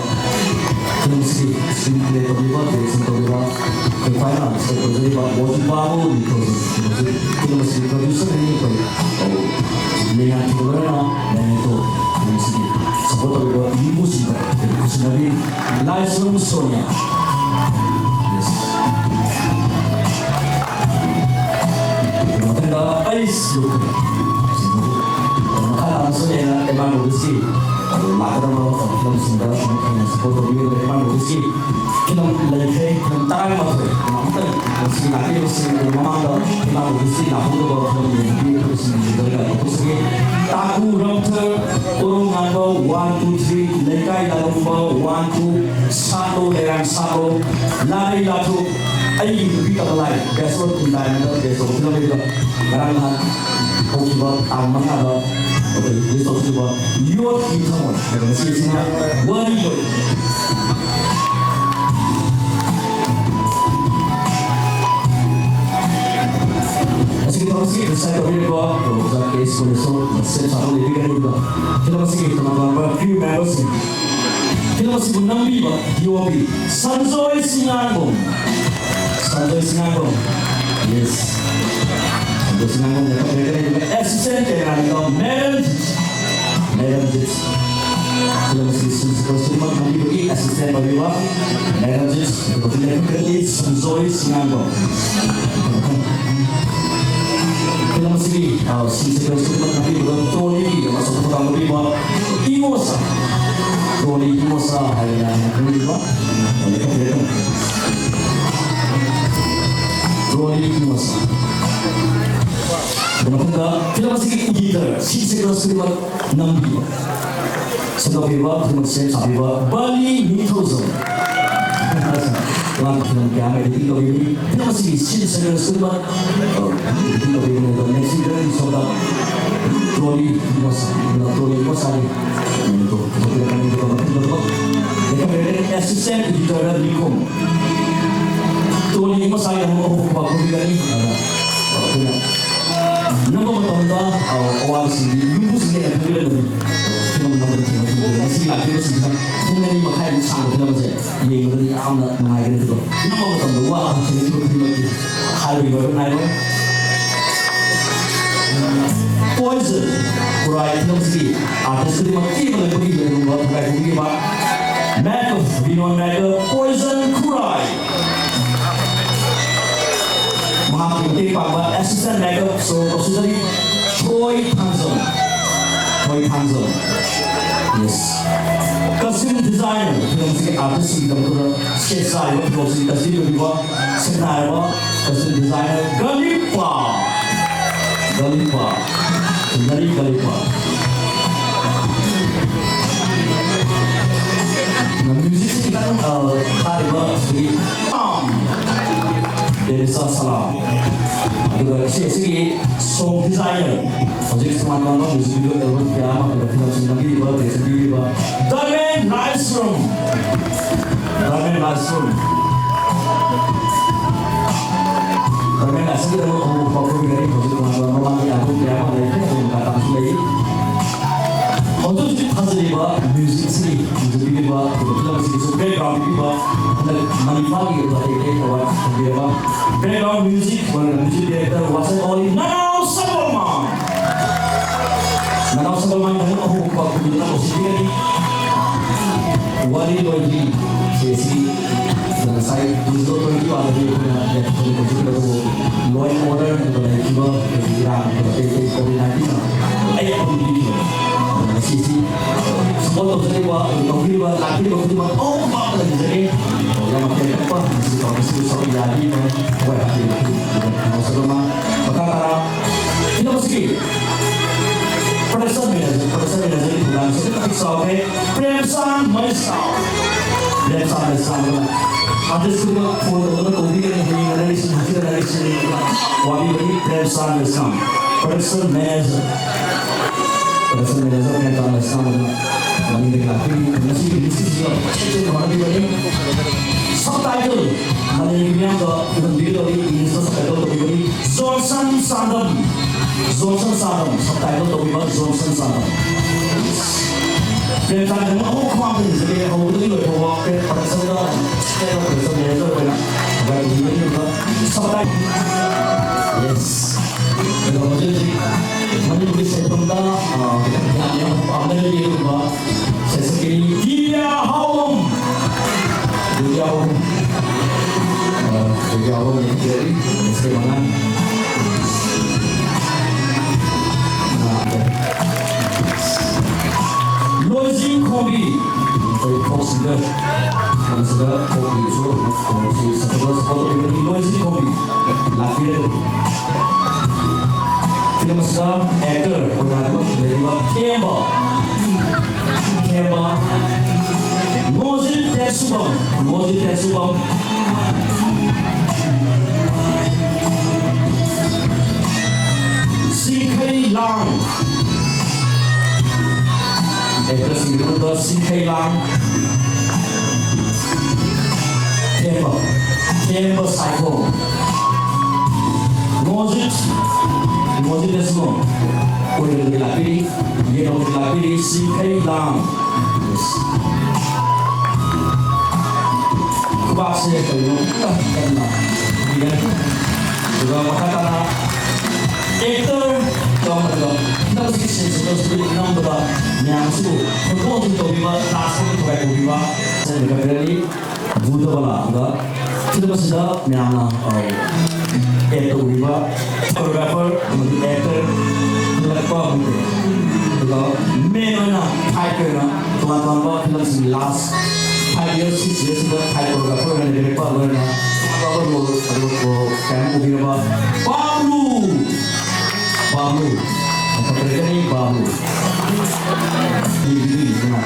ꯐꯤꯂꯝꯁꯤꯒꯤ ꯁ꯭ꯀ꯭ꯔꯤꯟ ꯄ꯭ꯂꯦ ꯇꯧꯕꯤꯕ, ꯗꯤꯔꯦꯛꯁꯟ ꯇꯧꯕꯤꯕ, ꯑꯩꯈꯣꯏ ꯐꯥꯏꯅꯥꯟꯁꯇ ꯇꯧꯖꯔꯤꯕ ꯋꯥꯖꯤꯕꯥꯕꯨ ꯅꯤꯡꯊꯧꯖꯝ꯫ ꯐꯤꯂꯝꯁꯤꯒꯤ ꯄ꯭ꯔꯗ꯭ꯌꯨꯁꯔꯅꯤ ꯑꯩꯈꯣꯏ ꯃꯌꯥꯝ ꯊꯤꯒꯠꯂꯔꯅ ꯃꯌꯥꯝꯗꯣ ꯐꯤꯂꯝꯁꯤꯒꯤ ꯁꯄꯣꯔꯠ ꯇꯧꯔꯤꯕ ꯌꯨꯝꯕꯨꯁꯤꯡꯗ ꯑꯩꯈꯣꯏ ꯈꯨꯠꯁꯤꯟꯅꯕꯤ ꯂꯥꯏꯁ꯭ꯔꯝ ꯁꯣꯅꯤꯌꯥ꯫ Yes. ꯃꯊꯪꯗ ꯑꯩꯁ ꯂꯨꯈ꯭ꯔꯦ꯫ ꯃꯈꯥ ꯇꯥꯅꯁꯨ ꯍꯦꯟꯅ ꯑꯦꯃꯥꯟ ꯃꯨꯚꯤꯁꯀꯤ ꯂꯥꯛꯀꯗꯕ ꯐꯤꯂꯝꯁꯤꯡꯗ ꯑꯃꯨꯛ ꯍꯦꯟꯅ ꯁꯄꯣꯔꯠ ꯇꯧꯕꯤꯌꯨ꯫ ꯑꯦꯃꯥꯟ ꯃꯨꯚꯤꯁꯀꯤ ꯐꯤꯂꯝ ꯂꯩꯈ꯭ꯔꯦ, ꯐꯤꯂꯝ ꯇꯔꯥꯃꯥꯊꯣꯏ꯫ ꯑꯃꯨꯛꯇꯪ ꯃꯁꯤ ꯂꯥꯛꯄꯤꯕꯁꯤꯡ ꯑꯗꯨ ꯃꯃꯥꯡꯗ ꯏꯃꯥ ꯃꯨꯚꯤꯁꯀꯤ ꯂꯥꯛꯍꯧꯗꯕ ꯐꯤꯂꯝ ꯌꯦꯡꯕꯤꯌꯨ ꯍꯥꯏꯕꯁꯤꯡ ꯌꯦꯡꯖꯔꯒ ꯂꯧꯊꯣꯛꯆꯒꯦ꯫ ꯇꯥꯀꯨ ꯔꯝꯊꯔ, ꯀꯣꯔꯣꯡ ꯉꯥꯟꯕ, one two three, ꯂꯩꯀꯥꯏ ꯂꯥꯂꯣꯡꯕ, one two, ꯁꯥꯠꯂꯣ ꯂꯩꯔꯥꯡ ꯁꯥꯠꯂꯣ, ꯂꯥꯔꯩ ꯂꯥꯊꯨ, ꯑꯩꯒꯤ ꯅꯨꯄꯤ ꯀꯃꯂꯥꯏ, Best of Entertainment, Best of Film ꯂꯩꯕ ꯉꯔꯥꯡ ꯅꯍꯥꯟ ꯍꯧꯈꯤꯕ ꯇꯥꯡ ꯃꯉꯥꯗ ꯑꯩꯈꯣꯏ release ꯇꯧꯈꯤꯕ ꯌꯣꯠꯀꯤ ꯊꯃꯣꯏ ꯍꯥꯏꯕ ꯃꯁꯤ ꯑꯁꯤꯅ ꯋꯥꯔꯤ ꯑꯣꯏ꯫ ꯑꯁꯤꯒꯤ ꯊꯕꯛꯁꯤ ꯗꯤꯖꯥꯏꯟ ꯇꯧꯕꯤꯔꯤꯕ ꯄ꯭ꯔꯣꯐꯦꯁꯔ ꯀꯦ ꯁꯣꯂꯦꯁꯣꯔ, ꯃꯁꯦ ꯊꯥꯗꯣꯛ ꯂꯩꯕꯤꯒꯅꯤꯕ ꯐꯤꯂꯝ ꯑꯁꯤꯒꯤ ꯇꯣꯉꯥꯟ ꯇꯣꯉꯥꯟꯕ crew member ꯁꯤꯡ꯫ ꯐꯤꯂꯝ ꯑꯁꯤꯕꯨ ꯅꯝꯕꯤꯕ D O P Sanjoy ꯁꯤꯡꯉꯥꯡꯕꯝ꯫ Sanjoy ꯁꯤꯡꯉꯥꯡꯕꯝ꯫ Yes. Sanjoy ꯁꯤꯡꯉꯥꯡꯕꯝ ꯂꯦꯞꯄꯛꯄꯤꯔꯒꯅꯤ꯫ ꯑꯗꯨꯒ assistant cameraman ꯗꯣ ꯃꯦꯔꯟꯖꯤꯠ꯫ ꯃꯦꯔꯟꯖꯤꯠ꯫ ꯐꯤꯂꯝ ꯑꯁꯤ ꯁꯤꯟ ꯁꯤꯀ꯭ꯋꯦꯟꯁ ꯈꯨꯗꯤꯡꯃꯛ ꯅꯝꯕꯤꯕꯒꯤ assistant ꯑꯣꯏꯕꯤꯕ ꯃꯦꯔꯟꯖꯤꯠ꯫ ꯑꯗꯨꯒ ꯂꯦꯞꯄꯛꯄꯤꯔꯒꯅꯤ ꯁꯟꯖꯣꯏ ꯁꯤꯡꯉꯥꯡꯕꯝ꯫ ꯐꯤꯂꯝ ꯑꯁꯤꯒꯤ, ꯑ, ꯁꯤꯟ ꯁꯤꯀ꯭ꯋꯦꯟꯁ ꯈꯨꯗꯤꯡꯃꯛ ꯅꯝꯕꯤꯕꯗ ꯇ꯭ꯔꯣꯂꯤꯒꯤ ꯑꯃꯁꯨꯡ ꯊꯧꯗꯥꯡ ꯂꯧꯕꯤꯕ ꯏꯃꯣꯁꯥ, ꯇ꯭ꯔꯣꯂꯤ ꯏꯃꯣꯁꯥ ꯍꯥꯏꯅ ꯈꯪꯅꯔꯤꯕ, ꯇ꯭ꯔꯣꯂꯤ ꯏꯃꯣꯁꯥ꯫ ꯑꯗꯨ ꯃꯊꯪꯗ ꯐꯤꯂꯝ ꯑꯁꯤꯒꯤ editor, ꯁꯤꯟ ꯁꯤꯀ꯭ꯋꯦꯟꯁ ꯈꯨꯗꯤꯡꯃꯛ ꯅꯝꯕꯤꯕ, ꯁꯦꯝꯗꯣꯛꯄꯤꯕ, ꯈꯨꯗꯤꯡꯃꯛ ꯁꯦꯝ ꯁꯥꯕꯤꯕ ꯕꯥꯂꯤ ꯅꯤꯡꯊꯧꯖꯝ꯫ ꯇꯣꯉꯥꯟꯕ ꯐꯤꯂꯝ ꯀꯌꯥ ꯑꯃ editing ꯇꯧꯕꯤꯕꯅꯤ꯫ ꯐꯤꯂꯝ ꯑꯁꯤꯒꯤ ꯁꯤꯟ ꯁꯤꯀ꯭ꯋꯦꯟꯁ ꯈꯨꯗꯤꯡꯃꯛ, ꯑ, editing ꯇꯧꯕꯤꯕꯅꯤ꯫ ꯑꯗꯣ next week ꯗ ꯁꯣꯝꯗ ꯇ꯭ꯔꯣꯂꯤ ꯃꯁꯥ, ꯇ꯭ꯔꯣꯂꯤ ꯃꯁꯥꯒꯤ ꯃꯅꯤꯄꯨꯔ ꯄꯨꯊꯣꯛꯄꯤꯔꯛꯀꯅꯤ꯫ ꯑꯗꯨꯒ ꯃꯊꯪꯗ assistant editor ꯗ ꯂꯤꯈꯣꯝ꯫ ꯇ꯭ꯔꯣꯂꯤ ꯑꯗꯨꯅ ꯑꯩꯈꯣꯏꯅ ꯅꯝꯕ ꯃꯇꯝꯗ ꯑꯋꯥꯕꯁꯤꯡꯗꯤ ꯌꯨꯝꯕꯨꯁꯤꯡꯅ ꯍꯦꯟꯅ ꯈꯪꯕꯤꯔꯝꯒꯅꯤ꯫ ꯐꯤꯂꯝ ꯅꯝꯕꯗ ꯊꯦꯡꯅꯈꯤꯕ ꯉꯁꯤ ꯂꯥꯛꯄꯤꯕꯁꯤꯡꯁꯤꯅ ꯄꯨꯡ ꯑꯅꯤ ꯃꯈꯥꯏꯃꯨꯛ ꯁꯥꯡꯕ ꯐꯤꯂꯝ ꯑꯁꯦ ꯌꯦꯡꯕꯗꯗꯤ ꯌꯥꯝꯅ ꯅꯨꯡꯉꯥꯏꯒꯅꯤ꯫ ꯑꯗꯨꯒ ꯅꯝꯕ ꯃꯇꯝꯗ ꯋꯥꯕ ꯊꯦꯡꯅꯈꯤꯕ ꯈꯨꯗꯤꯡꯃꯛꯇꯤ ꯍꯥꯏꯕꯒꯤ ꯑꯣꯏꯕ ꯅꯥꯏꯔꯣꯏ꯫ Poison, ꯈꯨꯔꯥꯏ ꯐꯤꯂꯝꯁꯤꯒꯤ artist ꯈꯨꯗꯤꯡꯃꯛ ꯀꯦꯕ ꯂꯣꯏꯕꯒꯤ ꯂꯩꯔꯨꯝꯕ ꯊꯧꯒꯥꯏ ꯄꯨꯕꯤꯔꯤꯕ ꯃꯦꯀꯞ, ꯕꯤꯅꯣꯟ ꯃꯦꯀꯞ, Poison ꯈꯨꯔꯥꯏ꯫ ꯃꯍꯥꯛꯀꯤ ꯃꯇꯦꯡ ꯄꯥꯡꯕ assistant makeup ꯁꯣ ꯇꯧꯁꯤꯟꯖꯔꯤ ꯊꯣꯏ ꯊꯥꯡꯖꯝ꯫ ꯊꯣꯏ ꯊꯥꯡꯖꯝ꯫ Yes꯫ Costume designer ꯐꯤꯂꯝꯁꯤꯒꯤ artist ꯁꯤꯡꯒꯤꯗꯃꯛꯇ ꯁꯦꯠ ꯆꯥꯔꯤꯕ ꯐꯤꯔꯣꯜꯁꯤꯡ custom ꯑꯣꯏꯕ ꯁꯤꯖꯤꯟꯅꯔꯕ costume designer ꯒꯂꯤꯄꯥ꯫ ꯒꯂꯤꯄꯥ꯫ ꯅꯔꯤ ꯒꯂꯤꯄꯥ꯫ Music ꯁꯤ ꯈꯤꯇꯪ, ꯑ, ꯊꯥꯔꯤꯕ ꯑꯁꯤꯒꯤ ꯇꯥꯝ꯫ ꯗꯦꯅꯤꯁꯥ ꯁꯂꯥꯝ꯫ ꯑꯗꯨꯒ ꯁꯤ ꯑꯁꯤꯒꯤ song designer, ꯍꯧꯖꯤꯛ ꯇꯣꯉꯥꯟ ꯇꯣꯉꯥꯟꯕ music video album ꯀꯌꯥ ꯑꯃ ꯑꯩꯈꯣꯏꯗ ꯐꯤꯂꯝꯁꯤꯡ ꯅꯝꯕꯤꯔꯤꯕ, direction ꯄꯤꯕꯤꯔꯤꯕ ꯗꯔꯃꯦꯟ ꯂꯥꯏꯁ꯭ꯔꯝ꯫ ꯗꯔꯃꯦꯟ ꯂꯥꯏꯁ꯭ꯔꯝ꯫ ꯗꯔꯃꯦꯟ ꯂꯥꯏꯁ꯭ꯔꯝꯒꯤꯗꯃꯛ ꯑꯃꯨꯛ ꯄꯥꯎꯈꯨꯝꯒꯅꯤ꯫ ꯍꯧꯖꯤꯛ ꯇꯣꯉꯥꯟ ꯇꯣꯉꯥꯟꯕ ꯃꯥꯒꯤ album ꯀꯌꯥ ꯑꯃ ꯂꯩꯈ꯭ꯔꯦ, ꯑꯗꯨꯒ ꯃꯈꯥ ꯇꯥꯕꯁꯨ ꯂꯩꯔꯤ꯫ ꯍꯧꯖꯤꯛ ꯍꯧꯖꯤꯛ ꯊꯥꯖꯔꯤꯕ music ꯁꯤꯒꯤ ꯄꯤꯕꯤꯕ, ꯑꯗꯨꯒ ꯐꯤꯂꯝ ꯑꯁꯤꯒꯤꯁꯨ background ꯄꯤꯕꯤꯕ, ꯍꯟꯗꯛ ꯃꯅꯤꯄꯥꯒꯤ ꯑꯣꯏꯕ ꯇꯦꯛ ꯇꯦꯛ award ꯐꯪꯕꯤꯔꯕ background music, ꯋꯥꯔꯤꯅ music director, ꯋꯥꯁꯛ ꯑꯣꯂꯤ, ꯅꯅꯥꯎ ꯁꯕꯜꯃꯥꯟ꯫ ꯅꯅꯥꯎ ꯁꯕꯜꯃꯥꯟ ꯊꯕꯛ ꯑꯍꯨꯝ ꯄꯥꯎꯈꯨꯝꯗꯨꯅ ꯀꯧꯁꯤꯟꯕꯤꯒꯅꯤ꯫ ꯋꯥꯔꯤ ꯂꯣꯏꯗ꯭ꯔꯤ꯫ ꯁꯤ ꯑꯁꯤ ꯉꯁꯥꯏ digital twenty one ꯗꯒꯤ ꯑꯩꯈꯣꯏꯅ ꯂꯦꯞꯊꯣꯛꯄ ꯍꯧꯖꯤꯛ ꯑꯗꯨꯕꯨ law and order ꯍꯥꯏꯕ ꯂꯩꯔꯤꯕ ꯑꯩꯈꯣꯏꯒꯤ ꯏꯔꯥꯡ ꯑꯗꯨꯒ ꯑꯇꯩ ꯑꯇꯩ COVID nineteen ꯅ ꯑꯩ ꯑꯗꯨꯝ ꯄꯤꯈꯤꯕ꯫ ꯉꯁꯤꯁꯤ support ꯇꯧꯖꯔꯤꯕ, ꯇꯧꯕꯤꯔꯤꯕ, ꯂꯥꯛꯄꯤꯔꯤꯕ ꯈꯨꯗꯤꯡꯃꯛ ꯑꯍꯨꯝ ꯄꯥꯝꯅ ꯂꯩꯖꯒꯦ꯫ ꯌꯥꯝ ꯃꯇꯦꯡ ꯀꯛꯄ ꯉꯁꯤ ꯇꯧꯕꯁꯤꯕꯨ ꯁꯔꯨꯛ ꯌꯥꯕꯤꯕ ꯊꯋꯥꯏ ꯍꯥꯞꯄꯤꯕ ꯈꯨꯗꯤꯡꯃꯛ ꯉꯥꯎꯖꯕ ꯑꯃ꯫ ꯃꯈꯥ ꯇꯥꯅ ꯐꯤꯂꯝ ꯑꯁꯤꯒꯤ production manager, production manager ꯒꯤ ꯊꯧꯗꯥꯡꯁꯨ ꯑꯗꯨꯛꯀꯤ ꯃꯇꯤꯛ ꯆꯥꯎꯈ꯭ꯔꯦ꯫ ꯄ꯭ꯔꯦꯝꯆꯥꯟ ꯃꯩꯁꯅꯥꯝ꯫ ꯄ꯭ꯔꯦꯝꯆꯥꯟ ꯃꯩꯁꯅꯥꯝ ꯑꯗꯨꯅ artist ꯈꯨꯗꯤꯡꯃꯛ phone ꯇꯧꯗꯨꯅ ꯀꯧꯕꯤꯒꯅꯤ, ꯍꯌꯦꯡ ꯂꯩꯔꯤꯁꯤꯡ, ꯍꯪꯆꯤꯠ ꯂꯩꯔꯤꯁꯤꯡ ꯋꯥꯕꯤꯕꯒꯤ ꯄ꯭ꯔꯦꯝꯆꯥꯟ ꯃꯩꯁꯅꯥꯝ꯫ Production manager꯫ Production manager ꯄ꯭ꯔꯦꯝꯆꯥꯟ ꯃꯩꯁꯅꯥꯝ ꯑꯗꯨꯅ ꯃꯅꯤꯡꯗꯒꯤ ꯂꯥꯛꯄꯤꯔꯤꯕ ꯉꯁꯤꯒꯤ ꯂꯤꯁ꯭ꯠꯁꯤꯗ ꯆꯦꯛꯁꯤꯟ ꯐꯪꯍꯟꯕꯤꯕꯅꯤ꯫ Subtitle ꯃꯥꯂꯦꯝꯒꯤ ꯃꯤꯌꯥꯝꯗ ꯎꯍꯟꯕꯤꯒꯗꯧꯔꯤ, ꯏꯪꯂꯤꯁꯇ subtitle ꯇꯧꯕꯤꯕꯅꯤ꯫ ꯖꯣꯟꯁꯟ ꯆꯥꯡꯗꯝ, ꯖꯣꯟꯁꯟ ꯆꯥꯡꯗꯝ, subtitle ꯇꯧꯕꯤꯕ ꯖꯣꯟꯁꯟ ꯆꯥꯡꯗꯝ꯫ ꯄ꯭ꯔꯦꯝꯆꯥꯟꯗ ꯃꯈꯣꯡ ꯈ꯭ꯋꯥꯡꯗ ꯏꯟꯖꯒꯦ, ꯍꯧꯕꯗꯒꯤ ꯂꯣꯏꯐꯥꯎꯕ ꯄ꯭ꯔꯦꯝ production ꯗ production manager ꯑꯣꯏꯅ ꯒꯥꯔꯤ ꯌꯣꯟꯕ subtitle꯫ Yes꯫ ꯑꯗꯣ ꯍꯧꯖꯤꯛ ꯍꯧꯖꯤꯛ ꯃꯅꯤꯄꯨꯔꯒꯤ ꯁꯦꯟꯐꯝꯗ, ꯑ, ꯌꯥꯝ ꯌꯥꯝ ꯄꯥꯝꯅꯔꯤꯕ ꯁꯦꯟꯁꯛꯀꯤꯅꯤ ꯗꯤꯕ꯭ꯌꯥ ꯍꯥꯎꯂꯝ꯫ ꯗꯤꯕ꯭ꯌꯥ ꯍꯥꯎꯂꯝ꯫ ꯑ, ꯗꯤꯕ꯭ꯌꯥ ꯍꯥꯎꯂꯝ ꯌꯦꯡꯖꯔꯤ꯫ ꯃꯁꯤ ꯃꯉꯥ꯫ ꯂꯣꯏꯖꯤꯡ ꯈꯣꯝꯕꯤ꯫ ꯑꯩꯈꯣꯏ folk singer꯫ ꯃꯁꯤꯗ folk ꯒꯤꯁꯨ ꯃꯁꯤ ꯁꯛꯄ ꯁꯛꯄ ꯇꯧꯕꯤꯕꯅꯤ ꯂꯣꯏꯖꯤꯡ ꯈꯣꯝꯕꯤ꯫ ꯂꯥꯛꯄꯤꯔꯒꯗꯤ꯫ ꯐꯤꯂꯝ ꯑꯁꯤꯗ actor ꯑꯣꯏꯅ ꯊꯕꯛ ꯂꯩꯔꯤꯕ ꯊꯦꯝꯕ, ꯊꯦꯝꯕ, ꯃꯣꯖꯤꯠ ꯇꯦꯁꯨꯕꯝ, ꯃꯣꯖꯤꯠ ꯇꯦꯁꯨꯕꯝ, ꯁꯤꯡꯈꯩ ꯂꯥꯡ, actor ꯁꯤꯡꯒꯤ ꯃꯅꯨꯡꯗ ꯁꯤꯡꯈꯩ ꯂꯥꯡ, ꯊꯦꯝꯕ, ꯊꯦꯝꯕ ꯁꯥꯏꯈꯣ꯫ ꯃꯣꯖꯤꯠ, ꯃꯣꯖꯤꯠ ꯇꯦꯁꯨꯕꯝ ꯑꯣꯏꯔꯣꯝꯗꯒꯤ ꯂꯥꯛꯄꯤꯔꯤ, ꯌꯦꯠꯂꯣꯝꯗꯒꯤ ꯂꯥꯛꯄꯤꯔꯤ, ꯁꯤꯡꯈꯩ ꯂꯥꯡ꯫ ꯈꯨꯕꯥꯛꯁꯦ ꯀꯩꯅꯣ ꯀꯟꯅ ꯄꯤꯒꯅꯤ꯫ ꯑꯗꯨꯒ ꯃꯈꯥ ꯇꯥꯅ actor ꯀꯧꯔꯒ ꯐꯤꯂꯝꯁꯤꯒꯤ ꯁꯤꯟꯁꯤꯠꯇꯁꯨ ꯅꯝꯕꯗ ꯃꯌꯥꯝꯁꯤꯕꯨ ꯈꯣꯟꯊꯣꯛ ꯑꯗꯨꯝ ꯇꯧꯕꯤꯕ, ꯇꯥꯁ ꯑꯃ ꯊꯨꯒꯥꯏ ꯇꯧꯕꯤꯕ ꯁꯦꯟ ꯀꯠꯄꯤꯔꯅꯤ꯫ ꯕꯨꯙ ꯕꯂꯥ ꯑꯗꯨꯒ ꯐꯤꯂꯝ ꯑꯁꯤꯗ ꯃꯌꯥꯝꯅ, ꯑ, act ꯇꯧꯕꯤꯕ choreographer ꯑꯃꯗꯤ actor ꯈꯜꯂꯛꯄ ꯑꯃꯗꯤ ꯑꯗꯨꯒ main ꯑꯣꯏꯅ fight ꯑꯣꯏꯅ ꯇꯣꯉꯥꯟ ꯇꯣꯉꯥꯟꯕ ꯐꯤꯂꯝꯁꯤꯡꯒꯤ last five years, six years ꯁꯤꯗ fight choreographer ꯑꯣꯏꯅ ꯂꯩꯔꯛꯄ ꯂꯣꯏꯅ ꯑꯐꯕ role ꯑꯗꯨꯒ ꯀꯌꯥ ꯑꯃ ꯎꯕꯤꯔꯕ ꯕꯥꯕ꯭ꯂꯨ, ꯕꯥꯕ꯭ꯂꯨ, ꯃꯇꯝ ꯂꯩꯔꯒꯅꯤ ꯕꯥꯕ꯭ꯂꯨ꯫ ꯌꯦꯡꯕꯤꯗꯨꯅ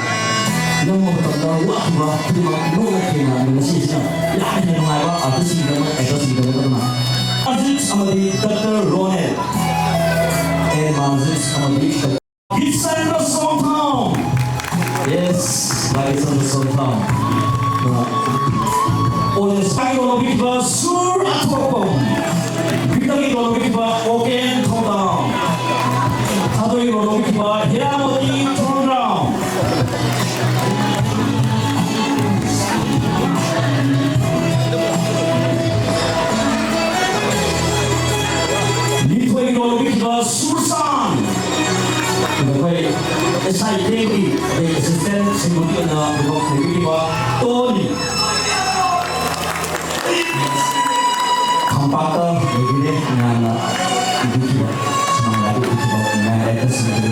ꯅꯣꯡꯃ ꯃꯇꯝꯗ ꯋꯥꯈꯤꯕ ꯈꯨꯗꯤꯡꯃꯛ ꯅꯣꯛꯅ ꯊꯦꯡꯅ ꯉꯁꯤꯁꯤꯅ ꯌꯥꯝꯅ ꯅꯨꯡꯉꯥꯏꯕ artist ꯁꯤꯡꯒꯤꯗꯃꯛ, actor ꯁꯤꯡꯒꯤꯗꯃꯛ ꯑꯗꯨꯅ Margins ꯑꯃꯗꯤ Doctor Ronel꯫ ꯑꯦꯟ Margins ꯑꯃꯗꯤ Doctor ꯒꯤꯠꯁꯟꯗ ꯁꯣꯡꯊꯥꯝ꯫ Yes, ladies and gentlemen. ꯑꯣꯅꯦꯁꯇꯥꯒꯤ ꯂꯣꯟꯂꯧꯕꯤꯈꯤꯕ ꯁꯨꯔ ꯑꯊꯣꯛꯄꯝ, ꯕꯤꯇꯥꯒꯤ ꯂꯣꯟꯂꯧꯕꯤꯈꯤꯕ ꯑꯣꯀꯦꯟ ꯊꯧꯗꯥꯝ, ꯊꯥꯗꯣꯏꯒꯤ ꯂꯣꯟꯂꯧꯕꯤꯈꯤꯕ ꯍꯤꯔꯥꯃꯣꯇꯤ ꯊꯣꯡꯒ꯭ꯔꯥꯝ, ꯂꯤꯊꯣꯏꯒꯤ ꯂꯣꯟꯂꯧꯕꯤꯈꯤꯕ ꯁꯨꯔꯁꯥꯟ, ꯑꯩꯈꯣꯏ ꯑꯦꯁ ꯑꯥꯏ ꯀꯦꯒꯤ ꯑꯩꯈꯣꯏ ꯑꯦꯁꯤꯁꯇꯦꯟ ꯁꯦꯀ꯭ꯌꯨꯔꯤꯇꯤ ꯑꯣꯏꯅ ꯊꯕꯛ ꯂꯩꯕꯤꯔꯤꯕ ꯇꯣꯅꯤ꯫ ꯈꯝꯄꯥꯛꯇ ꯂꯩꯕꯤꯔꯦ ꯃꯌꯥꯝꯅ ꯏꯕꯤꯈꯤꯕ, ꯁꯨꯃꯥꯏꯅ ꯏꯕꯤꯈꯤꯕ ꯃꯌꯥꯝ ꯑꯦꯛꯇꯔꯁꯤꯡ ꯑꯗꯨ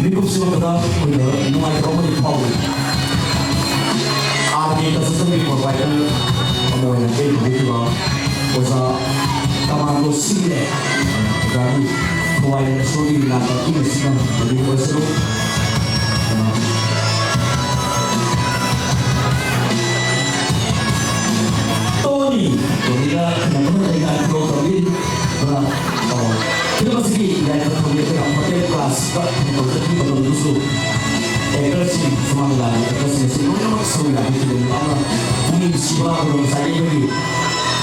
ꯃꯤꯀꯨꯞ ꯁꯤꯡꯂꯛꯄꯗ ꯑꯩꯈꯣꯏꯗ ꯅꯨꯡꯉꯥꯏꯇꯕ ꯑꯃꯗꯤ ꯐꯥꯎꯏ꯫ ꯑꯥꯔ ꯀꯦ ꯀꯟꯁꯇ꯭ꯔꯛꯁꯟꯒꯤ ꯄ꯭ꯔꯣꯄ꯭ꯔꯥꯏꯇꯔ ꯑꯃ ꯑꯣꯏꯅ ꯑꯩ ꯍꯧꯗꯣꯛꯈꯤꯕ ꯑꯣꯖꯥ ꯀꯃꯥꯟꯗꯣ ꯁꯤꯡꯅꯦ꯫ ꯑꯣꯖꯥꯒꯤ ꯊꯋꯥꯏ ꯂꯦꯡꯁꯣꯒꯤ ꯅꯥꯇꯛꯀꯤ ꯃꯁꯤꯡ ꯑꯃ ꯍꯧꯕꯤꯕ ꯑꯣꯏꯁꯅꯨ꯫ ꯇꯣꯅꯤ, ꯇꯣꯅꯤꯗ ꯈꯟꯅꯕ ꯂꯩꯉꯥꯛ ꯊꯧꯔꯝ ꯇꯧꯔꯤ꯫ ꯑꯗꯨꯅ, ꯑ, ꯐꯤꯂꯝ ꯑꯁꯤꯒꯤ ꯌꯥꯏꯐ ꯊꯧꯔꯤ ꯑꯩꯈꯣꯏꯅ ꯍꯣꯇꯦꯜ ꯀ꯭ꯂꯥꯁꯇ ꯇꯧꯖꯈꯤꯕ ꯃꯇꯝꯗꯁꯨ ꯑꯦꯛꯇꯔꯁꯤꯡ, ꯁꯨꯃꯥꯡ ꯂꯤꯂꯥꯒꯤ ꯑꯦꯛꯇꯔꯁꯤꯡ ꯑꯁꯤ ꯂꯣꯏꯅꯃꯛ ꯁꯔꯨꯛ ꯌꯥꯕꯤꯈꯤꯕꯅꯤ꯫ ꯌꯥꯝꯅ ꯄꯨꯛꯅꯤꯡ ꯅꯨꯡꯁꯤꯕ, ꯑꯗꯨꯒ ꯉꯁꯥꯏꯒꯤ ꯑꯩꯈꯣꯏꯒꯤ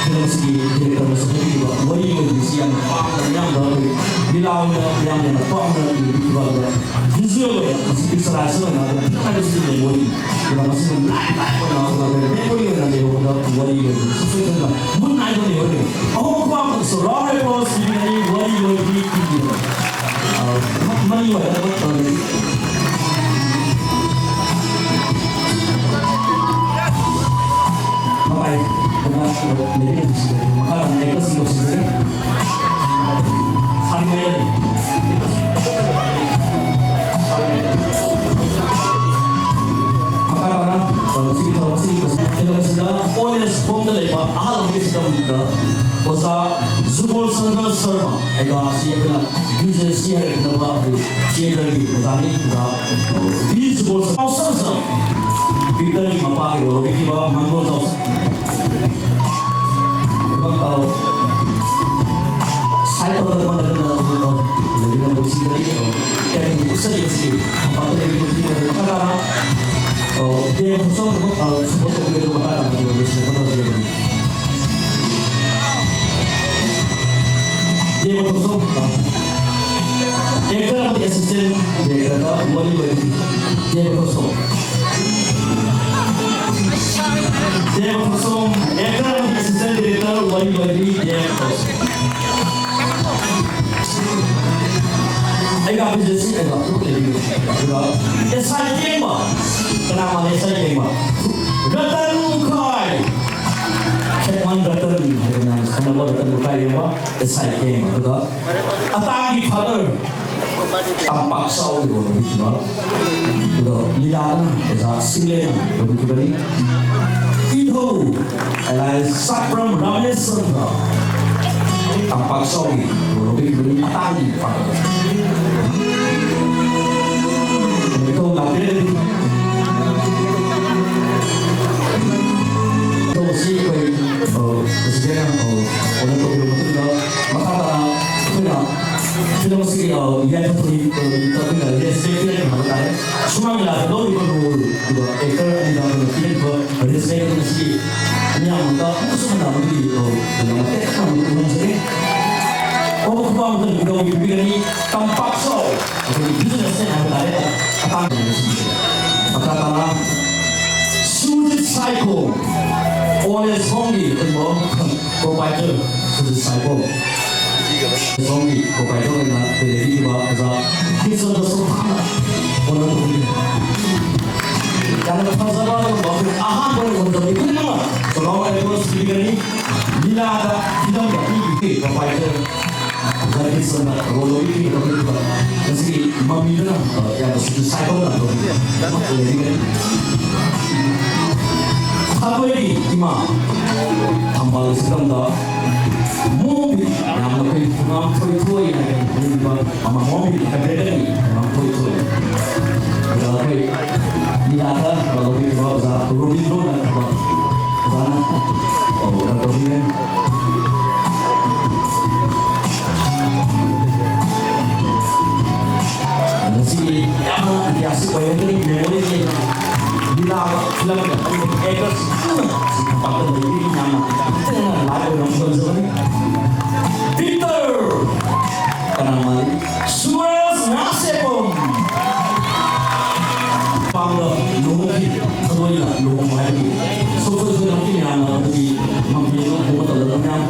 ꯐꯤꯂꯝ ꯑꯁꯤꯒꯤ ꯗꯤꯔꯦꯛꯇꯔꯅꯁꯨ ꯍꯥꯏꯕꯤꯈꯤꯕ ꯋꯥꯔꯤ ꯑꯣꯏꯕꯁꯤ ꯌꯥꯝꯅ ꯄꯥꯝꯅ, ꯃꯤꯌꯥꯝꯗ ꯑꯩꯈꯣꯏ ꯂꯤꯂꯥ ꯑꯣꯏꯅ ꯃꯤꯌꯥꯝꯅ ꯌꯥꯝꯅ ꯄꯥꯝꯅ ꯌꯦꯡꯕꯤꯈꯤꯕ, ꯑꯗꯨꯒ ꯚꯤꯖꯨꯑꯦꯜ ꯑꯣꯏꯅ ꯃꯁꯤ ꯄꯤꯛꯆꯔꯥꯏꯖ ꯑꯣꯏꯅ ꯑꯗꯨꯝ ꯍꯥꯏꯕꯁꯤ ꯃꯦꯃꯣꯔꯤ꯫ ꯑꯗꯨꯒ ꯃꯁꯤꯅ ꯂꯥꯏꯐ ꯂꯥꯏꯐ ꯑꯣꯏꯅ, ꯑꯗꯨꯒ ꯃꯦꯃꯣꯔꯤ ꯑꯣꯏꯅ ꯂꯩꯍꯧꯕꯗ ꯋꯥꯔꯤ ꯑꯣꯏꯕ ꯁꯨꯡꯁꯣꯏ ꯁꯣꯏꯗꯅ ꯃꯨꯟ ꯅꯥꯏꯕ ꯃꯦꯃꯣꯔꯤ꯫ ꯑꯍꯣꯡꯕ ꯄꯥꯝꯕꯗꯁꯨ ꯔꯥꯎꯟ ꯑꯦꯄ꯭ꯂꯣꯁ ꯄꯤꯕꯤꯒꯅꯤ ꯋꯥꯔꯤ ꯑꯣꯏꯕꯤ ꯄꯤꯕꯤꯒꯅꯤ꯫ ꯃꯅꯤ ꯑꯣꯏꯅ ꯊꯕꯛ ꯇꯧꯔꯤ꯫ ꯃꯃꯥꯏ ꯀꯅꯥ ꯂꯩꯔꯦ? ꯃꯈꯥ ꯇꯥꯅ ꯑꯦꯛꯇꯔꯁꯤꯡ ꯂꯧꯁꯤꯟꯖꯔꯤ꯫ ꯃꯈꯥ ꯇꯥꯅ, ꯑ, ꯃꯁꯤꯒꯤ ꯊꯧꯔꯝ ꯑꯁꯤꯒꯤ ꯃꯁꯤꯗ ꯑꯣꯜ ꯑꯦꯖ ꯍꯣꯝꯗ ꯂꯩꯕ ꯑꯍꯜ ꯑꯃꯒꯤ ꯁꯛꯇꯝꯗ ꯑꯣꯖꯥ ꯖꯨꯒꯣꯜ ꯆꯟꯗ꯭ꯔ ꯁꯔꯃ ꯍꯥꯏꯕ ꯑꯁꯤ ꯑꯩꯈꯣꯏꯅ ꯕꯤ ꯖꯦ ꯁꯤ ꯍꯥꯏꯔꯒ ꯈꯪꯅꯕ ꯑꯩꯈꯣꯏ ꯊꯤꯌꯦꯇꯔꯒꯤ ꯑꯣꯖꯥꯅꯤ꯫ ꯑꯣꯖꯥ ꯕꯤ ꯖꯨꯒꯣꯜ ꯆꯟꯗ꯭ꯔ ꯁꯔꯃ, ꯕꯤꯛꯇꯔꯒꯤ ꯃꯄꯥꯒꯤ ꯔꯣꯜ ꯂꯧꯕꯤꯈꯤꯕ ꯃꯪꯒꯣꯜ ꯆꯥꯎꯁ꯫ ꯁꯥꯏꯠ ꯇꯧꯔꯒ ꯂꯩꯕꯤꯔꯝꯕꯁꯤ ꯀꯌꯥꯒꯤ ꯎꯠꯆꯔꯤꯕꯁꯤ ꯃꯄꯥꯟꯗ ꯂꯩꯔꯤꯕ ꯃꯈꯥ ꯇꯥꯅ, ꯑ, ꯗꯦꯕ ꯊꯣꯡꯁꯝ, ꯑ, support ꯇꯧꯕꯤꯒꯗꯕ ꯃꯈꯥ ꯇꯥꯅ ꯂꯣꯏꯁꯤꯟꯅꯕ ꯇꯧꯖꯒꯅꯤ꯫ ꯗꯦꯕ ꯊꯣꯡꯁꯝ, ꯑ, actor ꯑꯃꯗꯤ assistant director ꯗ ꯋꯥꯔꯤ ꯂꯣꯏꯔꯤ꯫ ꯗꯦꯕ ꯊꯣꯡꯁꯝ꯫ ꯗꯦꯕ ꯊꯣꯡꯁꯝ, actor ꯑꯃꯗꯤ assistant director ꯋꯥꯔꯤ ꯂꯣꯏꯔꯤ꯫ ꯗꯦꯕ ꯊꯣꯡꯁꯝ꯫ ꯑꯩꯒ ꯑꯩꯈꯣꯏꯁꯦ ꯁꯤ ꯀꯩꯅꯣ ꯂꯩꯕꯤꯌꯨ꯫ ꯑꯗꯨꯒ ꯑꯦꯁ ꯑꯥꯏ ꯀꯦꯡꯕ꯫ ꯀꯅꯥ ꯃꯥꯜꯂꯦ ꯑꯦꯁ ꯑꯥꯏ ꯀꯦꯡꯕ? ꯔꯇꯟ ꯎꯈꯥꯏ꯫ ꯈꯦꯛꯃꯟ ꯔꯇꯟ ꯍꯥꯏꯕ ꯃꯌꯥꯝ ꯈꯪꯅꯕ ꯔꯇꯟ ꯎꯈꯥꯏ ꯌꯦꯡꯕ ꯑꯦꯁ ꯑꯥꯏ ꯀꯦꯡꯕ꯫ ꯑꯗꯨꯒ ꯑꯇꯥꯡꯒꯤ ꯐꯥꯗꯔ ꯇꯝꯄꯥꯛ ꯆꯥꯎꯒꯤ ꯔꯣꯜ ꯂꯧꯕꯤꯈꯤꯕ꯫ ꯑꯗꯣ ꯂꯤꯂꯥꯗꯅ ꯑꯣꯖꯥ ꯁꯤꯡꯂꯦꯟꯅ ꯂꯧꯕꯤꯈꯤꯕꯅꯤ꯫ ꯏꯙꯧ ꯑꯦꯂꯥꯏꯟꯁ ꯁꯛꯄ꯭ꯔꯝ ꯔꯥꯃꯦꯁꯟꯗ ꯇꯝꯄꯥꯛ ꯆꯥꯎꯒꯤ ꯔꯣꯜ ꯂꯧꯕꯤꯈꯤꯕꯅꯤ꯫ ꯑꯇꯥꯡꯒꯤ ꯐꯥꯗꯔ꯫ ꯏꯙꯧ ꯂꯥꯛꯄꯤꯔꯒꯗꯤ ꯏꯙꯧ ꯑꯁꯤ ꯑꯩꯈꯣꯏ, ꯑ, ꯄ꯭ꯔꯦꯁꯤꯗꯦꯟꯅ, ꯑ, ꯑꯣꯅꯔ ꯇꯧꯕꯤꯔꯕ ꯃꯇꯨꯡꯗ ꯃꯈꯥ ꯇꯥꯅ ꯑꯩꯈꯣꯏꯅ ꯐꯤꯂꯝ ꯑꯁꯤꯒꯤ, ꯑ, ꯌꯥꯏꯐ ꯊꯧꯔꯤ, ꯑ, ꯇꯧꯕꯤꯔꯤꯕ ꯔꯦꯁꯄꯦꯛ ꯄꯤꯔꯛꯄ ꯍꯥꯏꯕ ꯇꯥꯔꯦ꯫ ꯁꯨꯃꯥꯡ ꯂꯤꯂꯥꯗ ꯂꯧꯔꯤꯕ ꯔꯣꯜ ꯑꯗꯨꯒ ꯑꯦꯛꯇꯔ ꯑꯅꯤꯗ ꯑꯩꯈꯣꯏꯅ ꯄꯤꯔꯛꯏꯕ ꯔꯦꯁꯄꯦꯛ ꯑꯗꯨ ꯉꯁꯤꯒꯤ ꯃꯤꯌꯥꯝꯗ ꯑꯃꯨꯛꯀꯁꯨ ꯍꯟꯅ ꯑꯃꯗꯤ, ꯑ, ꯀꯩꯅꯣ, ꯃꯇꯦꯛ ꯈꯔ ꯑꯃꯨꯛ ꯎꯍꯟꯖꯒꯦ꯫ ꯍꯧꯕ ꯈꯨꯕꯥꯛ ꯑꯃꯇꯪ ꯏꯙꯧꯒꯤ ꯄꯤꯕꯤꯒꯅꯤ꯫ ꯇꯝꯄꯥꯛ ꯆꯥꯎ ꯑꯩꯈꯣꯏꯒꯤ ꯕꯤꯖꯤꯅꯦꯁ ꯍꯥꯏꯕ ꯇꯥꯔꯦ꯫ ꯑꯇꯥꯡꯕ ꯃꯈꯥ ꯇꯥꯅ ꯁꯨꯖꯤꯠ ꯁꯥꯏꯈꯣꯝ, ꯑꯣꯜ ꯑꯦꯖ ꯍꯣꯝꯒꯤ ꯑꯩꯈꯣꯏ ꯄ꯭ꯔꯣꯄꯥꯏꯇꯔ ꯁꯨꯖꯤꯠ ꯁꯥꯏꯈꯣꯝ꯫ ꯁꯣꯝꯒꯤ ꯄ꯭ꯔꯣꯄꯥꯏꯇꯔ ꯑꯣꯏꯅ ꯑꯩꯈꯣꯏ ꯂꯩꯕꯤꯈꯤꯕ ꯑꯣꯖꯥ ꯀ꯭ꯔꯤꯁꯅꯗ ꯁꯣꯐꯥꯅ ꯑꯣꯅꯔ ꯇꯧꯕꯤꯔꯤ꯫ ꯌꯥꯝꯅ ꯐꯖꯕ ꯑꯗꯨꯒꯨꯝꯕ ꯑꯩꯈꯣꯏ ꯑꯍꯥꯟꯕ ꯑꯣꯏꯅ ꯑꯣꯏꯖꯕ ꯏꯈꯨꯟ ꯑꯃ ꯆꯥꯎꯔꯥꯛꯅ ꯑꯦꯄ꯭ꯔꯣꯁ ꯄꯤꯒꯅꯤ꯫ ꯂꯤꯂꯥꯗ ꯐꯤꯂꯝꯗ ꯄꯤꯕꯤꯈꯤ ꯄ꯭ꯔꯣꯄꯥꯏꯇꯔ ꯑꯣꯖꯥ ꯀ꯭ꯔꯤꯁꯅꯗ ꯔꯣꯜ ꯂꯧꯕꯤꯈꯤꯕ ꯃꯇꯨꯡꯗ ꯉꯁꯤꯒꯤ ꯃꯃꯤꯗꯨꯅ, ꯑ, ꯌꯥꯝꯅ ꯁꯨꯇ ꯁꯥꯏꯕ ꯃꯇꯝꯗ ꯂꯩꯔꯤꯉꯩ ꯁꯥꯗꯣꯏꯒꯤ ꯏꯃꯥ ꯊꯝꯕꯥꯜ ꯁꯤꯗꯝꯗ ꯃꯣꯝꯕꯤ ꯌꯥꯝꯅ ꯑꯩꯈꯣꯏ ꯉꯥꯝꯊꯣꯏ ꯊꯣꯏ ꯍꯥꯏꯅ ꯈꯪꯅꯕ ꯃꯃꯥ ꯃꯣꯝꯕꯤ ꯍꯥꯏꯕꯤꯔꯒꯅꯤ ꯉꯥꯝꯊꯣꯏ ꯊꯣꯏ꯫ ꯑꯗꯨꯒ ꯑꯩꯈꯣꯏ ꯂꯤꯂꯥꯗ ꯂꯧꯕꯤꯔꯤꯕ ꯑꯣꯖꯥ ꯔꯣꯕꯤꯟꯗ꯭ꯔꯣꯅ ꯊꯕꯛ ꯑꯣꯖꯥꯅ ꯇꯧꯕꯤꯔꯦ꯫ ꯐꯤꯂꯝꯗ ꯑꯩꯈꯣꯏ ꯑꯦꯛꯇꯔꯁ ꯄꯨꯟꯅ ꯄꯥꯡꯒꯜ ꯂꯩꯕꯤ ꯃꯌꯥꯝꯅ ꯂꯥꯏꯚ ꯑꯣꯏꯅ ꯐꯪꯖꯕꯅꯤ꯫ ꯚꯤꯛꯇꯔ ꯀꯅꯥꯃꯥꯂꯤ ꯁꯨꯔꯖ ꯉꯥꯁꯦꯄꯝ꯫ ꯄꯥꯝꯕ ꯂꯨꯍꯣꯡꯈꯤ ꯊꯥꯗꯣꯏꯅ ꯂꯨꯍꯣꯡꯕ ꯍꯥꯏꯕꯗꯤ ꯁꯣꯏ ꯁꯣꯏ ꯁꯣꯏꯗꯅꯃꯛꯀꯤ ꯃꯌꯥꯝꯅ ꯑꯗꯨꯒꯤ ꯃꯃꯤ ꯑꯃ ꯎꯕ ꯃꯇꯝꯗ ꯃꯌꯥꯝ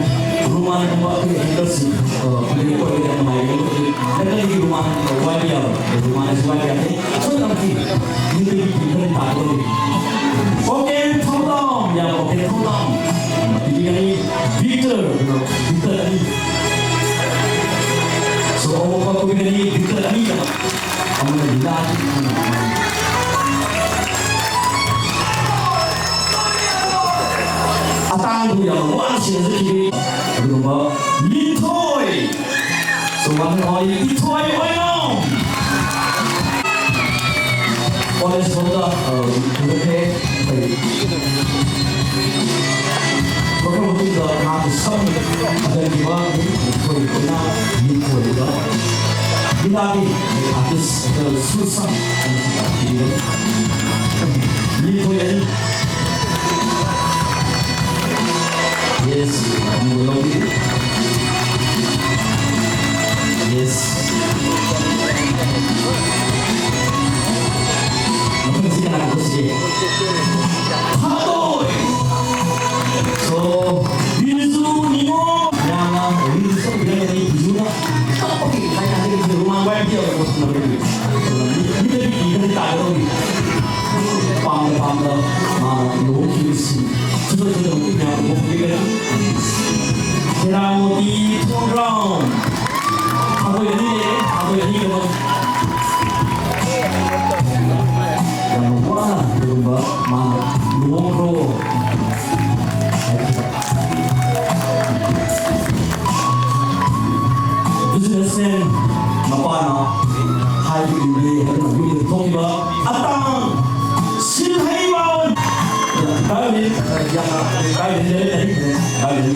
ꯔꯣꯃꯥꯟꯒꯨꯝꯕ ꯑꯩꯈꯣꯏꯒꯤ ꯑꯦꯛꯇꯔꯁꯤꯡ ꯑꯩꯈꯣꯏꯒꯤ ꯑꯣꯏꯔꯒꯗꯤ ꯌꯥꯝ ꯅꯨꯡꯉꯥꯏꯒꯅꯤ꯫ ꯑꯗꯨꯗꯤ ꯂꯩꯀꯥꯏꯒꯤ ꯔꯣꯃꯥꯟ ꯋꯥꯏꯕ ꯌꯥꯕ ꯔꯣꯃꯥꯟ ꯑꯁꯤ ꯋꯥꯏꯕ ꯌꯥꯗꯦ꯫ ꯁꯣꯏꯗꯅꯃꯛꯀꯤ ꯃꯤꯑꯣꯏꯕꯒꯤ ꯄꯤꯡ ꯈꯔ ꯇꯥꯒꯗꯧꯔꯤ꯫ ꯀꯣꯀꯦꯟ ꯊꯧꯗꯥꯝ, ꯌꯥ, ꯀꯣꯀꯦꯟ ꯊꯧꯗꯥꯝ꯫ ꯄꯤꯕꯤꯒꯅꯤ ꯚꯤꯛꯇꯔ, ꯚꯤꯛꯇꯔ ꯑꯅꯤ꯫ ꯁꯣ, ꯑꯋꯣꯛꯄ ꯄꯤꯕꯤꯒꯅꯤ ꯚꯤꯛꯇꯔ ꯑꯅꯤꯗ꯫ ꯑꯃꯅ ꯂꯤꯂꯥꯒꯤ, ꯑꯃꯅ ꯑꯇꯥꯡꯕ ꯌꯥꯝꯅ ꯋꯥꯅ ꯁꯤꯟꯅꯖꯈꯤꯕ ꯑꯗꯨꯒꯨꯝꯕ ꯂꯤꯟꯊꯣꯏ꯫ ꯁꯣ, ꯋꯥꯡ ꯍꯣꯏ ꯏꯊꯣꯏ ꯑꯣꯏꯅꯣꯝ꯫ ꯀꯣꯂꯦꯖ ꯐꯥꯎꯗ, ꯑ, ꯄꯨꯔꯛꯈ꯭ꯔꯦ꯫ ꯑꯩꯈꯣꯏ ꯄꯨꯔꯛꯈ꯭ꯔ ꯃꯇꯨꯡꯗ ꯃꯍꯥꯛꯀꯤ ꯁꯛ ꯐꯖꯈꯤꯕ ꯑꯩꯈꯣꯏ ꯀꯣꯏꯅꯥ ꯃꯤꯡꯊꯣꯏꯕ ꯂꯤꯂꯥꯒꯤ ꯑꯥꯔꯇꯤꯁ ꯁꯨꯔꯁꯥ ꯃꯤꯡꯊꯣꯏ ꯑꯅꯤ꯫ Yes, ꯑꯃꯨꯕ ꯂꯧꯕꯤꯌꯨ꯫ Yes. ꯃꯊꯪꯁꯤ ꯀꯅꯥ ꯀꯧꯁꯤꯒꯦ? ꯊꯥꯗꯣꯏ꯫ So, ꯕꯤꯖꯨ ꯅꯤꯉꯣꯜ꯫ ꯌꯥꯝꯅ ꯔꯤꯜꯁ ꯇꯧꯕꯤꯔꯝꯒꯅꯤ, ꯕꯤꯖꯨꯅ ꯀꯞꯄꯒꯤ ꯊꯥꯏꯅ ꯑꯗꯒꯤ ꯔꯣꯃꯥꯟ ꯋꯥꯏ ꯄꯤ ꯑꯣꯏꯕ ꯄꯣꯠꯁꯛꯅꯕꯒꯤ ꯃꯤꯗꯗꯤ ꯀꯤꯗꯅ ꯇꯥꯒꯗꯧꯔꯤ꯫ ꯄꯥꯝꯗ ꯄꯥꯝꯗ ꯃꯥꯅ ꯂꯨꯍꯣꯡꯈꯤꯕꯁꯤ ꯁꯨꯡꯁꯣꯏ ꯁꯣꯏꯗꯅꯃꯛꯀꯤ ꯃꯌꯥꯝ ꯎꯕ ꯐꯪꯕꯤꯒꯅꯤ꯫ ꯍꯦꯔꯥꯃꯣꯇꯤ ꯊꯣꯡꯒ꯭ꯔꯥꯎ꯫ ꯊꯥꯡꯒꯣꯏ ꯑꯅꯤ ꯂꯩꯔꯦ, ꯊꯥꯡꯒꯣꯏ ꯑꯅꯤꯒꯤꯗꯃꯛ ꯌꯥꯝꯅ ꯋꯥꯅ ꯀꯔꯤꯒꯨꯝꯕ ꯃꯥꯅ ꯂꯨꯍꯣꯡꯈ꯭ꯔꯣ ꯍꯥꯏꯈꯤꯕ꯫ ꯕꯤꯖꯤꯅꯦꯁꯃꯦꯟ ꯃꯄꯥꯅ ꯍꯥꯏꯕ ꯏꯟꯗꯦ ꯍꯥꯏꯗꯨꯅ ꯌꯨꯝꯗ ꯊꯣꯛꯈꯤꯕ ꯑꯇꯥꯡ ꯁꯤꯜꯍꯩꯕ ꯀꯥꯏꯕꯤ, ꯀꯥꯏꯕꯤ,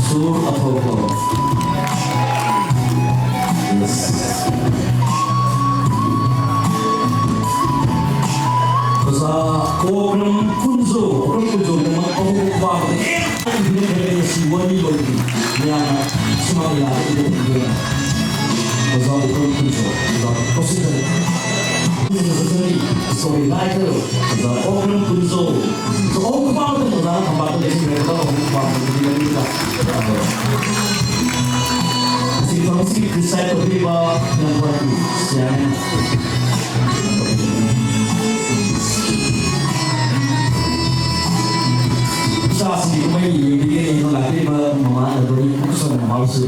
ꯁꯨꯔ ꯑꯐꯕ꯫ Yes. Okram Kunjo, Okram Kunjo, ꯅꯃꯛ ꯑꯍꯧꯕ ꯈꯨꯕꯥꯛ ꯑꯃ ꯍꯦꯛ ꯄꯤꯕꯤꯔꯛꯂꯦ, ꯁꯤ ꯋꯥꯔꯤ ꯂꯣꯏꯗ꯭ꯔꯤ꯫ ꯃꯌꯥꯝꯅ ꯁꯨꯃꯥꯡ ꯂꯤꯂꯥꯗ ꯎꯕ ꯐꯪꯗꯣꯏꯅꯤ꯫ ꯑꯣꯖꯥ ꯎꯈ꯭ꯔꯨꯜ ꯀꯨꯟꯖꯣ, ꯑꯣꯖꯥ ꯀꯧꯁꯤꯟꯖꯔꯤ꯫ Story writer, ꯑꯣꯖꯥ ꯎꯈ꯭ꯔꯨꯜ ꯀꯨꯟꯖꯣ꯫ So, ꯑꯍꯨꯝ ꯈꯨꯕꯥꯛ ꯑꯃꯇꯪ ꯑꯣꯖꯥꯅ ꯈꯝꯕꯥꯛꯇ ꯂꯦꯞꯁꯤꯟꯕꯤꯔꯒ ꯑꯍꯨꯝ ꯈꯨꯕꯥꯛ ꯑꯃꯇꯪ ꯄꯤꯕꯤꯔꯛꯂꯤꯕ꯫ ꯑꯁꯤꯒꯤ ꯊꯧꯔꯝꯁꯤꯒꯤ preside ꯇꯧꯕꯤꯔꯤꯕ ꯏꯌꯥꯝꯕ ꯁꯤꯌꯥꯅꯤ꯫ ꯏꯆꯥꯁꯤꯡꯒꯤ ꯀꯨꯝꯍꯩ ꯌꯦꯡꯕꯤꯒꯦ ꯂꯥꯛꯄꯤꯔꯤꯕ ꯃꯃꯥ ꯑꯗꯨꯗꯒꯤ ꯑꯃꯁꯨꯡ ꯃꯃꯥꯕꯨꯁꯨ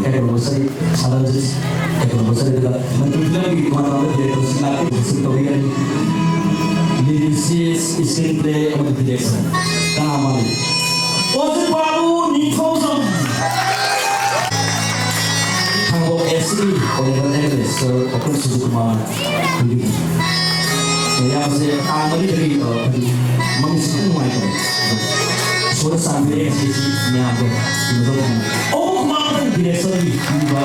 ꯀꯩꯗꯧꯕ ꯆꯠꯂꯤ, ꯁꯥꯗꯅ ꯆꯠꯂꯤ, ꯀꯩꯗꯧꯕ ꯆꯠꯂꯤ, ꯑꯗꯨꯒ ꯃꯅꯤꯄꯨꯔ ꯐꯤꯂꯝꯒꯤ ꯇꯣꯉꯥꯟ ꯇꯣꯉꯥꯟꯕ directorꯁꯤꯡ ꯂꯥꯛꯄꯤꯕꯁꯨ ꯇꯧꯕꯤꯒꯅꯤ꯫ Lyricist, screenplay ꯑꯃꯗꯤ direction ꯀꯅꯥ ꯃꯥꯜꯂꯤ? ꯑꯣꯖꯤꯠ ꯕꯥꯕꯨ ꯅꯤꯡꯊꯧꯖꯝ꯫ ꯊꯥꯡꯒꯣꯜ ꯑꯦꯐ ꯁꯤꯒꯤ ꯑꯣꯏꯅ ꯁꯔ ꯑꯣꯄꯟ ꯁꯨꯖꯤꯀꯨꯃꯥꯔ꯫ ꯃꯌꯥꯝꯁꯦ ꯇꯥꯡ ꯃꯔꯤꯗꯒꯤ, ꯑ, ꯍꯥꯏꯗꯤ ꯃꯃꯤꯠꯁꯦ ꯈꯤꯇꯪ ꯅꯨꯡꯉꯥꯏꯇꯕ꯫ ꯑꯗꯣ ꯏꯁꯣꯔꯅ ꯆꯥꯟꯕꯤꯔꯦ ꯉꯁꯤꯁꯤ ꯃꯌꯥꯝꯗꯣ ꯎꯅꯕ ꯐꯪꯉꯦ꯫ ꯑꯣ, ꯃꯥꯡꯗ directionꯒꯤ ꯄꯤꯕ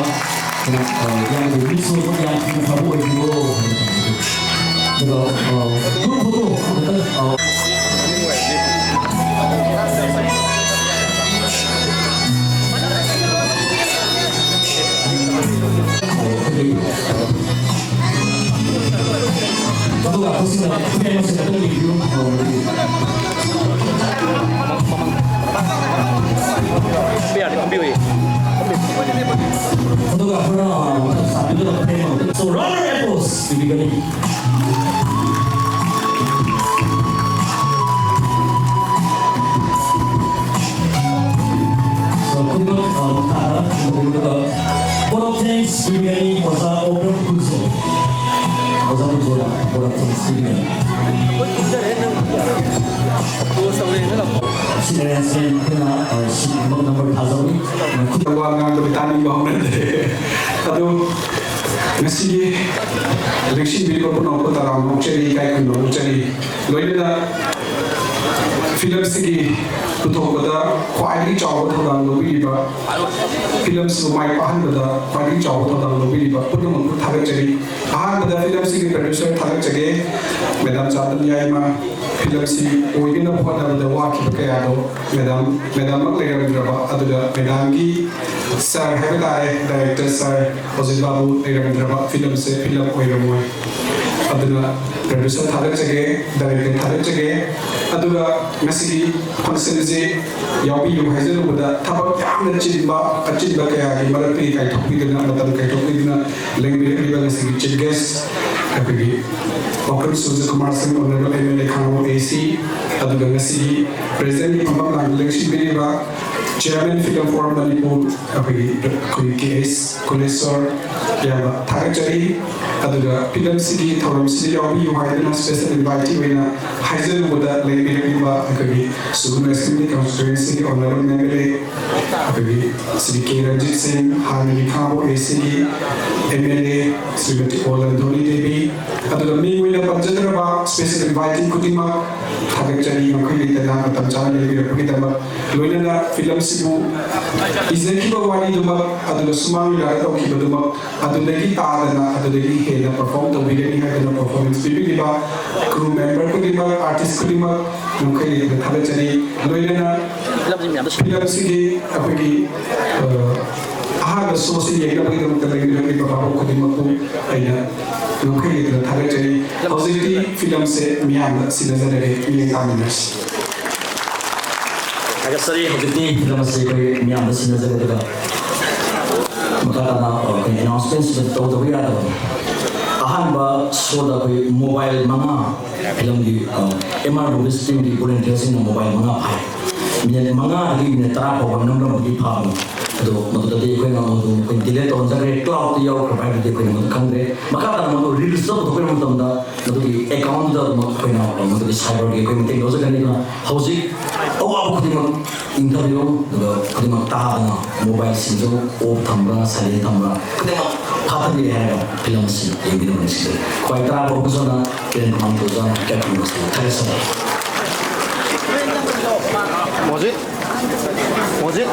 ꯀꯩꯅꯣ, ꯑ, ꯌꯥꯝꯅ ꯃꯤꯠꯁꯨ ꯌꯥꯝ ꯊꯨꯅ ꯐꯕ ꯑꯣꯏꯕꯤꯌꯣ ꯍꯥꯏꯅ ꯇꯧꯖꯒꯦ꯫ ꯑꯗꯨꯒ, ꯑ, group photo ꯑꯃꯈꯛꯇꯪ, ꯑ, ꯑꯗꯨꯒ ꯍꯧꯖꯤꯛꯅ ꯐ꯭ꯔꯦꯝ ꯑꯁꯤꯗ ꯑꯗꯨꯝ ꯌꯦꯡꯕꯤꯌꯨ꯫ ꯈꯨꯝꯕ ꯌꯥꯔꯗꯤ ꯈꯨꯝꯕꯤꯌꯨ꯫ ꯑꯗꯨꯒ ꯑꯩꯈꯣꯏꯅ ꯁꯥꯕꯤꯒꯗꯕ ꯐ꯭ꯔꯦꯝ ꯑꯃꯗ So, round of applause ꯄꯤꯕꯤꯒꯅꯤ꯫ So, ꯈꯨꯗꯤꯡꯃꯛ, ꯑ, ꯃꯈꯥꯗ ꯈꯨꯝꯕꯤꯒꯗꯕ Vote of thanks ꯄꯤꯕꯤꯒꯅꯤ ꯑꯣꯖꯥ ꯑꯣꯀ꯭ꯔꯝ ꯀꯨꯟꯖꯣ꯫ ꯑꯣꯖꯥ ꯀꯨꯟꯖꯣꯗ vote of thanks ꯄꯤꯕꯤꯒꯅꯤ꯫ ꯁꯤ arrangement ꯑꯩꯈꯣꯏꯅ, ꯑ, ꯁꯤ number ꯊꯥꯖꯧꯏ꯫ ꯋꯥ ꯉꯥꯡꯕꯗꯤ ꯇꯥꯅꯤꯡꯕ ꯍꯧꯅꯗꯦ꯫ ꯑꯗꯨ ꯉꯁꯤꯒꯤ ꯂꯦꯡꯁꯤꯟꯕꯤꯔꯤꯕ ꯄꯨꯝꯅꯃꯛꯄꯨ ꯇꯔꯥꯝꯅ ꯑꯣꯛꯆꯔꯤ, ꯏꯀꯥꯏ ꯈꯨꯝꯅꯕ ꯎꯠꯆꯔꯤ꯫ ꯂꯣꯏꯅꯅ ꯐꯤꯂꯝꯁꯤꯒꯤ ꯄꯨꯊꯣꯛꯄꯗ ꯈ꯭ꯋꯥꯏꯗꯒꯤ ꯆꯥꯎꯕ ꯊꯧꯗꯥꯡ ꯂꯧꯕꯤꯔꯤꯕ, ꯐꯤꯂꯝꯁꯤꯕꯨ ꯃꯥꯏ ꯄꯥꯛꯍꯟꯕꯗ ꯈ꯭ꯋꯥꯏꯗꯒꯤ ꯆꯥꯎꯕ ꯊꯧꯗꯥꯡ ꯂꯧꯕꯤꯔꯤꯕ ꯄꯨꯝꯅꯃꯛꯄꯨ ꯊꯥꯒꯠꯆꯔꯤ꯫ ꯑꯍꯥꯟꯕꯗ ꯐꯤꯂꯝꯁꯤꯒꯤ producer ꯊꯥꯒꯠꯆꯒꯦ, ꯃꯦꯗꯥꯝ ꯆꯥꯟꯗꯅꯤ ꯌꯥꯏꯃ꯫ ꯐꯤꯂꯝꯁꯤ ꯑꯣꯏꯅꯅꯕ ꯍꯣꯠꯅꯕꯗ ꯋꯥꯈꯤꯕ ꯀꯌꯥꯗꯣ ꯃꯦꯗꯥꯝ, ꯃꯦꯗꯥꯝꯃꯛ ꯂꯩꯔꯝꯗ꯭ꯔꯕ, ꯑꯗꯨꯒ ꯃꯦꯗꯥꯝꯒꯤ sir ꯍꯥꯏꯕ ꯇꯥꯔꯦ, director sir ꯍꯧꯖꯤꯛ ꯐꯥꯎꯕ ꯂꯩꯔꯝꯗ꯭ꯔꯕ, ꯐꯤꯂꯝꯁꯦ ꯐꯤꯂꯝ ꯑꯣꯏꯔꯝꯃꯣꯏ꯫ ꯑꯗꯨꯅ producer ꯊꯥꯒꯠꯆꯒꯦ, director ꯊꯥꯒꯠꯆꯒꯦ꯫ ꯑꯗꯨꯒ ꯉꯁꯤꯒꯤ functionꯁꯦ ꯌꯥꯎꯕꯤꯌꯨ ꯍꯥꯏꯖꯔꯨꯕꯗ ꯊꯕꯛ ꯌꯥꯝꯅ ꯆꯤꯟꯕ, ꯑꯆꯤꯟꯕ ꯀꯌꯥꯒꯤ ꯃꯔꯛꯇꯒꯤ ꯀꯥꯏꯊꯣꯛꯄꯤꯗꯨꯅ, ꯃꯇꯝ ꯀꯥꯏꯊꯣꯛꯄꯤꯗꯨꯅ ꯂꯦꯡꯕꯤꯔꯛꯂꯤꯕ ꯉꯁꯤꯒꯤ chief guest ꯑꯩꯈꯣꯏꯒꯤ ꯄꯥꯎꯈ꯭ꯔꯨꯝ ꯁꯨꯔꯖꯀꯨꯃꯥꯔ ꯁꯤꯡ, Honourable M L A Khangabok A C, ꯑꯗꯨꯒ ꯉꯁꯤꯒꯤ presentꯀꯤ ꯐꯝꯐꯝ ꯂꯥꯡꯗ ꯂꯦꯡꯁꯤꯟꯕꯤꯔꯤꯕ Chairman Film Forum ꯃꯅꯤꯄꯨꯔ ꯑꯩꯈꯣꯏꯒꯤ, ꯑꯩꯈꯣꯏꯒꯤ K S ꯀꯨꯂꯦꯁꯣꯔ ꯏꯌꯥꯝꯕ ꯊꯥꯒꯠꯆꯔꯤ꯫ ꯑꯗꯨꯒ ꯐꯤꯂꯝꯁꯤꯒꯤ ꯊꯧꯔꯝꯁꯤꯗ ꯌꯥꯎꯕꯤꯌꯨ ꯍꯥꯏꯗꯨꯅ special invitee ꯑꯣꯏꯅ ꯍꯥꯏꯖꯔꯨꯕꯗ ꯂꯩꯕꯤꯔꯛꯂꯤꯕ ꯑꯩꯈꯣꯏꯒꯤ ꯁꯨꯒꯨꯅꯨ Assembly Constituencyꯒꯤ Honourable M L A ꯑꯩꯈꯣꯏꯒꯤ ꯁ꯭ꯔꯤ ꯀꯦ ꯔꯟꯖꯤꯠ ꯁꯤꯡ, ꯍꯥꯟꯅꯒꯤ ꯈꯥꯡꯉꯕꯣꯛ A Cꯒꯤ M L A Shrimati ꯑꯣ ꯂꯟꯗꯣꯅꯤ ꯗꯦꯕꯤ, ꯑꯗꯨꯒ ꯃꯤꯡ ꯑꯣꯏꯅ ꯄꯟꯖꯗ꯭ꯔꯕ special invitee ꯈꯨꯗꯤꯡꯃꯛ ꯊꯥꯒꯠꯆꯔꯤ, ꯃꯈꯣꯏꯒꯤ ꯇꯦꯂꯥ ꯃꯇꯝ ꯆꯥꯅ ꯂꯩꯕꯤꯔꯛꯄꯒꯤꯗꯃꯛ꯫ ꯂꯣꯏꯅꯅ ꯐꯤꯂꯝꯁꯤꯕꯨ ꯏꯖꯈꯤꯕ ꯋꯥꯔꯤꯗꯨꯃꯛ, ꯑꯗꯨꯒ ꯁꯨꯃꯥꯡ ꯂꯤꯂꯥꯗ ꯇꯧꯈꯤꯕꯗꯨꯃꯛ ꯑꯗꯨꯗꯒꯤ ꯇꯥꯗꯅ, ꯑꯗꯨꯗꯒꯤ ꯍꯦꯟꯅ perform ꯇꯧꯕꯤꯒꯅꯤ ꯍꯥꯏꯗꯨꯅ performance ꯄꯤꯕꯤꯔꯤꯕ crew member ꯈꯨꯗꯤꯡꯃꯛ, artist ꯈꯨꯗꯤꯡꯃꯛ ꯉꯝꯈꯩ ꯂꯩꯇꯅ ꯊꯥꯒꯠꯆꯔꯤ꯫ ꯂꯣꯏꯅꯅ ꯐꯤꯂꯝꯁꯤꯒꯤ ꯑꯩꯈꯣꯏꯒꯤ, ꯑ, ꯑꯍꯥꯟꯕ showꯁꯤ ꯌꯦꯡꯅꯕꯒꯤꯗꯃꯛꯇ ꯂꯩꯃꯤꯟꯅꯔꯤꯕ ꯚꯥꯕꯣꯛ ꯈꯨꯗꯤꯡꯃꯛꯄꯨ ꯑꯩꯅ ꯉꯝꯈꯩ ꯂꯩꯇꯅ ꯊꯥꯒꯠꯆꯔꯤ꯫ ꯍꯧꯖꯤꯛꯇꯤ ꯐꯤꯂꯝꯁꯦ ꯃꯤꯌꯥꯝꯗ ꯁꯤꯟꯅꯖꯔꯒꯦ, ꯃꯤꯠꯌꯦꯡ ꯇꯥꯃꯤꯟꯅꯁꯤ꯫ ꯊꯥꯒꯠꯆꯔꯤ꯫ ꯍꯧꯖꯤꯛꯇꯤ ꯐꯤꯂꯝ ꯑꯁꯤ ꯑꯩꯈꯣꯏ ꯃꯤꯌꯥꯝꯗ ꯁꯤꯟꯅꯖꯔꯦ, ꯑꯗꯨꯒ ꯃꯈꯥ ꯇꯥꯅ ꯑꯩꯈꯣꯏ announcementꯁꯤꯗ ꯇꯧꯗꯕ ꯌꯥꯗꯕꯅꯤ꯫ ꯑꯍꯥꯟꯕ showꯗ ꯑꯩꯈꯣꯏ mobile ꯃꯉꯥ, ꯐꯤꯂꯝꯒꯤ, ꯑ, M R Movies teamꯒꯤ volunteerꯁꯤꯡꯅ mobile ꯃꯉꯥ ꯐꯥꯏ꯫ Minute ꯃꯉꯥꯗꯒꯤ minute ꯇꯔꯥ ꯐꯥꯎꯕ ꯅꯝꯂꯝꯕꯒꯤ ꯐꯥꯕꯅꯤ꯫ ꯑꯗꯣ ꯃꯗꯨꯗꯗꯤ ꯑꯩꯈꯣꯏꯅ ꯃꯗꯨ ꯑꯩꯈꯣꯏ delete ꯇꯧꯍꯟꯖꯈ꯭ꯔꯦ, cloudꯇ ꯌꯥꯎꯈ꯭ꯔꯕ ꯍꯥꯏꯕꯗꯤ ꯑꯩꯈꯣꯏꯅ ꯃꯗꯨ ꯈꯪꯗ꯭ꯔꯦ꯫ ꯃꯈꯥ ꯇꯥꯅ ꯃꯗꯨ release ꯇꯧꯊꯣꯛꯄ ꯃꯇꯝꯗ ꯃꯗꯨꯒꯤ accountꯗ ꯑꯗꯨꯃꯛ ꯑꯩꯈꯣꯏꯅ ꯃꯗꯨꯒꯤ cyberꯒꯤ ꯑꯩꯈꯣꯏ ꯃꯇꯦꯡ ꯂꯧꯖꯒꯅꯤ꯫ ꯑꯗꯨꯅ ꯍꯧꯖꯤꯛ ꯑꯋꯥꯕ ꯈꯨꯗꯤꯡꯃꯛ ꯏꯪꯊꯕꯤꯌꯨ, ꯑꯗꯨꯒ ꯈꯨꯗꯤꯡꯃꯛ ꯇꯥꯗꯅ mobileꯁꯤꯡꯗꯨ off ꯊꯝꯕ꯭ꯔꯥ, silent ꯊꯝꯕ꯭ꯔꯥ, ꯈꯨꯗꯤꯡꯃꯛ ꯐꯥꯊꯕꯤꯔꯦ ꯍꯥꯏꯔꯒ ꯐꯤꯂꯝ ꯑꯁꯤ ꯌꯦꯡꯕꯤꯅꯕ ꯅꯤꯡꯁꯤꯡꯖꯔꯤ꯫ ꯈ꯭ꯋꯥꯏ ꯇꯔꯥꯕ ꯑꯣꯐꯤꯁꯔꯅ ꯀꯤꯔꯟ ꯀꯨꯃꯥꯔ ꯇꯣꯖꯥ ꯍꯥꯏꯀꯠ ꯐꯤꯂꯝ ꯑꯁꯤ ꯊꯥꯒꯠꯆꯔꯤ꯫ ꯍꯧꯖꯤꯛ ꯍꯧꯖꯤꯛ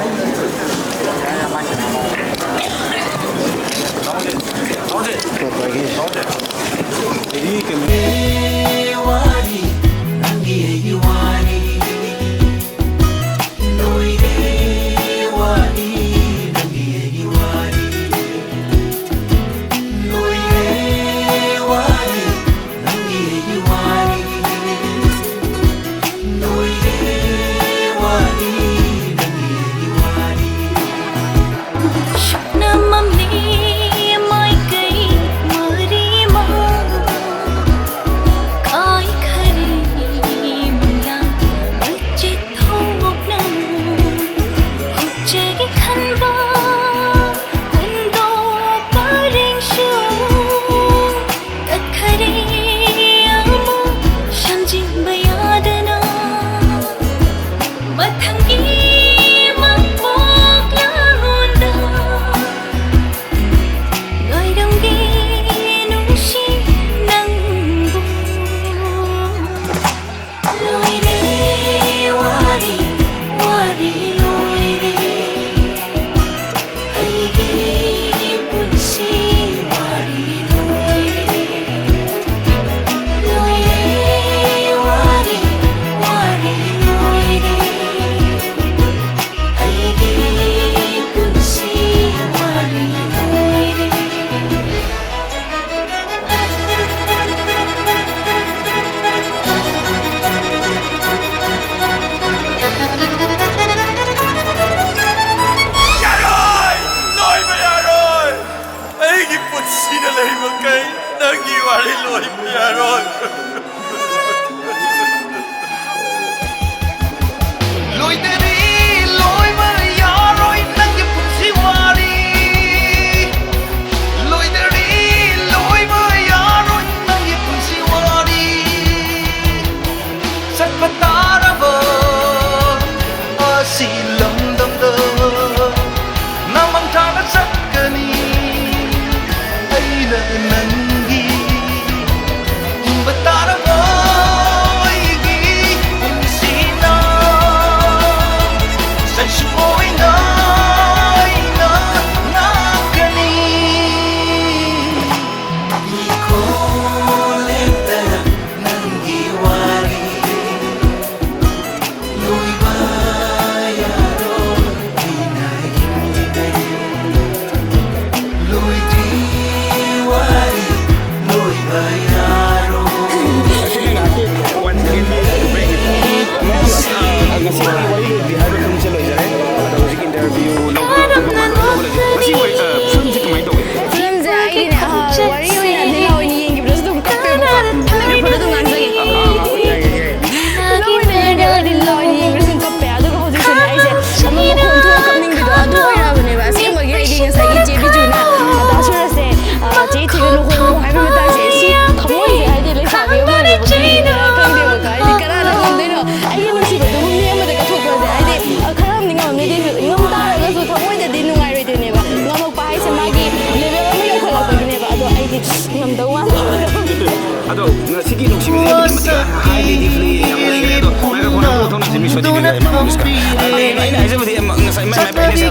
ꯅꯨꯡꯁꯤꯕꯁꯦ ꯑꯗꯨꯛꯀꯤ ꯃꯇꯤꯛ highly deeply ꯌꯥꯝ ꯂꯩꯈ꯭ꯔꯦ꯫ ꯑꯗꯣ microphone ꯑꯃꯨꯛ ꯂꯧꯊꯣꯛꯅꯁꯤ, ꯃꯤ ꯁꯣꯇꯤꯒꯤꯗ ꯏꯃꯥ ꯃꯣꯅꯤꯁꯀ꯫ ꯑꯗꯣ ꯑꯩꯅ, ꯑꯩꯅ ꯍꯥꯏꯖꯕꯗꯤ ꯑꯃ ꯉꯁꯥꯏ ꯃꯥꯏ, ꯃꯥꯏ ꯄꯥꯏꯅꯁꯦ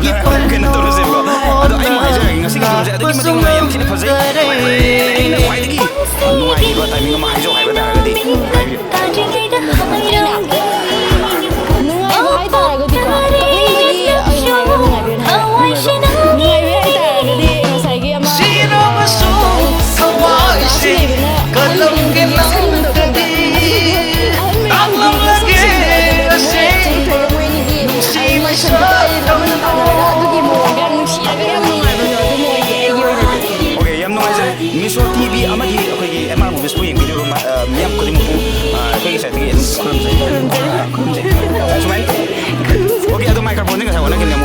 ꯀꯩꯅꯣ ꯇꯧꯔꯁꯦꯕꯀꯣ꯫ ꯑꯗꯣ ꯑꯩ ꯑꯃꯨꯛ ꯍꯥꯏꯖꯔꯒꯦ, ꯉꯁꯤꯒꯤ filmꯁꯦ ꯑꯗꯨꯛꯀꯤ ꯃꯇꯤꯛ ꯅꯨꯡꯉꯥꯏ, ꯌꯥꯝ ꯊꯤꯅ ꯐꯖꯩ꯫ ꯑꯩꯅ ꯈ꯭ꯋꯥꯏꯗꯒꯤ ꯅꯨꯡꯉꯥꯏꯈꯤꯕ timing ꯑꯃ ꯍꯥꯏꯖꯧ ꯍꯥꯏꯕ ꯇꯥꯔꯒꯗꯤ ꯍꯥꯏꯕꯤꯌꯨ꯫ ꯅꯨꯡꯉꯥꯏꯕ ꯍꯥꯏꯇꯥꯔꯒꯗꯤꯀꯣ, ꯀꯞꯅꯤꯡꯕꯒꯤ ꯅꯨꯡꯉꯥꯏꯕ, ꯅꯨꯡꯉꯥꯏꯕ꯫ ꯅꯨꯡꯉꯥꯏꯕ ꯍꯥꯏꯇꯥꯔꯒꯗꯤ ꯉꯁꯥꯏꯒꯤ ꯑꯃ ꯁꯤꯔꯕꯁꯨ ꯊꯋꯥꯏꯁꯦ ꯂꯩꯕꯅ ꯀꯂꯝꯒꯤ ꯅꯥꯛꯇꯗꯤ ꯇꯥꯛꯂꯝꯂꯒꯦ ꯑꯁꯦꯡꯕ ꯅꯨꯡꯁꯤꯕ ꯁꯛꯇꯝꯗꯣ꯫ ꯑꯗꯨꯒꯤ ꯃꯑꯣꯡꯗ ꯌꯥꯝ ꯅꯨꯡꯁꯤꯔꯒ ꯌꯥꯝ ꯅꯨꯡꯉꯥꯏꯕꯗꯣ ꯑꯗꯨꯝ ꯑꯣꯏꯌꯦ ꯑꯩꯒꯤ ꯑꯣꯏꯅꯗꯤ꯫ Okay, ꯌꯥꯝ ꯅꯨꯡꯉꯥꯏꯖꯔꯦ꯫ Miss World TV ꯑꯃꯗꯤ ꯑꯩꯈꯣꯏꯒꯤ M R Moviesꯄꯨ ꯌꯦꯡꯕꯤꯔꯤꯕ ꯃ-, ꯑ, ꯃꯤꯌꯥꯝ ꯈꯨꯗꯤꯡꯃꯛꯄꯨ, ꯑ, ꯑꯩꯈꯣꯏꯒꯤ sideꯇꯒꯤ ꯑꯗꯨꯝ ꯈꯨꯔꯨꯝꯖꯩ꯫ ꯈꯨꯔꯨꯝꯖꯩ꯫ ꯁꯨꯃꯥꯏꯅ꯫ Okay, ꯑꯗꯣ microphoneꯁꯦ ꯉꯁꯥꯏ ꯑꯣꯟꯅꯈꯤꯕꯅꯦ꯫